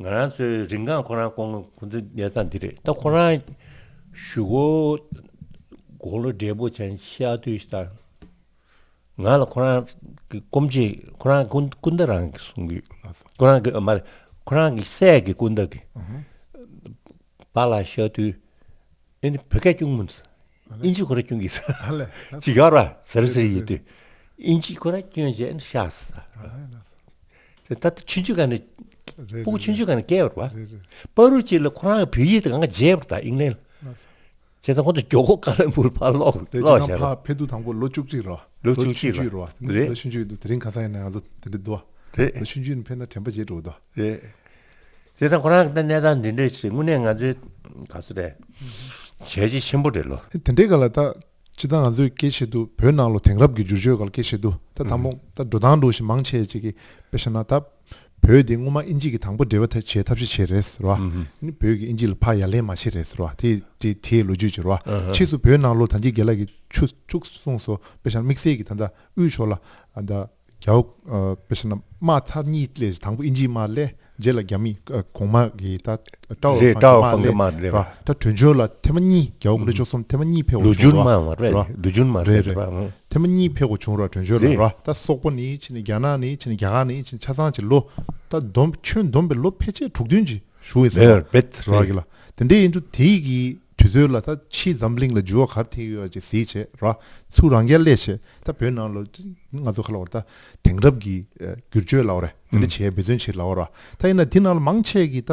ང་རང་ཚོའི་རིན་གོང་ཁོ་རང་སྐོང་ཁོ་ཚོའི་གནས་སྟངས་འདི་རེད། ད་ཁོ་རང་གཞུག་གུ་དགུང་ལོ་བགྲེས་པོ་ཅན་ཤར་དུས་ད། ང་ལ་ཁོ་རང་གི་སྐུ་མཆེད། ཁོ་རང་སྐུ་སྐུ་ཟླ་རང་གིས་གསུང་གི། ཁོ་རང་གི་མ་རེད། ཁོ་རང་གི་སྲས་ཀྱི་སྐུ་ཟླ་གི་པཱ་ལགས་ཤར་དུས་ཨེ་ནི་བོད་སྐད་སྐྱོན་གྱི་མི་འདུག་ཨིན་ཇི་ཁོ་རང་སྐྱོན་གྱི་ཟེར། ཅི་ག་ར་ཟེར་ཟེར་ཡོད་དུས་ཨིན་ཇི་ཁོ་རང་སྐྱོན་བྱས་ཨེ་ནི་ཤར་ཟེར། ད་ལྟ་ཆུང་ཆུང་ག་ནས་རེད་སྤུ་གུ་རེད་ཆུང་ཆུང་ག་ནས་སྐྱེས་པ་རེད་པ། རེད་རེད། པ་རུ་གཅིག་ལ་ཁོ་རང་གི་བོད་ཡིག་དེ་གང་ག་བརྗེད་པ་རེད་ད་ཨིང་ལན་ལ། བྱས་ཙང་ཁོང་ཚོ་མགྱོགས་པོ་ཀ་ལ་སྦུག་ཕར་ལོག་རེད། ལོག་ཅི་གང་བཞག་ཕར་ཕེབས་དུས་དང་པོ་ལོ་བཅུ་གཅིག་རེད་པ། ལོ་ལོ་བཅུ་གཅིག་རེད་པ། རེད། ལོ་ཆུང་ཆུང་ཡོད་དུས་དེ་རིང་ཁ་སང་ཡིན་ན་ང་ཚོ་དེ་འདྲ་འདུག་པ། རེད། ལོ་ཆུང་ཆུང་ཡིན་ཕེབས་ན་དྲན་པ་བརྗེད་འགྲོ་གི་འདུག་རེད། བྱས་ཙང་ཁོ་རང་གི་ད་གནས་སྟངས་འདི་འདྲ་ཞིག་རེད། དངོས་གནས་ང་ཚོའི་ག་ཚོད་རེད། བྱས་རྗེས་ཆེན་པོ་རེད་ལོ། དེ་འདྲའི་སྐབས་ལ་ད་སྤྱིར་བཏང་ང་ཚོས་སྐད་བཤད་དུས་བོད་ནང་ལོགས་དེང་རབས་ཀྱི་བསྒྱུར་བཅོས་སྐོར་ལ་སྐད་བཤད་དུས་ད་དང་པོ་ད་འགྲོ་སྟངས་འདྲ་བོ་ཞིག་མང་ཆེ་ཅིག་གིས་དཔེ་བཞག་ན་ད། བོད་དེ་སྔོན་མ་ཨིན་ཇི་གིས་དང་པོ་འབྲེལ་བ་ཐ་བྱེད་ཐབས་ཤེས་བྱས་རེད་ཟེར་བ། ཨ་ནི་བོད་ཀྱིས་ཨིན་ཇི་ལ་ཕར་ཡ་ལན་མ་བྱས་རེད་ཟེར་བ། དེ་དེ་དེའི་ལོ་རྒྱུས་ཅིག་རེད་བ། ཕྱིས་སུ་བོད་ནང་ལོགས་ད་ཅི་རྒན་ལགས་ཀྱིས་ཆུ་བཅུག་གསུངས་སོ། དཔེ་བཞག་ན་དམིགས་བསལ་གྱིས་ད་ལྟ་དབུས་ཕྱོགས་ལ་ཨ་ད་རྒྱ་དཔེ་བཞག་ན་དམག་ཐེངས་གཉིས་སླེབས། དང་པོ་ཨིན་ཇིའི་དམག་སླེབས། རྗེས་ལ་རྒྱ་མི་གོང་མ་གི་ད་ཀྲའོ་རེད། ཧྥང་གི་ཀྲའོ་དམག་ཧྥང་གི་སླེབས་དམག་རེད་རེད་བ། བ། ད་བྲོས་བྱོལ་ལ་ཐེངས་མ་གཉིས། རྒྱ་དབུ་གོ་ལ་བཅུ་གསུམ་ཐེངས་མ་གཉིས་ཕེབས་པ་ལོ་བྱུང་རྒྱུན་རེད་མ་བ། རེད་བ། ལོ་རྒྱུན་མ་རེད་རེད་རེད་བ། ཐེངས་མ་གཉིས་ཕེབས་པ་བྱུང་ར་བྲོས་བྱོལ་ལ་རེད། ར་ད་སོག་པོ་ནས་ཕྱིན་ནས་རྒྱ་ནག་ནས་ཕྱིན་ནས་རྒྱ་གར་ནས་ཕྱིན་ཆ་ཚང་གི་ལོ་ད་བསྡོམས་ཁྱོན་བསྡོམས་པའི་ལོ་ཕལ་ཆེར་དྲུག་བདུན་ཅིག་ ཞུ་ཡིན་ཟེར་བ་རེད་ར་གི་ལ། དེ་འདྲའི་ཡིན་དུས་དེའི་གི་དུས་ཚོད་ལ་ད་ཕྱིའི་འཛམ་གླིང་ལ་འགྱུར་བ་ག་རེ་ཐེབས་ཡོད་ཅེས་གཟིགས་བྱས་ར། ཚུར་རང་རྒྱལ་སླེབས་བྱས་ད་བོད་ནང་ལ་ང་ཚོ་ག་ལ་བར་ད་དེང་རབས་ཀྱི་ཨ་བསྒྱུར་བཅོས་ལ་བར་དེ་འདྲ་བྱས་འབད་བརྩོན་བྱེད་ལ་བར་ད་ཡིན་ན་དེ་ནང་ལ་མང་ཆེ་གི་ད་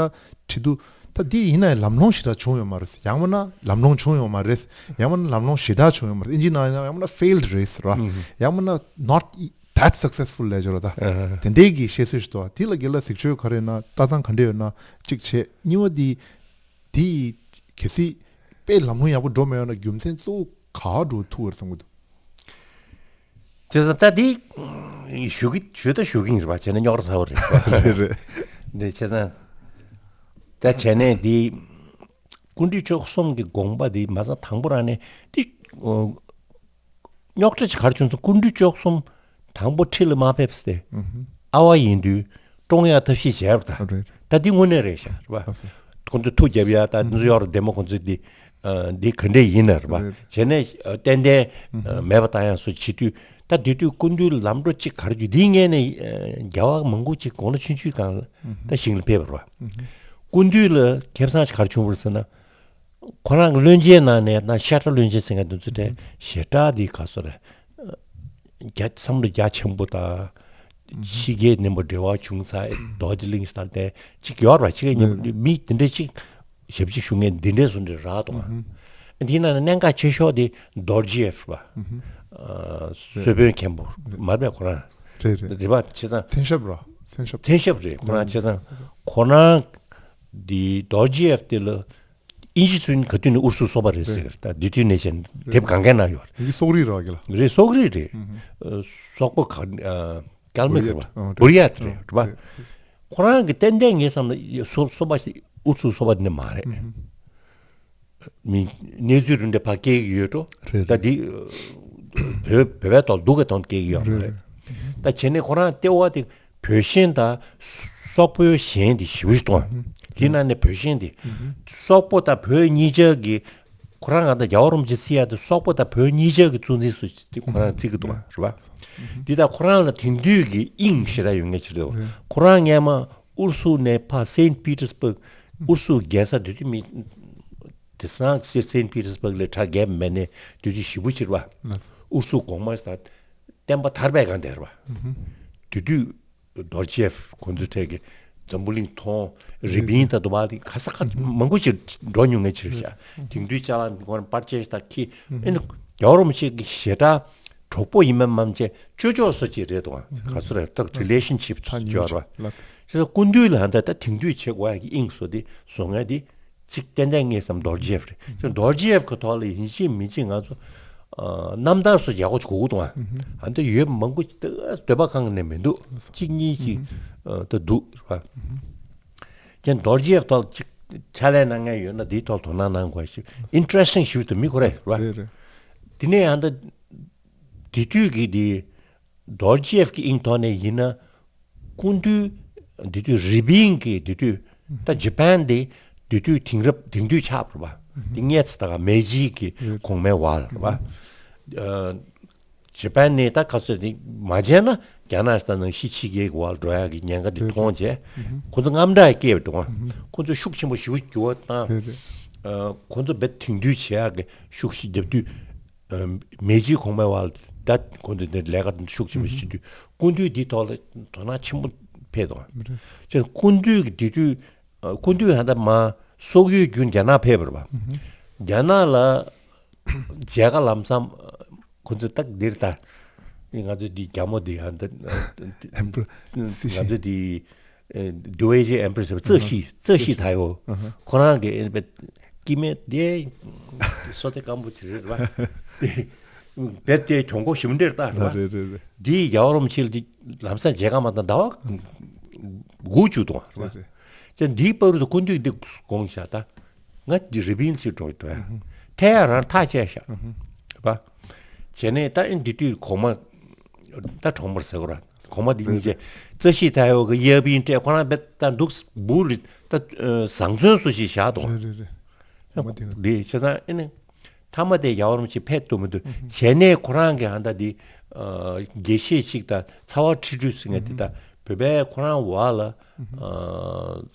བྲིས་འདུག་ད་འདི་ཡིན་ན་ལམ་ལྷོང་ཞེ་དྲག་བྱུང་ཡོད་མ་རེད། ཡང་མིན་ན་ལམ་ལྷོང་བྱུང་ཡོད་མ་རེད། ཡང་མིན་ན་ལམ་ལྷོང་ཞེ་དྲག་བྱུང་ཡོད་མ་རེད། ཨིན་ཇི་ནང་ཡང་མིན་ན་failed རེད་ཟེར་བ། ཡང་མིན་ན་not that successful ལས་བྱོས་ལ་ད། དེ་འདྲའི་གི་བཤད་སྲོལ་ཞིག་འདུག་དེ་ལ་དགེ་ལ་གཟིགས་ཕྱོགས་ག་རེ་ཡོད་ན་ལྟ་སྟངས་ག་འདྲ་ཡོད་ན་གཅིག་བྱས། གཉིས་པ་དེ་དེ་གལ་སྲིད་དཔེ་ལམ་ལྷོང་ཡག་པོ་འགྲོ་མེད་ཡོད་ན་རྒྱུ་མཚན་གཙོ་བོ་ག་བ་འགྲོ་ཐུག་བར་བསམ་གི་འདུག་བྱས་ཙང་ད་འདི་ཞུ་གི་ཞུ་ད་ཞུ་གི་ཡིན་རེད་པ། བྱས་ན་རྙོག་དྲ་ཚ་བོ་རེད། རེད་རེད། འདི་བྱས་ཙང་ད་བྱས་ནས་འདི་ཀུན་འདུས་བཅུ་གསུམ་གྱི་དགོངས་པ་འདི་མ་ཚང་དང་པོ་རང་ནས་འདི་རྙོག་དྲ་ཅིག་ག་རེ་བྱུང་སོང་། ཀུན་འདུས་བཅུ་གསུམ་དང་པོ་ཁྲི་ལ་མ་ཕེབས་ཏེ་ཨ་བ་ཡིན་དུས་བཀྲོངས་ཡག་ཐབས་ཤེས་བྱས་པ་ད། རེད། ད་འདི་དངོས་གནས་རེད་ཤག་རེད་པ། ཁོ་ཚོས་ཐུགས་རྒྱབ་ཡ་ད་འདི་ཚོ་ཡོག་རེད། བདེ་མོ་ཁོ་ཚོས་འདི་འདི་ག་འདྲས་ཡིན་ན་རེད་པ། བྱས་ནས་ཏན་ཏན་མེད་པ་བཏང་ཡ་སོགས་བྱེད་དུས་ད་དེ་དུས་སྐུ་མདུན་ལམ་འགྲོ་གཅིག་ག་རེ་རྒྱུ་འདིའི་ངོས་ནས་རྒྱལ་བ་མང་པོ་གཅིག་དགུང་ལོ་ཆུང་ཆུང་སྒང་ལ་ད་ཞིང་ལ་ཕེབས་པ་རེད་པ། སྐུ་མདུན་ལ་ཁེ་བཟང་ཞིག་ག་རེ་བྱུང་བ་རེད་ཟེར་ན། ཁོ་རང་གི་བློན་ཆེན་ནང་ནས་ད་ཤ་ཁྲག་བློན་ཆེན་ཟེར་མཁན་དེ་ཚོ་གྲས་ཞེ་དྲག་འདི་ག་སོ་རེད། རྒྱ་བསམ་བློ་རྒྱ་ཆེན་པོ་དང་། ཕྱི་རྒྱལ་མཉམ་པོ་འབྲེལ་བ་བྱུང་ས་རྡོ་རྗེ་གླིང་ལྟར་དེ་གཅིག་ཡོད་ར། ཕྱི་རྒྱལ་མཉམ་པོ་མི་དེ་འདྲས་གཅིག་ཞབས་ཕྱི་ཞུ་མཁན་འདི་འདྲས་སུ་འདྲ་རག་འདུག་ཨ། འདི་ནང་ནས་གནད་འགག་ཆེ་ཤོས་དེ་རྡོ་རྗེ་ཨེབ་པ། གསོལ་དཔོན་མཁན་པོ་མར་པས་ཁོ་རང་རེད་རེད། རེད་པ། བྱས་ཙང་མཚན་ཞབས་ར། མཚན་ཞབས། མཚན་ཞབས་རེད། ཁོ་རང་བྱས་ཙང་ཁོ་རང་འདི་རྡོ་རྗེ་ཨེབ་དེ་ལ། དབྱིན་ཇི་ཚོས་ག་དུས་ནས་ཨུ་རུ་སུ་སོ་པ་རེད་ཟེར། ད་དེ་དུས་ནས་བྱས་དེབ་གང་གའི་ནང་ཡོད་རེད། ཡི་སོག་རིགས་རེད་བ་གི་ལ། རེད། སོག་རིགས་རེད། སོག་པོ་ག་ཨ་ཀལ་མིག་རེད་བ། བུར་ཡ་དེ་རེད་བ། ཁོ་རང་གི་ཏན་ཏན་ངས་བསམ་ན་སོ་སོ་པ་ཨུ་རུ་སུ་སོ་པ་དེ་ནས་མ་རེད། མི་གནས་ཚུལ་རེ་འདྲ་ཕར་སྐྱེལ་གྱི་ཡོད་འགྲོ། རེད། ད་འདི་བོད་བོད་པའི་ཐོག་སྡུག་གི་ཐོག་སྐྱེལ་གྱི་ཡོད་མ་རེད། རེད། ད་བྱས་ནས་ཁོ་རང་ལྟེ་བ་དེ་བོད་ཞེན་དང་སོག་པོའི་ཞེན་དེ་ཞེ་པོ་ཞིག་གཏོང་། དེ་ནང་ནས་བོད་ཞེན་དེ་སོག་པོ་དང་བོད་གཉིས་ཆར་གྱི་ཁོ་རང་ང་དང་རྒྱལ་བ་རིན་པོ་ཆེ་བརྩི་ཡ་དེ་སོག་པོ་དང་བོད་གཉིས་ཆར་གྱི་གཙོ་འཛིན་སུ་ཞིག་དེ་ཁོ་རང་བརྩི་གི་འདུག་རེད་བ། འདི་དག་ཁོ་རང་ལ་དེང་དུས་ཀྱི་དབྱིངས་ཞེ་དྲག་ཡོད་མཁན་ཞིག་རེད། ཁོ་རང་སྔས་མ་ཨུ་རུ་སུ་ནས་ཕར་སེན་པི་ཏེར་སྦུག་ཨུ་རུ་སུ་རྒྱལ་ས་དེ་དུས་མི་དེང་སང་སེ་སེན་པི་ཏེར་སྦུག་ལས་གྲགས་རྒྱས་མེད་ནས་དེ་དུས་ཞེ་པོ་ཅིག་རེད་བ། ཨུ་རུ་སུ་གོང་མ་ས་བསྟན་པ་དར་བའི་སྒང་དེ་རེད་བ། དེ་དུས་རྡོར་ཇེབ་ཁོ་ཚོའི་གྲས་ཀྱི་འཛམ་བུ་གླིང་མཐོང་རི་པིན་དང་དུ་བ་དེ་ག་ས་ག་མང་པོ་ཅིག་འགྲོ་མྱོང་མཁན་ཅིག་རེད་ཤག་དེང་དུས་ཅ་ལག་འདི་ཁོ་རང་པར་ཆས་དང་ཁྱི་ཨེ་ནི་རྒྱལ་བ་རིན་པོ་ཆེ་གི་ཞེ་དྲག་གྲོགས་པོ་ཡིན་མིན་མ་ཚད་ཅོ་ཅོག་སོ་ཅིག་རེད་དོ། ག་ཚོད་རེད་ད་རི་ལེ་ཤན་ཤིབ་ཅིག་ཡོད་རེད་བ། བྱས་ཙང་སྐུ་མདུན་ལ་ད་ད་དེང་དུས་བྱེད་དགོས་ཡ་གི་དབྱིངས་སུ་དེ་བཟོ་མཁན་དེ་གཅིག་ཏན་ཏན་ངས་བསམ་རྡོར་ཇེབ་རེད། བྱས་ཙང་རྡོར་ཇེབ་གི་ཐོག་ལ་ཡིན་གཅིག་མིན་གཅིག་ང་ཚོ་ཨ་རྣམ་ཐར་སོ་ཅིག་ཡག་པོ་ཅིག་དགོས་ཀྱི་འདུག་ཨ། ཨ་འདི་ཡོད་མང་པོ་ཅིག་འདོད་པ་གང་ནས་མི་འདུག་གཅིག་གཉིས་ཅིག་ཨ་ད་འདུག་རེད་བ། ཀྱང་རྡོ་རྗེའི་ཐོག་ཅིག་ཕྱག་ལས་གནང་མཁན་ཡོད་ན་དེའི་ཐོག་དོ་སྣང་གནང་དགོས་ཞེས་ཨིན་ཊི་རེ་སི་ཊིང་ཞིག་ཏུ་མི་ཁོ་རེད་རེད། དེ་ནས་ཡང་ད་དེ་དུས་ཀྱི་དེ་རྡོ་རྗེ་གི་དབྱིངས་ཐོག་ནས་ཡིན་ན་སྐུ་མདུན་དེ་དུས་རི་པིན་གྱི་དེ་དུས་ད་ཇི་པན་དེ་དེ་དུས་དེང་རབས་དེང་དུས་ཆགས་པ་རེད་པ། དེ་སྔས་ཚེ་ད་ག་མེ་ཇི་གི་གོང་མའི་བར་རེད་པ། ཇི་པན་ནི་ད་ག་ཚོད་ནི་མ་བྱས་ན་རྒྱ་ནག་ད་ནང་ཕྱི་ཕྱི་རྒྱལ་གྱི་བར་འགྲོ་ཡག་གི་ཉེན་ཁ་འདི་མཐོང་རྗེས་ཁོ་ཚོ་དངངས་སྐྲག་སྐྱེས་པ་འདུག་ཁོ་ཚོ་ཤུགས་ཆེན་པོ་ཞེ་པོ་འགྱུར་བ་བཏང་། ཁོ་ཚོ་རྦད་དེང་དུས་བྱེད་ཡག་གི་ཤུགས་ཤིག་རྒྱབ་དུས་མེ་ཇི་གོང་མའི་བར་ད་ཁོ་ཚོ་འདི་ལས་ཀ་ཤུགས་ཆེན་པོ་བྱེད་དུས་སྐུ་མདུན་འདིའི་ཐོག་ལ་དོ་སྣང་ཆེན་པོ་ཕེབས་འདུག་ཅེས་སྐུ་མདུན་གྱི་དེ་དུས་སྐུ་མདུན་ཧ་ད་མ་སོག་ཡུལ་བརྒྱུད་རྒྱ་ནག་ཕེབས་པ་རེད་པ། རྒྱ་ནག་ལ་མཇལ་ཁ་ལམ་སང་ཁོ་ཚོ་ཏག་འདིར་ད་ང་ཚོ་འདི་རྒྱ་མོ་འདི་ཧ་ད་ང་ཚོ་འདི་ཨེམ་པེ་རར་ཟེར་བ་རྩ་ཤི་རྩ་ཤི་ཐའོ་ཁོ་རང་གི་ཨེ་སྐྱེ་དམན་དེ་སོ་ཏེ་སྐམ་པོ་ཅིག་རེད་པ། རྦད་དེ་གྱོང་གོ་ཞིམ་འདྲེར་ལྟ་རེད་པ། རེད་རེད་རེད། འདིའི་རྒྱལ་བ་རིན་པོ་ཆེ་ལ་འདི་ལམ་སང་མཇལ་ཁ་མ་བཏང་ཟླ་བ་དགུ་བཅུ་གཏོང་རེད་པ། རེད་རེད། ཅེས་འདིའི་བར་དུ་སྐུ་མདུན་འདི་དགོངས་བཞག་ད། ང་འདི་རི་པིན་ཞིག་འགྲོ་འགྲོ་ཡ། ཐལ་ཡ་རང་ཐག་བཅད་བཞག་རེད་པ། བྱས་ནས་ད་ཨེ་འདི་དུས་གོང་མ་ད་གྲོགས་མོར་ཟེར་གོ་ར་གོང་མ་འདི་གཉིས་ཆེ་རྩ་ཤི་ཐའོ་གི་གཡས་གཡོན་སྤྲད་ཁོ་རང་བེད་ད་འདུག་འབུ་རི་ད་བཟང་བཙོན་སུ་ཞིག་བཞག་དོ། རེད་རེད་རེད། ད་མ་དེ་ན་རེད་བྱས་ཙང་ཨེ་ནི། མཐའ་མ་དེ་རྒྱལ་བ་རིན་པོ་ཆེ་ཕེབས་ཐུབ་མི་འདུག་བྱས་ནས་ཁོ་རང་གི་ཧ་ད་འདི་དགེ་བཤེས་གཅིག་དང་ཚ་བ་ཁྲི་སྤྲུལ་ཟེར་མཁན་དེ་ད་བོད་པའི་ཁོ་རང་བར་ལ་ཨ་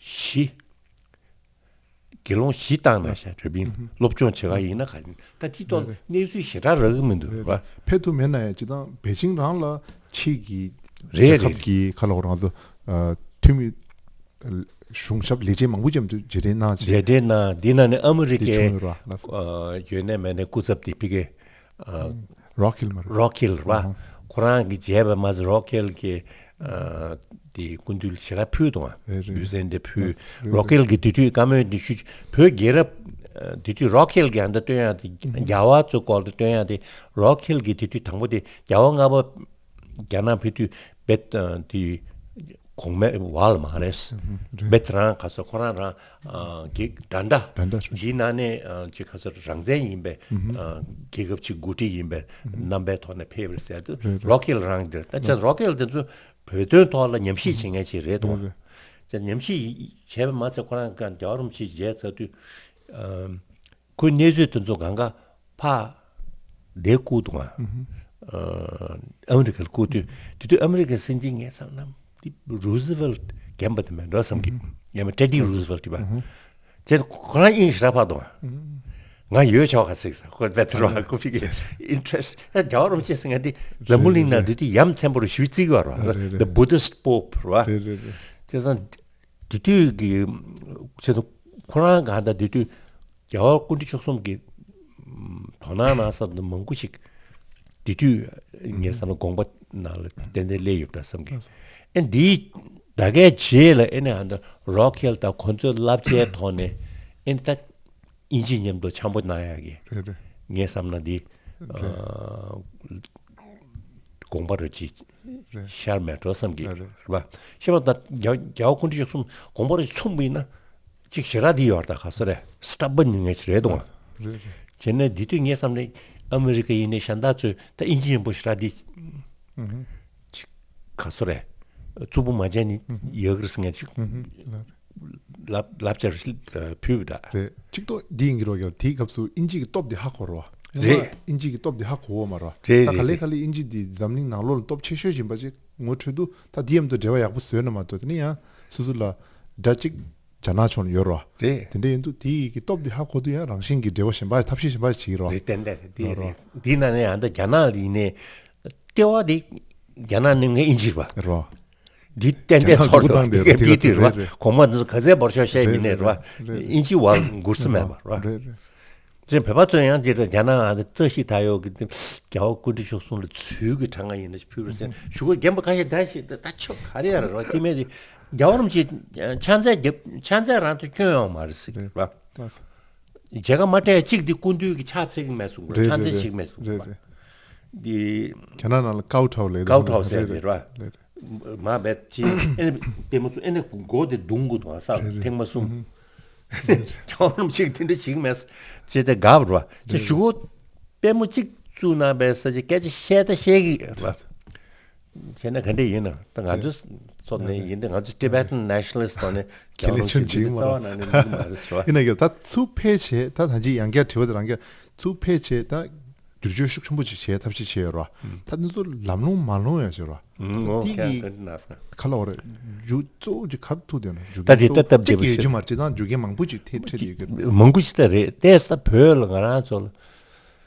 བཞི། དགེ་སློང་བཞི་བཏང་ན་ཤ་དྲོད་པིན་སློབ་སྦྱོང་བྱེད་ག་ཡིན་ན་ག་ཡིན་ད་དེ་ཐོག་གནས་ཚུལ་ཞེ་དྲག་རག་གི་མི་འདུག་རེད་བ། ཕེབས་ཐུབ་མེད་ན་ཡང་སྤྱིར་བཏང་པེ་ཅིང་རང་ལ་ཕྱི་གི་རེད་རྒྱལ་ཁབ་རེད། ཀྱི་ཁ་ལོ་རང་ཚོ་ཨ་འཐུས་མི་གཞུང་ཞབས་ལས་བྱེད་མང་པོ་ཅམ་དུ་རྗེས་དྲན་གནང་བྱས། རྗེས་དྲན་གནང་འདི་ནང་ནས་ཨ་མི་རི་དེ་ཀའི་བྱུང་ཡོད་ར་ལགས་སོ། ཨ་ཡོད་ནས་མེད་ནས་སྐུ་ཚབ་དེ་ཕི་ཀའི་ཨ་རོག་ཁིལ་མ་རེད། རོག་ཁིལ་ར་ཨ་ཁོ་རང་གི་བྱས་པ་མ་ཟད་རོག་ཁིལ་གི་ཨ་དེ་སྐུ་མདུན་ཞེ་དྲག་ཕུལ་དང་རེད་རེད། འབུལ་ཟན་དེ་ཕུལ། རེད་རོག་ཁིལ་གི་དེ་དུས་བཀའ་མོལ་འདི་ཞུ་བོད་རྒྱལ་རབས་ཨ་དེ་དུས་རོག་ཁིལ་གི་ཨ་མདའ་སྟོན་ཡག་དེ་རྒྱལ་བ་ཚོའི་སྐོར་དུ་སྟོན་ཡག་དེ་རོག་ཁིལ་གི་དེ་དུས་དང་པོ་དེ་རྒྱལ་བ་ལྔ་པ་རྒྱ་ནག་ཕེབས་དུས་བེད་ཨ་དེ་གོང་མའི་ཝལ་མ་རེད། རེད། བེད་རང་ག་ཚོད་ཁོ་རང་རང་ཨ་གི་ཌན་ཌ་ཌན་ཌ་ཞུ་འདིའི་ནང་ནས་ཨ་ཅིག་ག་ཚོད་རང་བཙན་ཡིན་པའི་ཨ་རྒྱལ་ཁབ་ཅིག་འགོ་ཁྲིད་ཡིན་པའི་རྣམ་པའི་ཐོག་ནས་ཕེབས་རེད་ཟེར་དུས་རེད་རེད། རོག་ཁིལ་རང་འདིར་ད་ཅག་རོག་ཁིལ་དེ་ཚོ་བོད་དོན་ཐོག་ལ་ཉམས་ཞིབ་བྱེད་མཁན་ཅིག་རེད་དོ། རེད་རེད། ཅག་ཉམས་ཞིབ་བྱས་པ་མ་ཚད་ཁོ་རང་ག་རྒྱལ་བ་རིན་པོ་ཆེ་མཇལ་ཚར་དུས་ཨ་ཁོའི་གནས་ཚུལ་དེ་ཚོ་གང་ག་ཕ་དེ་བསྐུར་འདུག་ང་། ཨ་ཨ་མི་རི་ཀར་བསྐུར་དུས་དེ་དུས་ཨ་མི་རི་ཀའི་སྲིད་འཛིན་ངས་བསམ་ན་དེ་རུ་ཟི་ཝེལ་རྒན་པ་དེ་མེད་འགྲོ་བསམ་གི་ཡང་མེད་ཏྲེ་ཌི་རུ་ཟི་ཝེལ་དེ་པ། བྱས་ཁོ་རང་དབྱིངས་ཞེ་དྲག་ཕར་འདུག་ང་། ང་ཡོད་ཆོག་ག་ཟིག་ས་ཁོ་བེད་རོ་ཁོ་ཕི་གི་ཨིན་ཊ་རེ་སི་ད་རྒྱལ་བ་རིན་པོ་ཆེ་ཟེར་ང་དེ་འཛམ་བུ་གླིང་ནང་དེ་དུས་ཡ་མཚན་པོ་རུ་ཞུ་རྩིས་གི་བ་རོ། རེད་རེད། The Buddhist Pope རོ། རེད་རེད་རེད། བྱས་ཙང་དེ་དུས་ཀྱི་ཆེད་དུ་ཁོ་རང་གང་ལྟར་དེ་དུས་རྒྱལ་བ་སྐུ་ཕྲེང་བཅུ་གསུམ་གྱི་དོ་སྣང་གནང་ས་དེ་མང་པོ་ཞིག་དེ་དུས་ངས་བསམ་ན་དགོངས་པ་ནང་ལ་ཏན་ཏན་སླེབས་ཡོད་པ་བསམ་གི། ཨེ་འདིའི་ད་གའི་རྗེས་ལ་ཨེ་ནས་ཨ་ནི་རོག་ཁེལ་དང་ཁོ་ཚོའི་བསླབ་བྱའི་ཐོག་ནས་ཨེ་ནས་ད་དབྱིན་ཇི་མཉམ་དུ་འཆམ་པོ་གནང་ཡག་གི་རེད་རེད། ངས་བསམ་ན་འདི་རེད། ཨ་དགོངས་པ་རེ་ཅིག་རེད། ཤར་མེད་འགྲོ་བསམ་གྱི་རེད་རེད། རེད་པ། ཤེས་པ་ད་རྒྱ་རྒྱ་བ་སྐུ་ཕྲེང་བཅུ་གསུམ་དགོངས་པ་རེ་ཚུམ་པ་ཡིན་ན་ཅིག་ཞེ་དྲག་འདི་ཡོད་རེད་ད་ག་སོ་རེད་སི་ཊབ་བར་ནི་ངས་ཅི་རེད་དང་། རེད་རེད། བྱས་ནས་འདི་དུས་ངས་བསམ་ནས་ཨ་མི་རི་ཀ་ཡིན་ནས་ཤ་འདག་ཚོས་ད་དབྱིན་ཇི་ཡིན་པོ་ཞེ་དྲག་འདི་ཨུ་ཧུ། ཅིག་ག་སོ་རེད་རྩུབ་པོ་མ་བྱས་ནི་ཡག་གི་རེད་ཟེར་ངས་ཅིག་ཨུ་ཧུ། ལབ་ལབ་བྱ་རེ་ཕུལ་བ་ད། རེད། གཅིག་ཏོ་འདི་ཡིན་གྱི་རོགས་ཀྱང་དེའི་སྐབས་སུ་དབྱིན་ཇི་གི་སྟོབས་འདི་ཧ་གོ་རོ། རེད། དབྱིན་ཇི་གི་སྟོབས་འདི་ཧ་གོ་བོ་མ་རོ། རེད་ད་ག་ལེ་རེད་ག་ལེ་དབྱིན་ཇི་འདི་འཛམ་གླིང་ནང་ལོགས་ལ་སྟོབས་ཆེ་ཤོས་ཡིན་པ་ཅིག་ངོ་འཕྲོད་དུ་ད་འདི་ཡམ་དུ་འབྲེལ་བ་ཡག་པོ་བཟོས་ན་མ་གཏོགས་དེ་ནི་ཡང་སོ་སོ་ལ་དགྲ་གཅིག་རྒྱ་ནག་ཕྱོགས་ནས་ཡོད་རོ། རེད། དེ་འདྲ་ཡིན་དུས་དེ་ཡི་གི་སྟོབས་འདི་ཧ་གོ་དུས་ཡང་རང་བཞིན་གྱི་འབྲེལ་བ་གཞན་པ་ཐབས་ཤེས་གཞན་པ་བྱེད་ཀྱི་རོ། རེད་ཏན་ཏན་རེད་དེ་རོ། རེད་འདི་ན་ནས་ཡང་ད་རྒྱ་ནག་ལ་ཡིན་ནས་ལྟེ་བ་དེ་རྒྱ་ནག་ནས་ངས་དབྱིན་ཇི་རེད་པ། རོ། འདི་ཏན་ཏན་ཚོར་འདུག་རྒྱ་ནག་འདི་ག་འདི་དུས་ར་གོང་མ་འདི་ཚོ་ག་ཚད་བར་ཤོག་བཤད་མི་ནས་ར་དབྱིན་ཇི་བར་འགུར་ས་མེད་པ་ར། རེད་རེད། ཅེས་བོད་པ་ཚོ་ཡང་ཅེས་རྒྱ་ནག་ཨ་རྩ་ཤི་ད་ཡོད་གི་རྒྱལ་བ་སྐུ་ཕྲེང་བཅུ་གསུམ་ལ་ཚུལ་གི་གྲངས་ཀ་ཡིན་ན་ཕུལ་རུ་སེ་ཞུ་གོ་རྒན་པ་ཁ་ཤས་ད་ཞིག་ད་ཆོ་ག་རེ་ཡ་ར་ར་ཅི་མེད་དེ་རྒྱལ་བ་རིན་པོ་ཆེ་ཕྱག་འཚལ་རྒྱབ་ཕྱག་འཚལ་རང་དུ་སྐྱོན་ཡོང་མ་རེད་ཟེར་གི་ར། མཇལ་ཁ་མ་སྤྲད་གཅིག་འདི་སྐུ་མདུན་གྱི་ཕྱག་འཚལ་གྱི་མེད་གསུངས་རེད་ཕྱག་འཚལ་རེད་བྱེད་ཀྱི་མེད་གསུངས་རེད་རེད། འདི་རྒྱ་ནག་ནང་ལ་ཀའོ་ཁྲའོ་ལེ་ཀའོ་ཁྲའོ་ཟེར་རེད་རེད་རེད། མ་བེད་ཅི་ཨེ་ནི་པད་མ་ཚོ་ཨེ་ནི་མགོ་དེ་བརྡུང་དགོས་དང་ས་རེད་རེད། ཐེངས་མ་གསུམ་ཁྱོད་རྣམས་ཅིག་དེ་འདྲ་བྱེད་ཀྱི་མེད་ཅེས་ཏེ་དགའ་བར་བ་ཅེས་ཞུ་གོ་པད་མ་གཅིག་བཙུགས་གནང་བའི་ས་ཅིག་སྐད་ཆ་བཤད་ད་བཤད་ཀྱི་རེད་བ། བྱས་ན་ག་འདྲ་ཡིན་ན་ད་ང་ཚོའི་ཚོགས་ནས་ཡིན་ད་ང་ཚོ་Tibetan Nationalist ཐོག་ནས་ཁས་ལེན་ཆེན་བྱེད་ཀྱི་མ་རེད། རྩ་བ་ནང་ནས་འདུག་མ་རེད་ཟེར་བ། ཡིན་ན་ཡང་ད་ཚུར་ཕེབས་བྱས་ད་ད་ཅི་ཡང་བསྐྱར་དྲི་བ་དེ་རང་བསྐྱར་ཚུར་ཕེབས་བྱས་ད་བསྒྱུར་བཅོས་ཤུགས་ཆེན་པོ་ཅིག་བྱས་ཐབས་ཤེས་བྱས་ཡོད་རེད་བ། ད་འདི་ཚོ་ལམ་ལྷོང་མ་ལྷོང་ཡང་བྱས་རེད་བ། ཨོ་ཁྱེད་ཀྱི་ག་འདྲ་ན་ས། ག་ལ་བ་རེད། རྒྱུ་གཙོ་བོ་ཅིག་ག་རེ་ཐུག་བསྡད་ན་རྒྱུ་ད་རྒན་འདི་གཙོ་ད་བོ་སྟབས་བདེ་གཅིག་པོ་ཡོད་ཀྱི་ཞིག་མ་རེད་ཅེ་ད་རྒྱུ་རྒན་མང་པོ་ཅིག་ཐེ་ཐེ་ཡོད་ཀྱི་རེད། མང་པོ་ཞིག་ད་རེད་ཏེ་ས་བོད་ལ་ང་རང་ཚོ་ལ།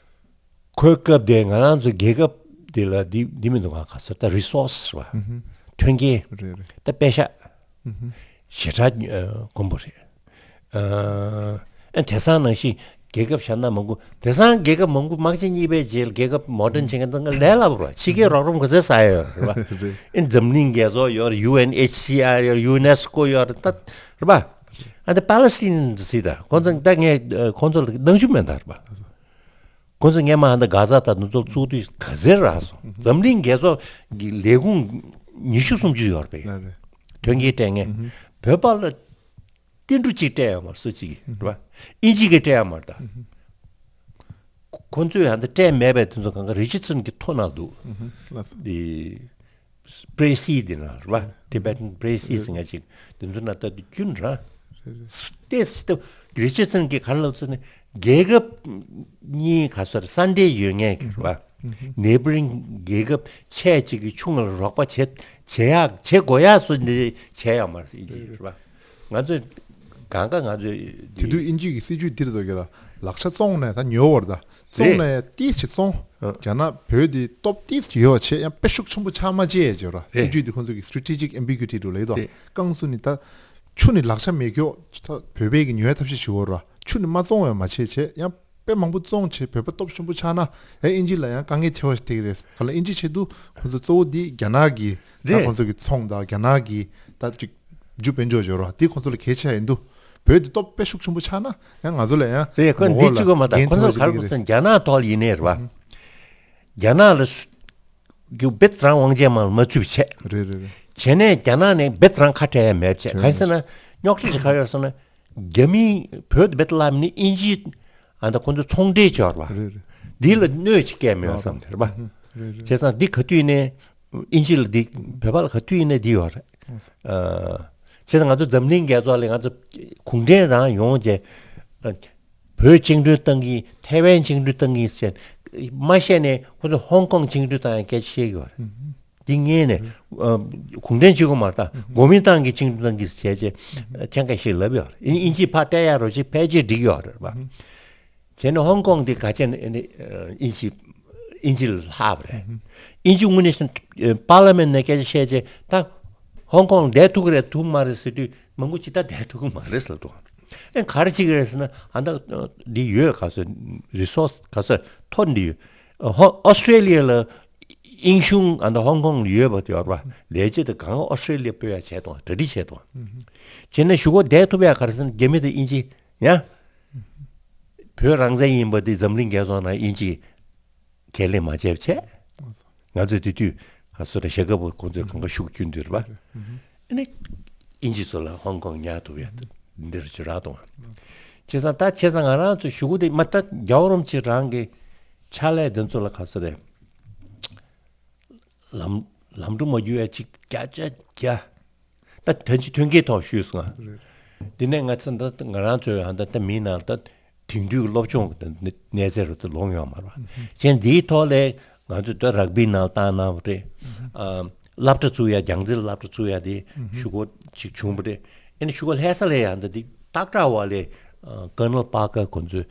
ཁོའི་སྐབས་དེ་ང་རང་ཚོ་རྒྱལ་ཁབ་དེ་ལ་འདི་འདི་མི་འདུག་ག་ག་ཚོད་ད་རི་སོ་སི་རེད་བ། ཨུ་ཧུ། ཐོན་སྐྱེད། རེད་རེད། ད་པེ་ཤག་ཨུ་ཧུ། ཞེ་དྲག་ཨ་དཀོན་པོ་རེད། ཨ་ཨ་དེང་སང་ནང་བཞིན་རྒྱལ་ཁབ་གཞན་དང་མང་པོ་དེང་སང་རྒྱལ་ཁབ་མང་པོ་དམག་ཆེན་གཉིས་པའི་རྗེས་ལ་རྒྱལ་ཁབ་མོ་ཌན་བྱེད་མཁན་ཚང་མ་ལས་སླ་པོ་རེད་བ། ཕྱི་རྒྱལ་རོགས་རམ་ག་ཚད་ཟ་ཡོད་རེད་བ། རེད། ཨ་འཛམ་གླིང་རྒྱལ་ཚོགས་ཡོད་རེད། ཡུ་ཨེན་ཨེཆ་སི་ཨར་ཡོད་རེད། ཡུ་ནེ་སི་ཀོ་ཡོད་རེད་ད་རེད་བ། ཨ་ད་པ་ལེ་སི་ཊིན་ཟེར་ད་ཁོང་ཚོ་ད་ངས་ཁོང་ཚོ་ལ་སྣང་ཆུང་མེད་ད་རེད་བ། ཁོང་ཚོ་སྔས་མ་ཧ་ད་གྷ་ཛ་དང་འདི་ཚོ་བཙུགས་དུས་ག་ཚོད་རག་སོང་། འཛམ་གླིང་རྒྱལ་ཚོགས་ཀྱི་ལས་ཁུངས་ཉི་ཤུ་སུམ་ཅུ་ཡོད་རེད་པས། ལགས་རེད། ཐོན་སྐྱེད་སྤྲད་མཁན། ཨུ་ཧུ། བོད་པ་ལ་ཏིལ་འབྲུ་གཅིག་སྤྲད་ཡོད་མ་རེད་སུ་གཅིག་གིས་རེད་པ། ཨིན་ཇི་གིས་སྤྲད་ཡོད་མ་རེད་ད། ཨུ་ཧུ། ཁོ་ཚོས་ཧ་ད་སྤྲད་མེད་པའི་དེ་ཚོ་གང་ག་རི་ཅར་ཌི་སན་གྱི་ཐོ་ནང་འདུག་ཨུ་ཧུ། ལགས་སོ། འདི། པྲེ་སི་འདི་ན་རེད་བ། Tibetan Press ཟེར་ང་ཅིག་དེ་ཚོ་ན་ལྟ་དུས་རྒྱུན་ར། ཏེས་ཏེ་རི་ཅར་ཌི་སན་གྱིས་ག་རེ་ལབ་ཟེར་ན་རྒྱལ་ཁབ་གཉིས་ག་ཚོད་ས་འབྲེལ་ཡོད་མཁན་གྱི་རེད་བ། ནེ་བྷ་རིང་རྒྱལ་ཁབ་ཆེ་གཅིག་གི་ཆུང་ལ་རོགས་པ་བྱེད་བྱེད་ཡག་བྱེད་དགོས་ཡག་སུ་འདི་བྱས་ཡོད་མ་རེད་ཨིན་ཇི་རེད་བ། ང་ཚོས་གང་ག་ང་ཚོས་དེ་དུས་དབྱིན་ཇི་གི་སྲིད་ཇུས་འདིར་འདུག་གི་ལ། ལག་ཆ་བཙོང་ནས་ད་ཉོ་བར་ད། བཙོང་རེད། ནས་ཏིས་ཅིག་བཙོང་། ཨ། རྒྱ་ནག་བོད་དེ་སྟོབས་ཏིས་ཅིག་ཡོད་པ་བྱས། ཡང་དཔེ་ཤུགས་ཆེན་པོ་ཆགས་མ་བྱས་ཅེས་ར། རེད། སྲིད་ཇུས་དེ་ཁོང་ཚོ་གི་strategic ambiguity་འདུག་ལབ་ཡོད་དོ། རེད། རྐང་བཙུགས་ནས་ད་ཆུ་ནི་ལག་ཆ་མེད་སྐྱོ་ད་བོད་པས་གི་ཉོ་ཡ་ཐབས་ཤེས་ཞུ་བ་ར། ཆུ་ནི་མ་བཙོང་བས་མ་བྱས་བྱས་ཡང་དཔེ་མང་པོ་བཙོང་བྱས་བོད་པ་སྟོབས་ཆེན་པོ་ཆགས་ན། ཨེ་དབྱིན་ཇི་ལ་ཡང་དཀའ་ངལ་ཆེ་བ་ཞིག་འཕྲད་ཀྱི་རེད། ག་ལ་དབྱིན་ཇི་ཆེད་དུ་ཁོང་ཚོ་གཙོ་བོ་འདི་རྒྱ་ནག་གི་ད་རེད། ཁོང་ཚོ་གི་ཚོང་དང་རྒྱ་ནག་གི་ད་ཅིག་རྒྱུ་དཔལ་འབྱོར་འབྱོར་བ་འདི་ཁོང་ཚོ་ལ་གལ་ཆེ་ཡིན་འདུག་བོད་འདི་སྟོབས་དཔེ་ཤུགས་ཆེན་པོ་ཆགས་ན་ཡང་ང་ཚོ་ལ་ཡང་རེད། ཁོ་ངོ་འདི་ལ་གཅིག་པ་མ་གཏོགས་འགན་ཁོ་ཚོ་ཐེབས་ག་རེ་ཅིག་དགོས་ཟེར་ན་རྒྱ་ནག་ཐོག་ལ་ཡིན་ནའི་རེད་བ། རྒྱ་ནག་ལ་སུ་རྒྱུ་རྦད་རང་དབང་ཆེན་མང་མ་ཚུད་བྱས། རེད་རེད་རེད། བྱས་ནས་རྒྱ་ནག་ནས་རྦད་རང་ཁ་བྲལ་ཡ་མེད་བྱས། ག་རེ་ཟེར་ན་རྙོག་དྲ་ཞིག་ག་ཡོད་ཟེར་ན། རྒྱ་མི་བོད་དུ་རྦད་ལབ་ནི་དབྱིན་ཇི་ཨ་ད་ཁོང་ཚོ་ཚོང་འབྲེལ་འབྱོར་བ། རེད་རེད། འདི་ལ་གནོད་ཅིག་བསྐྱལ་མེད་བསམ་དེ་རེད་པ། རེད་རེད། བྱས་ཙང་འདི་ག་དུས་ནས་དབྱིན་ཇི་ལ་འདི་བོད་པ་ལ་ག་དུས་ཡིན་ནའི་འདི་ཡོད་རེད། ཨ། བྱས་ཙང་ང་ཚོ་འཛམ་གླིང་རྒྱལ་ཚོགས་ལ་ང་ཚོ་གུང་ཁྲན་རང་ཡོང་བྱས། ཨ། བོད་བཅིངས་འགྲོལ་བཏང་གི་ཐའེ་ཝན་བཅིངས་འགྲོལ་བཏང་གི་ཟེར་མ་བཤད་ནས་ཁོ་ཚོ་ཧོང་ཀོང་བཅིངས་འགྲོལ་བཏང་ཡ་སྐད་ཆ་བཤད་ཀྱི་ཡོད་རེད། འདི་ངས་ནས་ཨ་གུང་ཁྲན་གཅིག་པོ་མ་རེད་ད། གོ་མིན་ཏང་གི་བཅིངས་འགྲོལ་བཏང་གི་བྱས་རྗེས་ཨ་ཅང་ཁ་ཤས་ལབ་ཡོད་རེད། དབྱིན་ཨིན་ཇི་ཕར་སྤྲད་ཡ་རོགས་ཅིག་ཕལ་ཆེར་འགྲིག་ཡོད་རེད་པ། བྱས་ནས་ཧོང་ཀོང་འདི་ག་ཅན་ཨ་ནི་ཨ་དབྱིན་ཇི་དབྱིན་ཇི་ལ་ལྷག་པ་རེད། དབྱིན་ཇི་དངོས་གནས་ཨ་པར་ལི་མེན་ནས་སྐད་ཆ་བཤད་རྗེས་ད་ཧོང་ཀོང་བསྡད་ཐུབ་ཀྱི་རེད་ཐུབ་མ་རེད་ཟེར་དུས་མང་པོ་ཅིག་ད་བསྡད་ཐུབ་ཀྱི་མ་རེད་ཟེར་འདུག་ཨ་ག་རེ་བྱེད་ཀྱི་རེད་ཟེར་ན་ཨ་ད་འདི་ཡོད་ག་ཚོད་རི་སོ་སི་ག་ཚོད་ཐོན་འདི་ཡོད། ཧོ་ཨོ་སི་ཀྲེ་ལི་ཡ་ལ་དབྱིན་གཞུང་ཨ་ད་ཧོང་ཀོང་ལ་ཡོད་པ་དེ་ཡོད་པ་ལས་བྱེད་དེ་གང་ཨོ་སི་ཀྲེ་ལི་ཡ་སྤོས་ཡ་བྱས་དང་གྲ་སྒྲིག་བྱས་དང་། བྱས་ནས་གཞུག་གུ་བསྡད་ཐུབ་ཡ་ག་རེ་ཟེར་ན་རྒྱ་མི་དང་དབྱིན་ཇི་ཡང་བོད་རང་བཙན་ཡིན་པ་འདི་འཛམ་གླིང་རྒྱལ་ཚོགས་ནང་དབྱིན་ཇི་ཁས་ལེན་མ་བྱས་བྱས། ང་ཚོས་དེ་དུས་ག་སོ་ར་ཞྭ་སྒབ་པོ་ཁོང་ཚོས་གང་ག་ཤུགས་རྒྱུན་དུ་རེད་པ། ཨ་ནི་དབྱིན་ཇི་ཚོ་ལ་ཧོང་ཀོང་ཉར་ཐུབ་ཡ་འདི་འདྲ་ཅིག་རག་དང་། བྱས་ཙང་ད་བྱས་ཙང་ང་རང་ཚོ་གཞུག་གུ་དེ་མ་ད་རྒྱལ་བ་རིན་པོ་ཆེ་རང་གི་ཕྱག་ལས་འདི་ཚོ་ལ་ག་སོ་རེད། ལམ་ལམ་འགྲོ་མ་རྒྱུ་ཡ་ཅིག་བརྒྱ་ཆ་བརྒྱ། ད་ཐོན་ཆེ་ཐོན་སྐྱེད་ཐོག་ཞུས་སོང་ང་། རེད། འདི་ནས་ང་ཚོ་འདི་ང་རང་ཚོའི་ཧ་ད་ད་མིའི་ནང་ད་དེང་དུས་ཀྱི་སློབ་སྦྱོང་གི་གནས་ཚད་རུ་ད་ལོངས་ཡོང་མ་རེད་པ། བྱས་འདིའི་ཐོག་ལས་ང་ཚོས་ད་རག་བིའི་ནང་བཏང་གནང་བ་རེད། ཨ་སློབ་གྲྭ་བཙུགས་ཡ་རྒྱང་རྩེ་ལ་སློབ་གྲྭ་བཙུགས་ཡ་དེ་ཤུགས་སྒོ་ཅིག་བྱུང་བ་རེད། ཨ་ནི་ཤུགས་སྒོ་ལྷ་ས་ལ་ཡ་ད་འདི་སྟག་བྲག་བ་ལས་ཨ་ཀར་ནལ་པར་ཀར་ཁོང་ཚོས་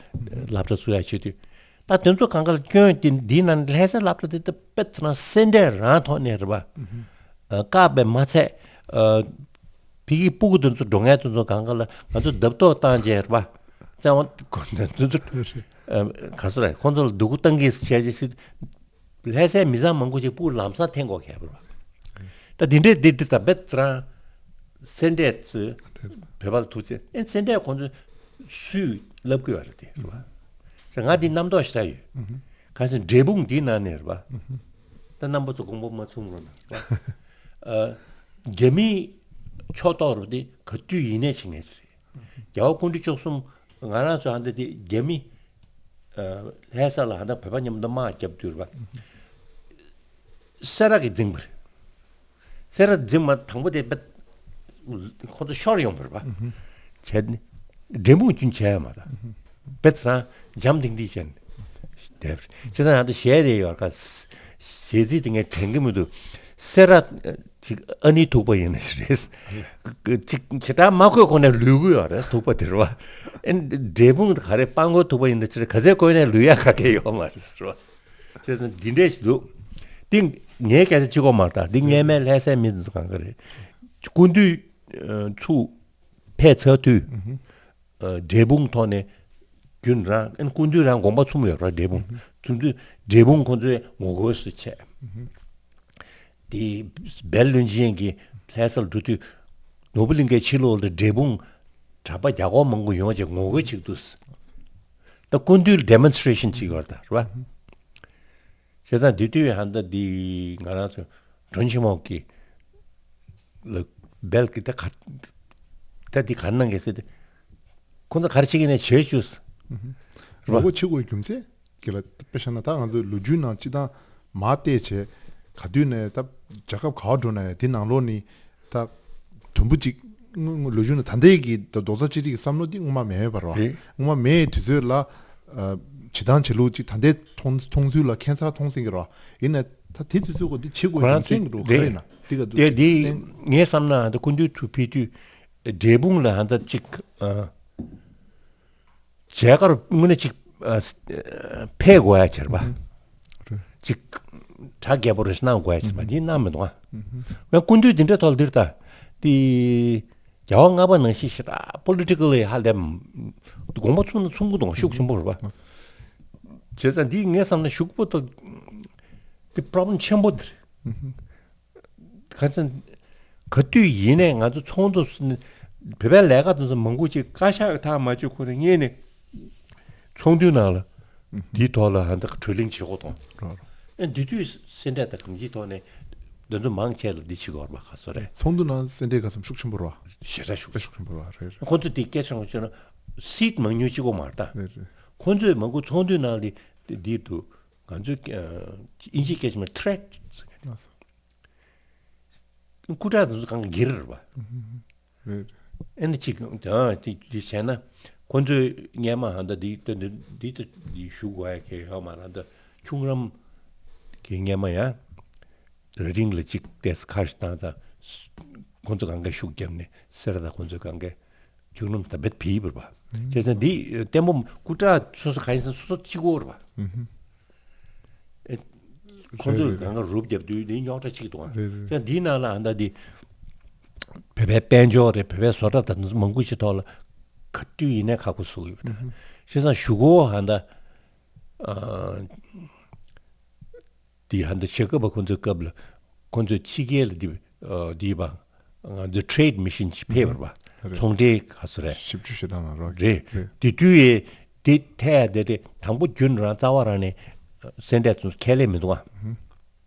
སློབ་གྲྭ་བཙུགས་ཡ་བྱེད་དུས། ད་དེ་ཚོ་གང་ག་ལ་སྐྱོན་དེ་འདིའི་ནང་ལྷ་སའི་སློབ་གྲྭ་དེ་ད་དཔེ་ཚ་ན་སེ་འབྲས་རང་ཐོག་ནས་རེད་པ། ཨ་བཀག་པས་མ་ཚད། ཨ་ཕ་གིའི་སྤུ་གུ་དེ་ཚོ་འགྲོ་མཁན་དེ་ཚོ་གང་ག་ལ་ང་ཚོ་བརྡབ་གཏོར་བཏང་བྱས་རེད་པ། བཙན་དབང་དེ་ཚོ་ཨ་ག་སོ་རེད་ཁོང་ཚོ་ལ་སྡུག་པོ་བཏང་གི་བྱས་རྗེས་སྲིད། ལྷ་སའི་མི་ཚང་མང་པོ་ཅིག་སྤུ་གུ་ལམ་སང་འཐེན་དགོས་ཁེལ་བ་རེད་པ། ད་འདི་འདྲས་འདི་འདི་ད་དཔེ་ཚ་ན་སེ་འབྲས་ཚོས་བོད་པ་ལ་ཐུག་ཚེ་ཨེ་སེ་འབྲས་ཁོང་ཚོས་སུས་ལབ་དགོས་པ་རེད་དེ་རེད་པ། ཟེར་ང་འདི་རྣམ་རྟོག་ཞེ་དྲག་ཡོད། གང་ཟེར་འབྲས་སྤུངས་འདི་ནང་ནས་རེད་པ། ད་རྣམ་པ་ཚོ་དགོངས་པ་མ་ཚོམ་རོགས་གནང་རེད་པ། ཨ་རྒྱ་མིའི་ཕྱོགས་གཏོགས་རུ་དེ་ག་དུས་ཡིན་ནའི་བྱེད་མཁན་ཞིག་རེད། རྒྱལ་བ་སྐུ་ཕྲེང་བཅུ་གསུམ་ང་རང་ཚོ་ཨ་འདི་དེ་རྒྱ་མི་ཨ་ལྷ་ས་ལ་ཨ་འདི་བོད་པ་མཉམ་དུ་དམག་རྒྱབ་དུས་རེད་པ། སེ་ར་གིས་འཛིངས་པ་རེད། སེ་ར་འཛིངས་མ་དང་པོ་དེ་དཔེ་ཁོ་ཚོ་ཤོར་ཡོང་བ་རེད་པ། བྱས་ནས་འབྲས་སྤུངས་རྒྱུན་ཆད་ཡ་མ་རེད། དཔེ་ཚ་ན་འཇམ་ཐིང་ཐིང་བྱས་ནས་བསྡད་པ་རེད། བྱས་ཙང་ཡང་ད་གཞས་རེ་ཡོད་ཀ་གཞས་ཚིག་དེ་ངས་དྲན་གི་མི་འདུག་སེ་ར་ཅིག་ཨ་ནེའི་ཐུག་པ་ཡིན་ན་ཞིག་རེད། ཅིག་ཞེ་དྲག་མ་བཀོད་གོང་ནས་ལུས་གི་ཡོད་རེད་ཐུག་པ་དེ་རེད་པ། ཨེ་འབྲས་སྤུངས་ག་རེ་སྤང་གོའི་ཐུག་པ་ཡིན་ན་ཅི་རེད་ག་ཚོད་བཀོད་ནས་ལུས་ཡ་ག་གེ་ཡོད་མ་རེད་ཟེར་བ། བྱས་ཙང་འདི་འདྲས་ཞིག་འདུག་འདི་ངའི་སྐད་ཆ་གཅིག་པོ་མ་རེད་ད། འདི་སྔས་མའི་ལྷ་སའི་མི་འདི་ཚོ་གང་ག་རེད། སྐུ་མདུན་ཚུགས་ཕེབས་ཚར་དུས་འབྲས་སྤུངས་ཐོག་ནས་རྒྱུན་རང་ཨན་སྐུ་མདུན་རང་དགོངས་པ་ཚོམས་ཡོད་ར་འབྲས་སྤུངས་ཚུམ་དུས་འབྲས་སྤུངས་ཁོང་ཚོས་ངོ་རྒོལ་སུ་བྱས། དེ་སྦེལ་བློན་ཆེན་གྱིས་ལྷ་སར་འགྲོ་དུས་ནོར་བུ་གླིང་གའི་ཕྱི་ལོགས་ལ་འབྲས་སྤུངས་གྲྭ་པ་རྒྱ་གོག་མང་པོ་ཡོང་བྱས་ངོ་རྒོལ་བྱེད་འདུག་ད་སྐུ་མདུན་ལ་ཌེ་མོན་སི་ཊེ་རེ་ཤན་བྱེད་ཀྱི་ཡོད་རེད་ད་རེད་པ། བྱས་ཙང་དེ་དུས་ཧན་ད་འདི་ང་རང་ཚོ་མགྲོན་ཆེན་མོ་གི་ལ་སྦེལ་གི་ད་ག་ད་འདི་ག་གནང་གི་ཟེར་ཏེ་ཁོང་ཚོ་ག་རེ་བྱེད་ཀྱི་ནས་བྱེད་བཅུག་ངོ་རྒོལ་བྱེད་དགོས་རྒྱུ་མཚན། གི་ལ་དཔེ་བཞག་ན་ད་ང་ཚོའི་ལོ་རྒྱུས་ནང་སྤྱི་བཏང་མ་བལྟས་བྱས་ག་དུས་ནས་ད་རྒྱལ་ཁབ་ག་བ་འགྲོ་ན་ཡང་དེ་ནང་ལོགས་ནས་ད་དུམ་བུ་གཅིག་ལོ་རྒྱུས་ནང་ད་ལྟའི་གི་ད་རྡོག་རྩ་གཅིག་སྒྲིལ་གྱི་བསམ་བློ་འདི་སྔོན་མ་མེད་པ་རེད་བ། རེད། སྔོན་མ་མེད་དུས་ཚོད་ལ་བྱེད་སྟངས་བྱེད་ལུགས་གཅིག་ད་ལྟའི་མཐོང་མཐོང་ཚུལ་ལ་ཁྱད་མཚར་མཐོང་སྲིད་ཀྱི་རེད་བ། ཡིན་ནའི་ད་དེ་དུས་ཚོད་གོ་འདི་བྱེད་དགོས་ཀྱི་མཚན་གྱི་འགྲོ་ག་རེད་ན་འདི་ག་དུས་དེ་འདི་ངས་བསམ་ན་ད་སྐུ་མདུན་ཚུར་ཕེབས་དུས། འབྲས་སྤུངས་ལ་ཧ་ད་ཅིག་ཨ། མཇལ་ཁར་དངོས་གནས་ཅིག་ཨ་ཕེབས་དགོས་ཡ་བྱེད་པ། ཅིག་གྲ་རྒྱས་པོ་རེ་གནང་དགོས་ཡ་བྱེད་པ་འདི་གནང་མི་འདུག་ཨ། ང་སྐུ་མདུན་འདི་འདྲ་ཐོག་འདིར་ད་དེ་རྒྱལ་བ་ལྔ་པ་ནང་བཞིན་ཞེ་དྲག་པོ་ལི་ཊི་ཀལ་ལི་ཧ་ལས་དགོངས་པ་ཚུམ་ན་ཚུམ་གི་འདུག་ཤུགས་ཆེན་པོ་རེད་པ། བྱས་ཙང་འདི་ངས་བསམ་ན་ཞུགས་པོ་ད་དེ་པོ་རོབ་ལེམ་ཆེན་པོ་འདི་རེད། ག་ཚོད་ག་དུས་ཡིན་ནའི་ང་ཚོ་ཚོགས་འདུ་ནི་བོད་པའི་ལས་ཀ་དེ་ཚོ་མང་པོ་ཅིག་བཀའ་ཤག་ཐག་མ་གཅོད་གོང་ནས་ངས་ནི་ཚོགས་འདུའི་ནང་ལ་འདིའི་ཐོག་ལ་ཧ་འདི་གྲོས་གླེང་བྱེད་དགོས་དང་། ཨེ་འདི་དུས་སེ་འབྲས་དང་གང་ཅིའི་ཐོག་ནས་འདི་ཚོ་མང་ཆེ་ལ་འདི་བྱེད་དགོས་རེད་པ། ག་ཚོད་རེད། ཚོགས་འདུ་ནང་སེ་འབྲས་ག་ཚོད་ཤུགས་ཆེན་པོ་རེད་པ། ཞེ་དྲག་ཤུགས་ཆེ། ཤུགས་ཆེན་པོ་རེད་པ། རེད་རེད། ཁོང་ཚོས་འདི་སྐད་ཆ་བཤད་ན་སིད་མང་ཉུང་གཅིག་པོ་མ་རེད་ད། རེད་རེད། ཁོང་ཚོས་མང་པོ་ཚོགས་འདུའི་ནང་ལ་འདི་འདི་འདུག་ང་ཚོས་ཨ་དབྱིན་ཇིའི་སྐད་ཆ་མ་ཐི་རེཊ་ཟེར་གི་འདུག་སྐུ་དྲག་དེ་ཚོ་གང་ག་སྒེར་རེད་པ། རེད། ཨེ་ནི་གཅིག་ཨ་དེ་དེ་བྱས་ན་ཁོ་ཚོས་སྔོན་མ་ཧ་ད་འདི་ལྟ་འདི་འདི་ལྟ་འདི་ཞུ་དགོས་ཡ་གི་ཡོད་མ་རེད། ད་ཁྱུང་རམ་གི་སྔོན་མ་ཡ་རི་རིང་ལ་གཅིག་ཏེས་ཁ་ཞིག་བཏང་ད་ཁོ་ཚོ་གང་ག་ཤུགས་བརྒྱབ་ནས་སེ་ར་ད་ཁོ་ཚོས་གང་ག་ཁྱུང་རམ་ད་བེད་ཕིབ་པ། བྱས་ཙང་འདི་ལྟད་མོ་སྐུ་དྲག་སོ་སོ་གང་ཡིན་ཟེར་སོ་སོ་གཅིག་པོ་རེད་པ། ཨེ། ཁོང་ཚོས་རེད་རེད། གང་ག་རུབ་བརྒྱབ་དུས་འདི་རྙོག་དྲ་གཅིག་འདུག་ཨ། རེད་རེད། ད་འདིའི་ནང་ལ་ཨ་ད་འདི་བོད་པའི་དཔལ་འབྱོར་རེད། བོད་པའི་བཟོ་གྲྭ་དང་མང་པོ་ཞིག་ཐོག་ལ་ག་དུས་ཡིན་ནའི་ཁག་པོ་བཟོ་གི་ཡོད་པ་རེད། བྱས་ཙང་གཞུག་གུ་ཨ་ད་ཨ་འདི་ཨ་ད་ཞྭ་སྒབ་པ་ཁོང་ཚོའི་སྐབས་ལ་ཁོང་ཚོས་ཕྱི་རྒྱལ་ལ་འདི་ཨ་འདི་པ་ང་ཚོ་ཊེ་རེ་ཌི་མི་ཤན་ཞིག་ཕེབས་པ་རེད་པ། རེད། ཚོང་འབྲེལ་ག་ཚོད་རེད། ཞིབ་འཇུག་བྱེད་སྟངས་ལ་རོགས། རེད། རེད། དེ་དུས་ཡས་དེ་ཐད་དེ་དེ་དང་པོ་རྒྱུན་རང་རྩ་བ་རང་ནས་སེ་འབྲས་ཚོ་ཁས་ལེན་མི་འདུག་ཨ།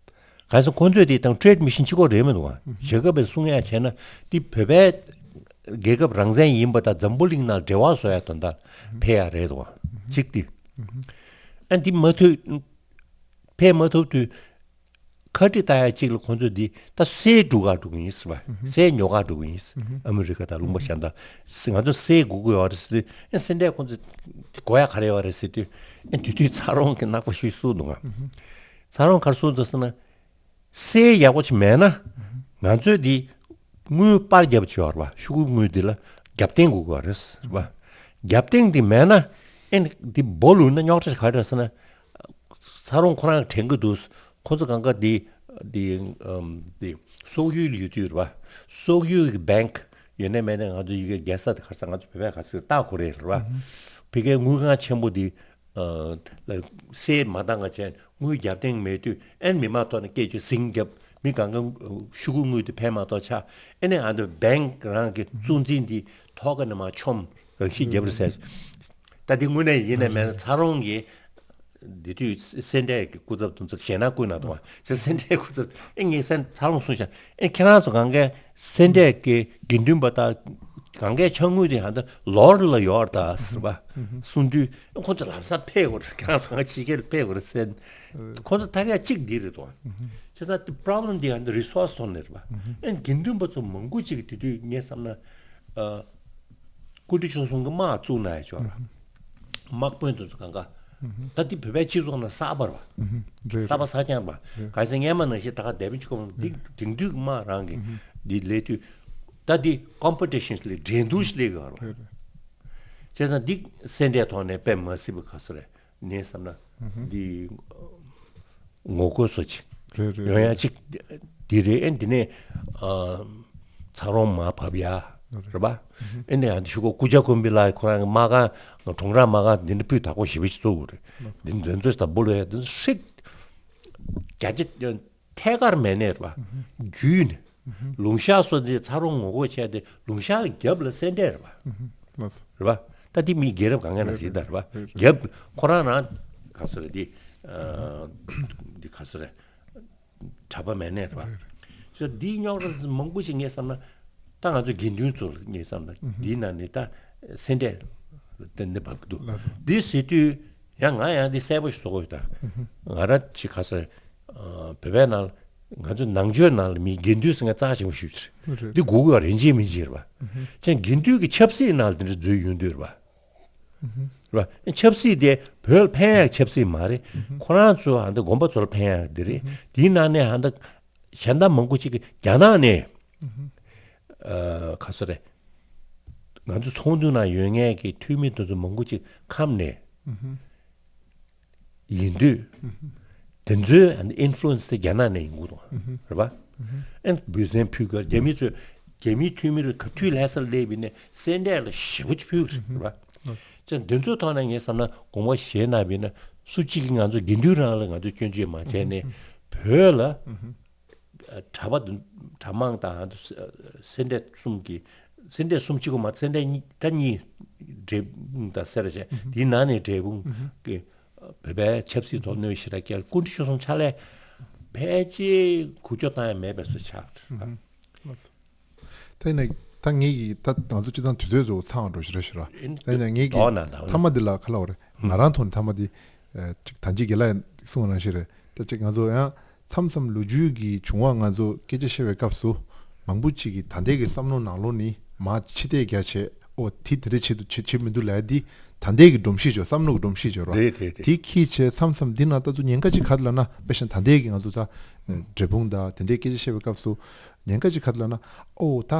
གང་ཟེར་ཁོང་ཚོས་དེ་དང་ཊེ་རེ་ཌི་མི་ཤན་གཅིག་པོ་རེད་མི་འདུག་ཨ། ཞྭ་སྒབ་པས་གསུང་ཡ་བྱས་ན་དེ་བོད་པའི་རྒྱལ་ཁབ་རང་བཙན་ཡིན་པ་དང་འཛམ་བུ་གླིང་ནང་འབྲེལ་བ་བཟོ་ཡ་དོན་དག་ཕེབས་ཡ་རེད་འདུག་ཨ། གཅིག་དེ་ཨ་འདི་མ་ཐུབ་ཕེབས་མ་ཐུབ་དུས། ཁ་དཀྲིས་ལྟ་ཡ་གཅིག་ལ་ཁོང་ཚོས་འདི་ད་གསེར་སྒྲུག་ག་འགྲོ་གི་ཡིན་ཟེར་བ། གསེར་ཉོ་ག་འགྲོ་གི་ཡིན་ཟེར། ཨ་མི་རི་ཀ་དང་ལུང་པ་གཞན་དག་ང་ཚོ་གསེར་དགོས་ཀྱི་ཡོད་རེད་ཟེར་དུས། ཨེ་སེ་འབྲས་ཁོང་ཚོས་དེ་དགོས་ཡ་ག་རེ་ཡོད་རེད་ཟེར་དུས། ཨེ་དེ་དུས་ཚ་རོང་གི་ནག་པོ་ཞིག་གསུངས་འདུག་ཨ། ཚ་རོང་ག་རེ་གསུངས་འདུག་ཟེར་ན། གསེར་ཡག་པོ་ཅིག་མེད་ན། ང་ཚོས་འདི་དངུལ་པར་རྒྱབ་ཅིག་ཡོད་རེད་པ། ཤོག་གུའི་དངུལ་འདི་ལ་རྒྱབ་རྟེན་དགོས་ཀྱི་ཡོད་རེད་ཟེར་བ། རྒྱབ་རྟེན་འདི་མེད་ན། ཨེ་འདི་སྦོ་ལུག་ན་རྙོག་དྲ་ག་རེ་རེད་ཟེར་ན། ཚ་རོང་ཁོ་རང་དྲན་གྱི་འདུག་ཁོ་ཚོ་གང་ག་འདི་འདི་ཨམ་འདི་སོག་ཡུལ་ལ་ཡོད་དུས་རེད་པ། སོག་ཡུལ་གྱི་བེང་ཡོད་ནའི་མེད་ནའི་ང་ཚོ་ཡི་གེ་རྒྱལ་ས་དེ་ག་རེ་ཟེར། ང་ཚོ་བོད་པས་ག་རེ་ཟེར་ཏཱ་ཁོ་རེ་རེད་པ། ཕ་གིའི་དངུལ་ཁང་ཆེན་པོ་འདི་ཨ་ལ་སེལ་མ་བཏང་ག་བྱས་དངུལ་རྒྱབ་རྟེན་མེད་དུས། ཨེ་མི་མང་ཐོག་ནས་སྐད་ཆ་ཟིང་རྒྱབ། མི་གང་ག་ཤོག་གུ་དངུལ་དེ་ཕན་མ་ཐོགས་ཆགས། ཨེ་ནས་ཨ་ནི་བེང་རང་གི་གཙོ་འཛིན་དེ་ཐོག་ཀ་ནས་མར་མཆོང་རང་ཤི་རྒྱབ་རེད་ཟེར། ད་དེ་དངོས་གནས་ཡིན་ནའི་མེད་ནའི་ཚ་རོང་གི་འདི་དུས་སེ་འབྲས་ཀྱི་སྐུ་ཚབ་དེ་ཚོ་ཞེད་སྣང་སྐུལ་གནང་འདུག་ཨ། ཅེས་སེ་འབྲས་སྐུ་ཚབ་ཨེ་ངས་སེ་ཚ་རོང་གསུངས་ཤག་ཨེ་ཁྱེད་རང་ཚོ་གང་གའི་སེ་འབྲས་ཀྱི་དགེ་འདུན་པ་དང་གང་གའི་ཕྱག་དངུལ་དེ་ཧ་ད་ལོར་ལ་ཡོད་ད་ཟེར་བ་གསུངས་དུས། ཨེ་ཁོ་ཚོ་ལམ་སང་ཕེབས་དགོས་རེད། ཁྱེད་རང་ཚོ་གང་ཕྱི་རྒྱལ་ཕེབས་དགོས་རེད་ཟེར། ཁོ་ཚོ་ཐར་ཡ་གཅིག་འདི་རེད་དོ། བྱས་ཙང་དེ་པོ་རོབ་ལེམ་འདི་ཡང་འདི་རི་སོར་སི་ཐོག་ནས་རེད་པ། ཨེ་དགེ་འདུན་པ་ཚོ་མང་པོ་ཅིག་དེ་དུས་ངས་བསམ་ན། ཨ་ཀུ་ཊི་ཆོས་གསུམ་གྱི་དམག་བཙུགས་གནང་ཡ་ཅིག་ཡོད་རེད། དམག་དཔོན་དེ་ཚོ་གང་ག་ད་དེ་བོད་པའི་སྤྱི་ཚོགས་ནང་གསར་པ་རེད་པ། རེད་གསར་པ་རེད། གསར་རྐྱང་རེད་པ། རེད། གང་ཡིན་ཟེར་ན་སྔོན་མ་ནང་བཞིན་ད་ག་དེ་བོད་ཆོལ་ཁ་འདི་དེང་དུས་ཀྱི་དམག་རང་གི་འདི་སླེབས་དུས། ད་འདི་ཀོམ་པི་ཊི་ཤན་སླེབས། འགྲན་བསྡུར་ཞིག་སླེབས་ཡོད་རེད་པ། རེད་རེད། བྱས་ཙང་འདི་སེ་འབྲས་ཐོག་ནས་དཔེ་མ་སྲིད་པ་ག་ཚོད་རེད། ངས་བསམ་ན་འདི་ངོ་རྒོལ་བཟོ་ཅིག་རེད་རེད་ཡོང་ཡ་རེད། ཅིག་འདི་རེད། ཨེ་འདི་ནས་ཨ་ཚ་རོང་མར་བབས་ཡ་རེད་པ། ཨེ་ནས་ཨ་འདི་ཤོག་གུ་ཀུ་ཇ་ཀུམ་བི་ལ་ཁོ་རང་གི་དམག་ཁང་གྲོང་ར་དམག་ཁང་འདི་འདྲ་སྤུས་དག་པོ་ཞེ་པོ་ཅིག་བཙུགས་དགོས་རེད། འདི་འདོན་ཚོད་དང་སྦོ་ལོ་ཡ་འདི་ཚོ་ཧྲིག་རྒྱ་ཆེ། ཐད་ཀར་མེད་ནས་རེད་པ། བརྒྱུད་ནས། ལུང་ཤར་སོགས་འདི་ཚ་རོང་ངོ་རྒོལ་བྱས་ཏེ་ལུང་ཤར་རྒྱབ་ལ་སེ་འབྲས་རེད་པ། ལགས་སོ། རེད་པ། ད་འདི་མི་རྒྱལ་རབས་གང་ག་ནང་བཞིན་ད་རེད་པ། རེད་རེད། རྒྱབ་ཁོ་རང་རང་ག་ཚོད་རེད་འདི། ཨ་འདི་ག་ཚོད་རེད། གྲྭ་པ་མེད་ནས་རེད་པ། རེད་རེད། ཅེས་འདིའི་རྙོག་དྲ་མང་པོ་ཞིག་ངས་བསམ་ན། ད་ང་ཚོ་དགེ་འདུན་ཚོ་ལ་ངས་བསམ་ན་འདིའི་ནང་ནས་ད་སེ་འབྲས་ཏན་ཏན་བབས་ཀྱི་འདུག་ལགས་སོ། འདི་ཟེར་དུས་ཡང་ང་ཡང་འདི་གསལ་པོ་ཞིག་བཟོ་དགོས་ད། ང་རང་ཅིག་ག་ཚོད་རེད། ཨ་བོད་པའི་ནང་ང་ཚོ་ནང་ཆོས་ནང་ལ་མི་དགེ་འདུན་ཟེར་མཁན་རྩ་ཆེན་པོ་ཞིག་རེད། འདི་དགོས་དགོས་རེད་ཅེས་མིན་ཅེས་རེད་པ། ཅེས་དགེ་འདུན་གྱི་ཆབ་སྲིད་ནང་ལ་འདི་འདྲ་འཛུལ་ཡོང་དུས་རེད་པ། རེད་པ། ཆབ་སྲིད་དེ་བོད་ལ་ཕན་ཡག་ཆབ་སྲིད་མ་རེད། ཁོ་རང་ཚོ་ཧ་འདི་དགོན་པ་ཚོ་ལ་ཕན་ཡག་འདི་རེད། དེའི་ནང་ནས་ཧ་འདི་གཞན་དག་མང་པོ་ཅིག་གིས་རྒྱ་ནག་ནས་ཨ་ག་ཚོད་རེད། ང་ཚོ་ཚོགས་འདུ་ནང་ཡོད་མཁན་གྱི་འཐུས་མི་དེ་ཚོ་མང་པོ་ཅིག་ཁམས་ནས་ཡིན་དུས། དེ་ཚོའི་ཨིན་ཕུ་ལུ་ཨེན་སི་དེ་རྒྱ་ནག་ནས་ཡིན་དགོས་དང་། རེད་པ། ཨེ་འབུལ་ཚན་ཕུལ་གི། རྒྱ་མི་ཚོས། རྒྱ་མིའི་འཐུས་མི་རུ་ག་དུས་ལྷ་སར་སླེབས་པ་ཡིན་ན་སེ་འབྲས་ལ་ཞེ་པོ་ཅིག་ཕུལ་གི་རེད་པ། ཅེས་འདི་ཚོའི་ཐོག་ནས་ངས་བསམ་ན་དགོངས་པ་བཞེས་གནང་བ་ཡིན་ན། སུ་གཅིག་གིས་ང་ཚོ་དགེ་འདུན་རང་ལ་ང་ཚོས་སྐྱོན་བརྗོད་མ་བྱས་ནས། བོད་ལ་གྲྭ་པ་དང་གྲྭ་མང་དང་སེ་འབྲས་གསུམ་གྱི། སེ་འབྲས་གསུམ་གཅིག་པོ་མ། སེ་འབྲས་གཉིས། ད་གཉིས། འབྲས་སྤུངས་དང་སེ་ར་བྱས། དེའི་ནང་ནས་འབྲས་སྤུངས་ཀྱི་བོད་པའི་ཆབ་སྲིད་ཐོག་གནོད་ཞེ་དྲག་བསྐྱལ། སྐུ་མགྲོན་ཆོས་གསུམ་ཕྱག་ལས་ཕལ་ཆེར་འགུལ་སྐྱོད་བཏང་ཡ་མེད་པའི་བཟོ་ཆགས། ད་ཡིན་ན་ད་ངེད་ཀྱིས་ད་ང་ཚོ་སྤྱི་བཏང་དུས་ཚོད་ཚོ་ཚང་བ་འགྲོ་ཞེ་དྲག་ཞེ་དྲག་ད་ཡིན་ན་ངེད་ཀྱིས་དོགས་གནང་དང་། མཐའ་མ་འདི་ལ་ག་ལབ་དགོས་རེད། ང་རང་ཐོག་ནས་མཐའ་མ་འདི་ཅིག་ད་ཅི་དགེ་ལགས་གསུངས་པ་ནང་བཞིན་རེད། ད་ཅིག་ང་ཚོ་ཡང་མཚམས་མཚམས་ལོ་རྒྱུས་ཀྱི་བྱུང་བ་ང་ཚོ་སྐད་ཆ་བཤད་པའི་སྐབས་སུ་མང་པོ་ཅིག་གིས་ད་ལྟའི་གི་བསམ་བློ་ནང་ལོགས་ནས་མར་ཕྱི་བལྟས་རྒྱག་བྱས། ཨོ་དེ་དེ་འདྲ་བྱེད་འདུག་བྱེད་བྱེད་མི་འདུག་ལབ་ཡ་འདི་ད་ལྟའི་གི་སྒྲོམ་གཞི་ཅིག་ཡོད། བསམ་བློ་གི་སྒྲོམ་གཞི་ཅིག་ཡོད་རེད། རེད་རེད་རེད། དེ་ཁྱེད་ཚོས་མཚམས་མཚམས་འདི་ན་ལྟ་ཚུལ་ཉེན་ཁ་ཅིག་ག་རེ་ལབ་ན། དཔེ་བཞག་ན་ད་ལྟའི་གི་ང་ཚོ་ད་འབྲས་སྤུངས་ད་དེ་འདྲའི་སྐད་ཆ་བཤད་པའི་སྐབས་སུ་ཉེན་ཁ་ཅིག་ག་རེ་ལབ་ན། ཨོ་ད་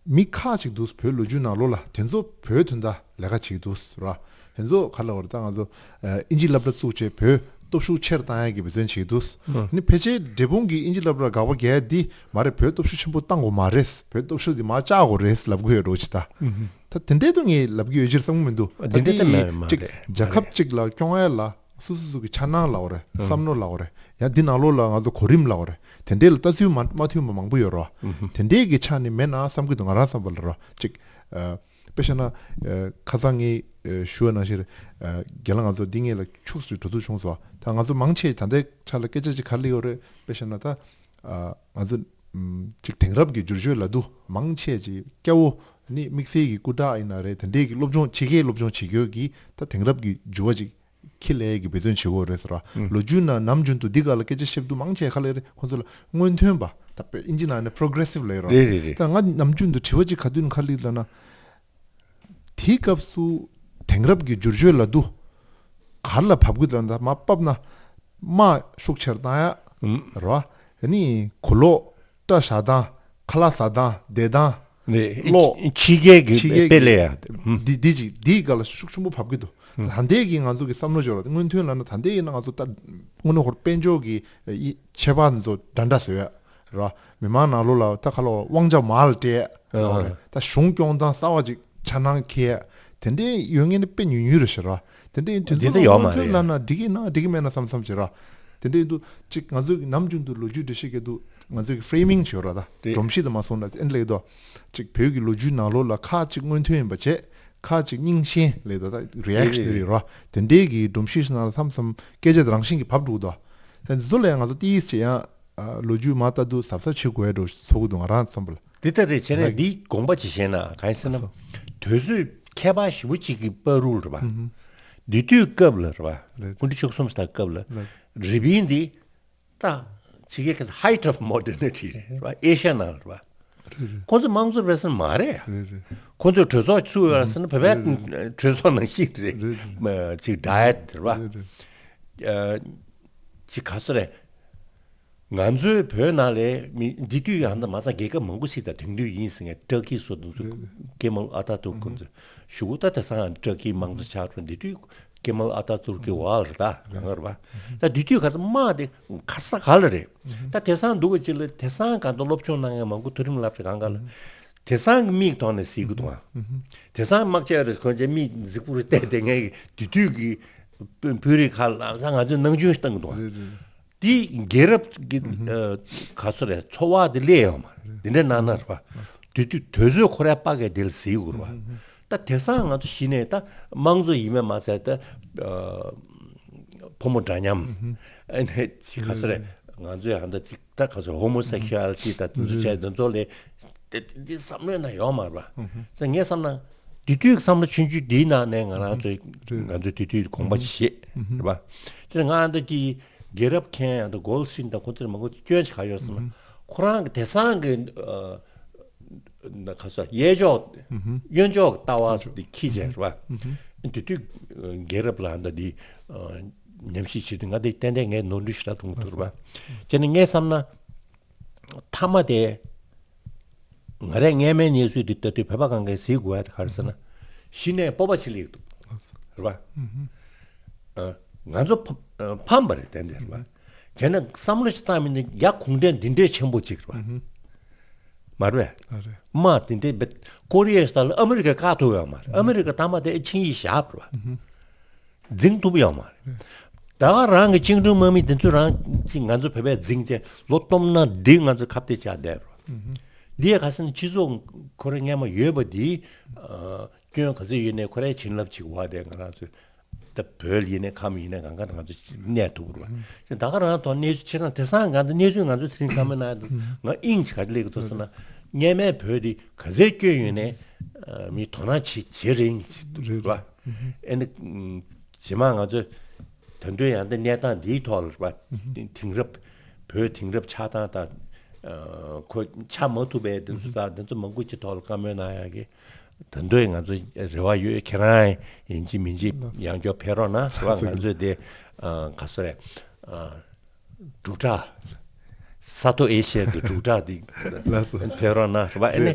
མི་ཁག་ཅིག་འདུག་བོད་ལོ་རྒྱུས་ནང་ལོགས་ལ་དེ་ཚོ་བོད་དོན་དག་ལས་ཀ་བྱེད་ཀྱི་འདུག་ར། དེ་ཚོ་ག་རེ་ལབ་དགོས་རེད། ད་ང་ཚོ་ཨ་ཨིན་ཇི་སློབ་གྲྭ་བཙུགས་བྱས་བོད་སྟོབས་ཤུགས་ཆེར་བཏང་ཡག་གི་འབད་བརྩོན་བྱེད་ཀྱི་འདུག་ཨ་ནི་ཕལ་ཆེར་འབྲས་སྤུངས་ཀྱི་ཨིན་ཇི་སློབ་གྲྭར་དགག་པ་རྒྱག་ཡ་འདི་མ་རེད། བོད་སྟོབས་ཤུགས་ཆེན་པོ་བཏང་དགོས་མ་རེད། བོད་སྟོབས་ཤུགས་འདི་མར་བཅག་དགོས་རེད་ལབ་ཀྱི་ཡོད་འགྲོ་ཅི་ད། ད་དེ་འདྲའི་དུ་ངས་ལབ་ཀྱི་ཡོད་ཅེས་བསམ་གྱི་མི་འདུག་ད་འདི་འདྲའི་དུ་དེ་མེད་མ་ཅིག་རེད། རྒྱལ་ཁབ་ཅིག་ལ་སྐྱོང་ཡ་ལ་སོ་སོ་སོ་གི་འཆར་སྣང་ལབ་དགོས་རེད། བསམ་བློ་ལབ་དགོས་རེད། ཡང་འདི་ནང་ལོགས་ལ་ང་ཚོ་གོ་རིམ་ལབ་དགོས་རེད། དེ་འདྲའི་ལ་ལྟ་ཚུལ་མ་མ་མཐུན་པ་མང་པོ་ཡོད་རེད། དེ་འདྲའི་གི་ཆ་ནས་མེད་ན་བསམ་གྱི་འདུག་ང་རང་བསམ་པ་ལ་རེད། ཅིག་ཨ། དཔེ་བཞག་ན། ཨ། ཁ་སང་ངས་ཨ་ཞུ་བ་ནང་བཞིན་རེད། ཨ། རྒན་ལགས་ང་ཚོ་འདི་སྔོན་ལ་ཁྱུག་ཙམ་འགྲོ་ཚུལ་བྱུང་སོང་། ད་ང་ཚོ་མང་ཆེ་ད་ལྟའི་ཆ་ལ་སྐད་ཆ་ཅིག་ག་རེ་ཡོད་རེད། དཔེ་བཞག་ན་ད། ཨ། ང་ཚོ་ཨམ། ཅིག་དེང་རབས་ཀྱི་བསྒྱུར་བཅོས་ལབ་དུས་མང་ཆེ་ཅིག་སྐྱ་བོ་ནི་དམིགས་བསལ་གྱི་སྐུ་དྲག་ཡིན་ན་རེད། དེ་འདྲའི་གི་སློབ་སྦྱོང་ཕྱི་རྒྱལ་སློབ་སྦྱོང་བྱེད་རྒྱུ་གི་ད་དེང་རབས་ཀྱི་འགྱུར་བ་ཅིག་ཁས་ལེན་གྱི་འབད་བརྩོན་བྱེད་དགོས་རེད་ཟེར་བ། ལོ་རྒྱུས་ནང་ནམ་རྒྱུན་དུ་འདི་ག་ལ་སྐད་ཆ་བཤད་དུས་མང་ཆེ་ག་ལ་རེད། ཁོང་ཚོ་ལ་སྔོན་ཐོན་པ། ད་དཔེ་ཨིན་ཇི་ནང་ནས་པོ་རོ་གེ་རེ་སིབ་ལབ་ཡོད་རེད། རེད་རེད་རེད། ད་ང་ནམ་རྒྱུན་དུ་དྲི་བ་ཅིག་ག་དུས་ནས་ག་ལ་ལབ་ན། དེའི་སྐབས་སུ་དེང་རབས་ཀྱི་བསྒྱུར་བཅོས་ལབ་དུས་ག་རེ་ལ་བབ་གི་འདུག་ལབ་ན། ད་མར་བབས་ན་དམག་ཤུགས་ཆེར་བཏང་ཡ་རེད་བ། ཨ་ནི་གོས་ལོག་སྐྲ་བཞར་སྟངས། ཁ་ལག་ཟ་སྟངས། བསྡད་སྟངས། རེད། གློག་ཕྱི་རྒྱལ་གྱི་ཕྱི་རྒྱལ་དཔེ་གྱི་ལས་ཡ། འདི་འདི་ཅིག་འདིའི་སྒང་ལ་ཤུགས་ཆེན་པོ་བབས་ཀྱི་འདུག་ད་ལྟའི་གི་ང་ཚོ་གི་བསམ་བློ་སྦྱོར་བ་སྔོན་ཐོན་ལབ་ན། ད་ལྟའི་ཡིན་ན་ང་ཚོ་ད་དངོས་གནས་ཁོ་རང་དཔལ་འབྱོར་གྱི་ཨི་ཁྱད་པར་འདི་ཚོ་འདྲ་འདྲ་བཟོ་ཡ་ར། མི་མང་ནང་ལོགས་ལ་ད་ག་ལ་དབང་ཆ་མར་ལ་སྤྲད་ཡ་ལབ་རེད། ད་གཞུང་སྐྱོང་སྟངས་གསར་བ་ཅིག་འཆར་སྣང་འཁྱེར་ཡ་དེ་འདྲའི་ཡོད་མཁན་ནི་དཔེ་ཉུང་ཉུང་རེད་ཤག་ར། དེ་འདྲའི་དེ་འདི་ཚོ་ཚོ་ཡོད་མ་སྔོན་ཐོན་རེད། ལབ་ན་འགྲིག་གི་ན་འགྲིག་གི་མེད་ན་བསམ་བསམ་བྱེད་ར། དེ་འདྲའི་འདུག་ཅིག་ང་ཚོས་ནམ་རྒྱུན་དུ་ལོ་རྒྱུས་འགྲེལ་བཤད་རྒྱག་དུས་ང་ཚོས་ཀྱི་ཕེ་རེ་མིང་བྱེད་ར། ད་རེད། སྒྲོམ་གཞི་དེ་མ་སོང་ན་ཨེ་འདྲ་ལབ་ཀྱི་འདུག་ཅིག་བོད་ཀྱི་ལོ་རྒྱུས་ནང་ལོགས་ལ་ཁག་ཅིག་སྔོན་ཐོན་ཡིན་པ་བྱས། ཁག་ཅིག་རྙིང་ཞེན་ལབ་ཀྱི་འདུག་ད་རི་ཨེག་ཤ་ནེ་རི་རེད་ར། དེ་འདྲའི་གི་སྒྲོམ་གཞི་ནང་ལ་མཚམས་མཚམས་སྐད་ཆ་དེ་རང་བཞིན་གྱིས་བབས་འགྲོ་གི་འདུག་དེ་ཚོ་ལ་ཡང་ང་ཚོ་ཏིས་ཅིག་ཡང་ཨ་ལོ་རྒྱུས་མར་ལྟ་དུས་གཟབ་གཟབ་བྱེད་དགོས་འགྲོ་ཚོར་གི་འདུག་ང་རང་བསམ་པ་ལ། འདི་ལྟར་རེད། བྱས་ནས་འདིའི་དགོངས་པ་ཅིག་བཞེས་ན་གང་ཡིན་ཟེར་ན། དུས་ཚོད་ཁྱད་པར་ཞེ་པོ་ཅིག་གི་བར་དུ་རེད་པ། འདི་དུས་སྐབས་ལ་རེད་པ། རེད། སྐུ་ཕྲེང་བཅུ་གསུམ་ཟེར་སྐབས་ལ། རེད། རི་པིན་འདི་ད་ཕྱི་རྒྱལ་གྱི་height of modernity རེད་པ། ཨེ་ཤ་ཡ་ནང་རེད་པ། རེད་རེད། ཁོང་ཚོ་དམངས་གཙོ་རེད་ཟེར་མ་རེད། རེད་རེད། ཁོང་ཚོས་གྲོས་ཚོགས་ཚུགས་ཡོད་ཟེར་ན་བོད་པའི་རེད་རེད། གྲོས་ཚོགས་ནང་བཞིན་རེད། རེད་རེད། ཅིག་ཌ་ཡེཊ་རེད་པ། རེད་རེད། ཅིག་ག་ཚོད་རེད། ང་ཚོའི་བོད་ནང་ལ་མི་འདི་དུས་ཡང་ད་མ་ཚང་རྒྱལ་ཁབ་མང་པོ་ཞིག་དང་དེང་དུས་ཡིན་ཟེར་མཁན་ཏུར་ཀི་སོགས་དེ་ཚོ། རེད་རེད། ཀེ་མལ་ཨ་ཏཱ་ཏུར་ཀ་ཁོང་ཚོ་ཞུ་གུ། ད་དེང་སང་ཏུར་ཀིའི་དམངས་གཙོ་ཆགས་འགྲོ། འདི་དུས་ཀེ་མལ་ཨ་ཏཱ་ཏུར་ཀི་ཝཱལ་རེད། ད་གང་ག་རེད་པ། ད་འདི་དུས་ག་ཚོད་དམག་དེ་ག་ས་ག་ལ་རེད། ད་དེང་སང་འདུག་གི་ཅིག་ལ་དེང་སང་གང་དུ་སློབ་སྦྱོང་གནང་མཁན་མང་པོ་མཐོ་རིམ་སློབ་གྲྭ་གང་ག་ལ། དེང་སང་གི་མིག་ཐོག་ནས་གཟིགས་ཀྱི་འདུག་ཨ། དེང་སང་དམག་ཆས་རེ་གོན་བྱས་མིག་གཟིགས་པོ་རེ་བལྟས་བསྡད་མཁན་གྱི་དེ་དུས་ཀྱི་བོད་རིགས་ཁ་ལ་ལམ་སང་ང་ཚོས་སྣང་ཆུང་ཞིག་བཏང་གི་འདུག་ཨ། རེད་རེད། དེ་རྒྱལ་རབས་ཀྱི་ཨ་ག་ཚོད་རེད། འཚོ་བ་དེ་སླེབས་ཡོད་མ་རེད། དེ་འདྲ་གནང་ན་རེད་པ། དེ་དུས་དུས་ཚོད་ཁོ་རའི་པ་གས་དེ་ལ་གཟིགས་དགོས་རེད་པ། ད་དེང་སང་ང་ཚོ་གཞི་ནས་ད་དམངས་གཙོ་ཡིན་མིན་མ་ཟད། ད་ཨ་ཕོ་མོ་འདྲ་མཉམ། ཨ་ནི་ཅི་ག་ཚོད་རེད། ང་ཚོས་ཧ་ད་ཅིག་ད་ག་ཚོད་ཧོ་མོ་སེག་ཤུ་ཨལ་ཊི་ད་དེ་ཚོ་བྱས། དེ་ཚོ་ལས་དེ་དེ་བསམ་བློའི་ནང་ཡོད་མ་རེད་པ། ཟེར་ངས་བསམ་ན་དེ་དུས་བསམ་བློ་ཆུང་ཆུང་དེའི་ནང་ནས་ང་རང་ཚོས་ང་ཚོས་དེ་དུས་དགོངས་པ་བཞེས་རེད་པ། ཅེས་ང་འདི་གི་རྒྱལ་རབས་མཁན་ཡང་ད་གོལ་སིན་དང་ཁོང་ཚོར་མང་པོ་སྐྱོན་ཞིག་ག་ཡོད་ཟེར་ན། ཁོ་རང་གི་དེང་སང་གི་ཨ་ན་ག་ཚོད་གཡས་ཕྱོགས་གཡོན་ཕྱོགས་ཀྱི་ལྟ་བ་འདི་འཁྱེར་བྱས་རེད་པ། དེ་དུས་རྒྱལ་རབས་ལ་ད་འདི་ཉམས་ཞིབ་བྱེད་དུས་ང་འདི་ཏན་ཏན་ངས་ནོར་འཁྲུལ་ཞེ་དྲག་མཐོང་གི་འདུག་རེད་པ། བྱས་ནས་ངས་བསམ་ན། མཐའ་མ་དེ་ ང་རས་སྔས་མའི་གནས་ཚུལ་འདི་ལྟ་དུས་བོད་པ་གང་གས་གཟིགས་དགོས་ཡ་དེ་ག་རེ་ཟེར་ན། གཞི་ནས་སྤོབས་པ་ཆེ་ལེགས་འདུག་རེད་པ། ཨ། ང་ཚོ་ཕ- ཨ། ཕམ་པ་རེད་དེ་འདི་རེད་པ། བྱས་ན་བསམ་བློ་ཞིག་བཏང་མིན་ན་རྒྱ་གུང་ཁྲན་འདི་འདྲའི་ཆེན་པོ་ཅིག་རེད་པ། མ་རེད་པས། ཨ་རེད། དམག་འདི་འདྲའི་བེད་ཀོ་རི་ཡའི་ས་ལ་ཨ་མི་རི་ཀས་བཀག་ཐུབ་ཡོད་མ་རེད། ཨ་མི་རི་ཀ་མཐའ་མ་དེ་ཆིངས་ཡིག་བཞག་པ་རེད་པ། འཛིང་ཐུབ་ཡོད་མ་རེད། ད་ག་རང་གི་བཅིངས་འགྲོལ་དམག་མི་དེ་ཚོ་རང་ཅིག་ང་ཚོ་བོད་པས་འཛིང་བྱས་ལོ་སྟོང་ན་འདི་ང་ཚོ་ཁ་གཏད་བཅག་བསྡད་པ་རེད་པ། འདི་ཡ་ག་ཟེར་ན་སྤྱི་ཚོགས་ཁོ་རའི་སྔས་མ་ཡོད་པ་འདི། ཨ། སྐྱོན་ག་ཚོད་ཡོད་ནའི་ཁོ་རའི་བྱིན་རླབས་ཅིག་འོག་དེ་ང་རང་ཚོས་ད་བོད་ཡིན་ནའི་ཁམས་ཡིན་ནའི་གང་ག་ང་ཚོ་གནས་ཐུབ་རེད་པ། ད་ག་རང་ཐོག་གནས་ཚུལ་བྱས་ཙང་དེང་སང་ང་ཚོ་གནས་ཚུལ་ང་ཚོ་དེ་རིང་བཀའ་མོལ་གནང་ཡ་ང་དབྱིངས་ཅིག་ག་རེ་སླེབས་ཀྱི་འདུག་ཟེར་ན། སྔས་མའི་བོད་འདི་ག་ཚོད་སྐྱོན་ཡོད་ནའི་མི་དོ་སྣང་བྱེད་བྱེད་རན་རེད་པ། ཨེ་ནི། རྗེས་མ་ང་ཚོ་ད་དུང་ཡང་ད་གནས་སྟངས་འདིའི་ཐོག་ལ་རེད་པ། དེང་རབས་བོད་དེང་རབས་ཆགས་སྟངས་དང་། ཁོ་ཆགས་མ་ཐུབ་པའི་དེ་ཚོ་དང་དེ་ཚོ་མང་པོ་ཅིག་ཐོག་ལ་བཀའ་མོལ་གནང་ཡག་གི་ད་དུང་ང་ཚོ་རེ་བ་ཡོད། ཁྱེད་རང་ཡིན་གཅིག་མིན་གཅིག་ཡང་བསྐྱར་ཕེབས་རོགས་གནང་། རེད་པ། ང་ཚོས་དེ་ག་ཚོད་རེད། འབྲུག་གྲགས། ས་མཐོ་ཨེ་ཤི་ཡ་གི་འབྲུག་གྲགས་འདི་ལགས་སོ། ཕེབས་རོགས་གནང་། རེད་པ། ཨེ་ནི།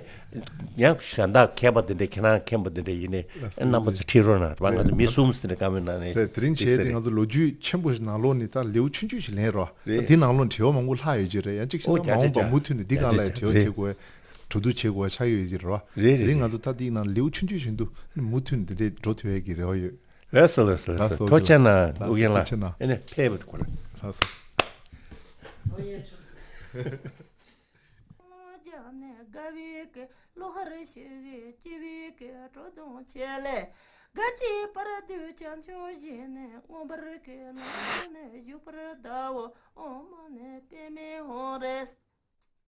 ཡང་གཞན་དག་མཁས་པ་འདི་འདྲ་ཁྱེད་རང་མཁྱེན་པ་འདི་འདྲ་ཡིན་ནའི་ལགས་སོ། རྣམ་པ་ཚོ་ཁྲིད་རོགས་གནང་། རེད་པ། ང་ཚོ་མི་གསུམ་ཟེར་ནས་བཀའ་མོལ་གནང་ནས། རེད། དེ་རིང་བྱས་ཏེ་ང་ཚོ་ལོ་རྒྱུས་ཆེན་པོ་ཞིག་ནང་ལོགས་ནས་ད་ལེའུ་ཆུང་ཆུང་ཞིག་ལེན་རོགས། རེད། འདི་ནང་ལོགས་དྲི་བ་མང་པོ་ལྷག་ཡོད་ཀྱི་རེད། ཡང་གཅིག་བྱས་ན་མ་འོངས་པ་མུ་མཐུད་ནས་འདི་སྒང་ལ་དྲི་བ་དྲི་དགོས། གྲོས་བསྡུར་བྱེད་དགོས་ཆགས་ཡོད་ཀྱི་རེད་པ། རེད། དེ་རིང་ང་ཚོ་ད་འདི་ནང་ལེའུ་ཆུང་ཆུང་ཞིག་འདུག་མུ་མཐུད་ནས་འདི་འདྲའི་འགྲོ་ཐུབ་ཡས་ཀྱི་རེ་བ་ཡོད། ལགས་སོ། ལགས་སོ། ལགས་སོ། ཐུགས་རྗེ་གནང་། ཨོ་རྒྱན་ལགས། ཐུགས་རྗེ་གནང་། ཨེ་ནས་ཕེབས་པ་དགོས། ལགས་སོ།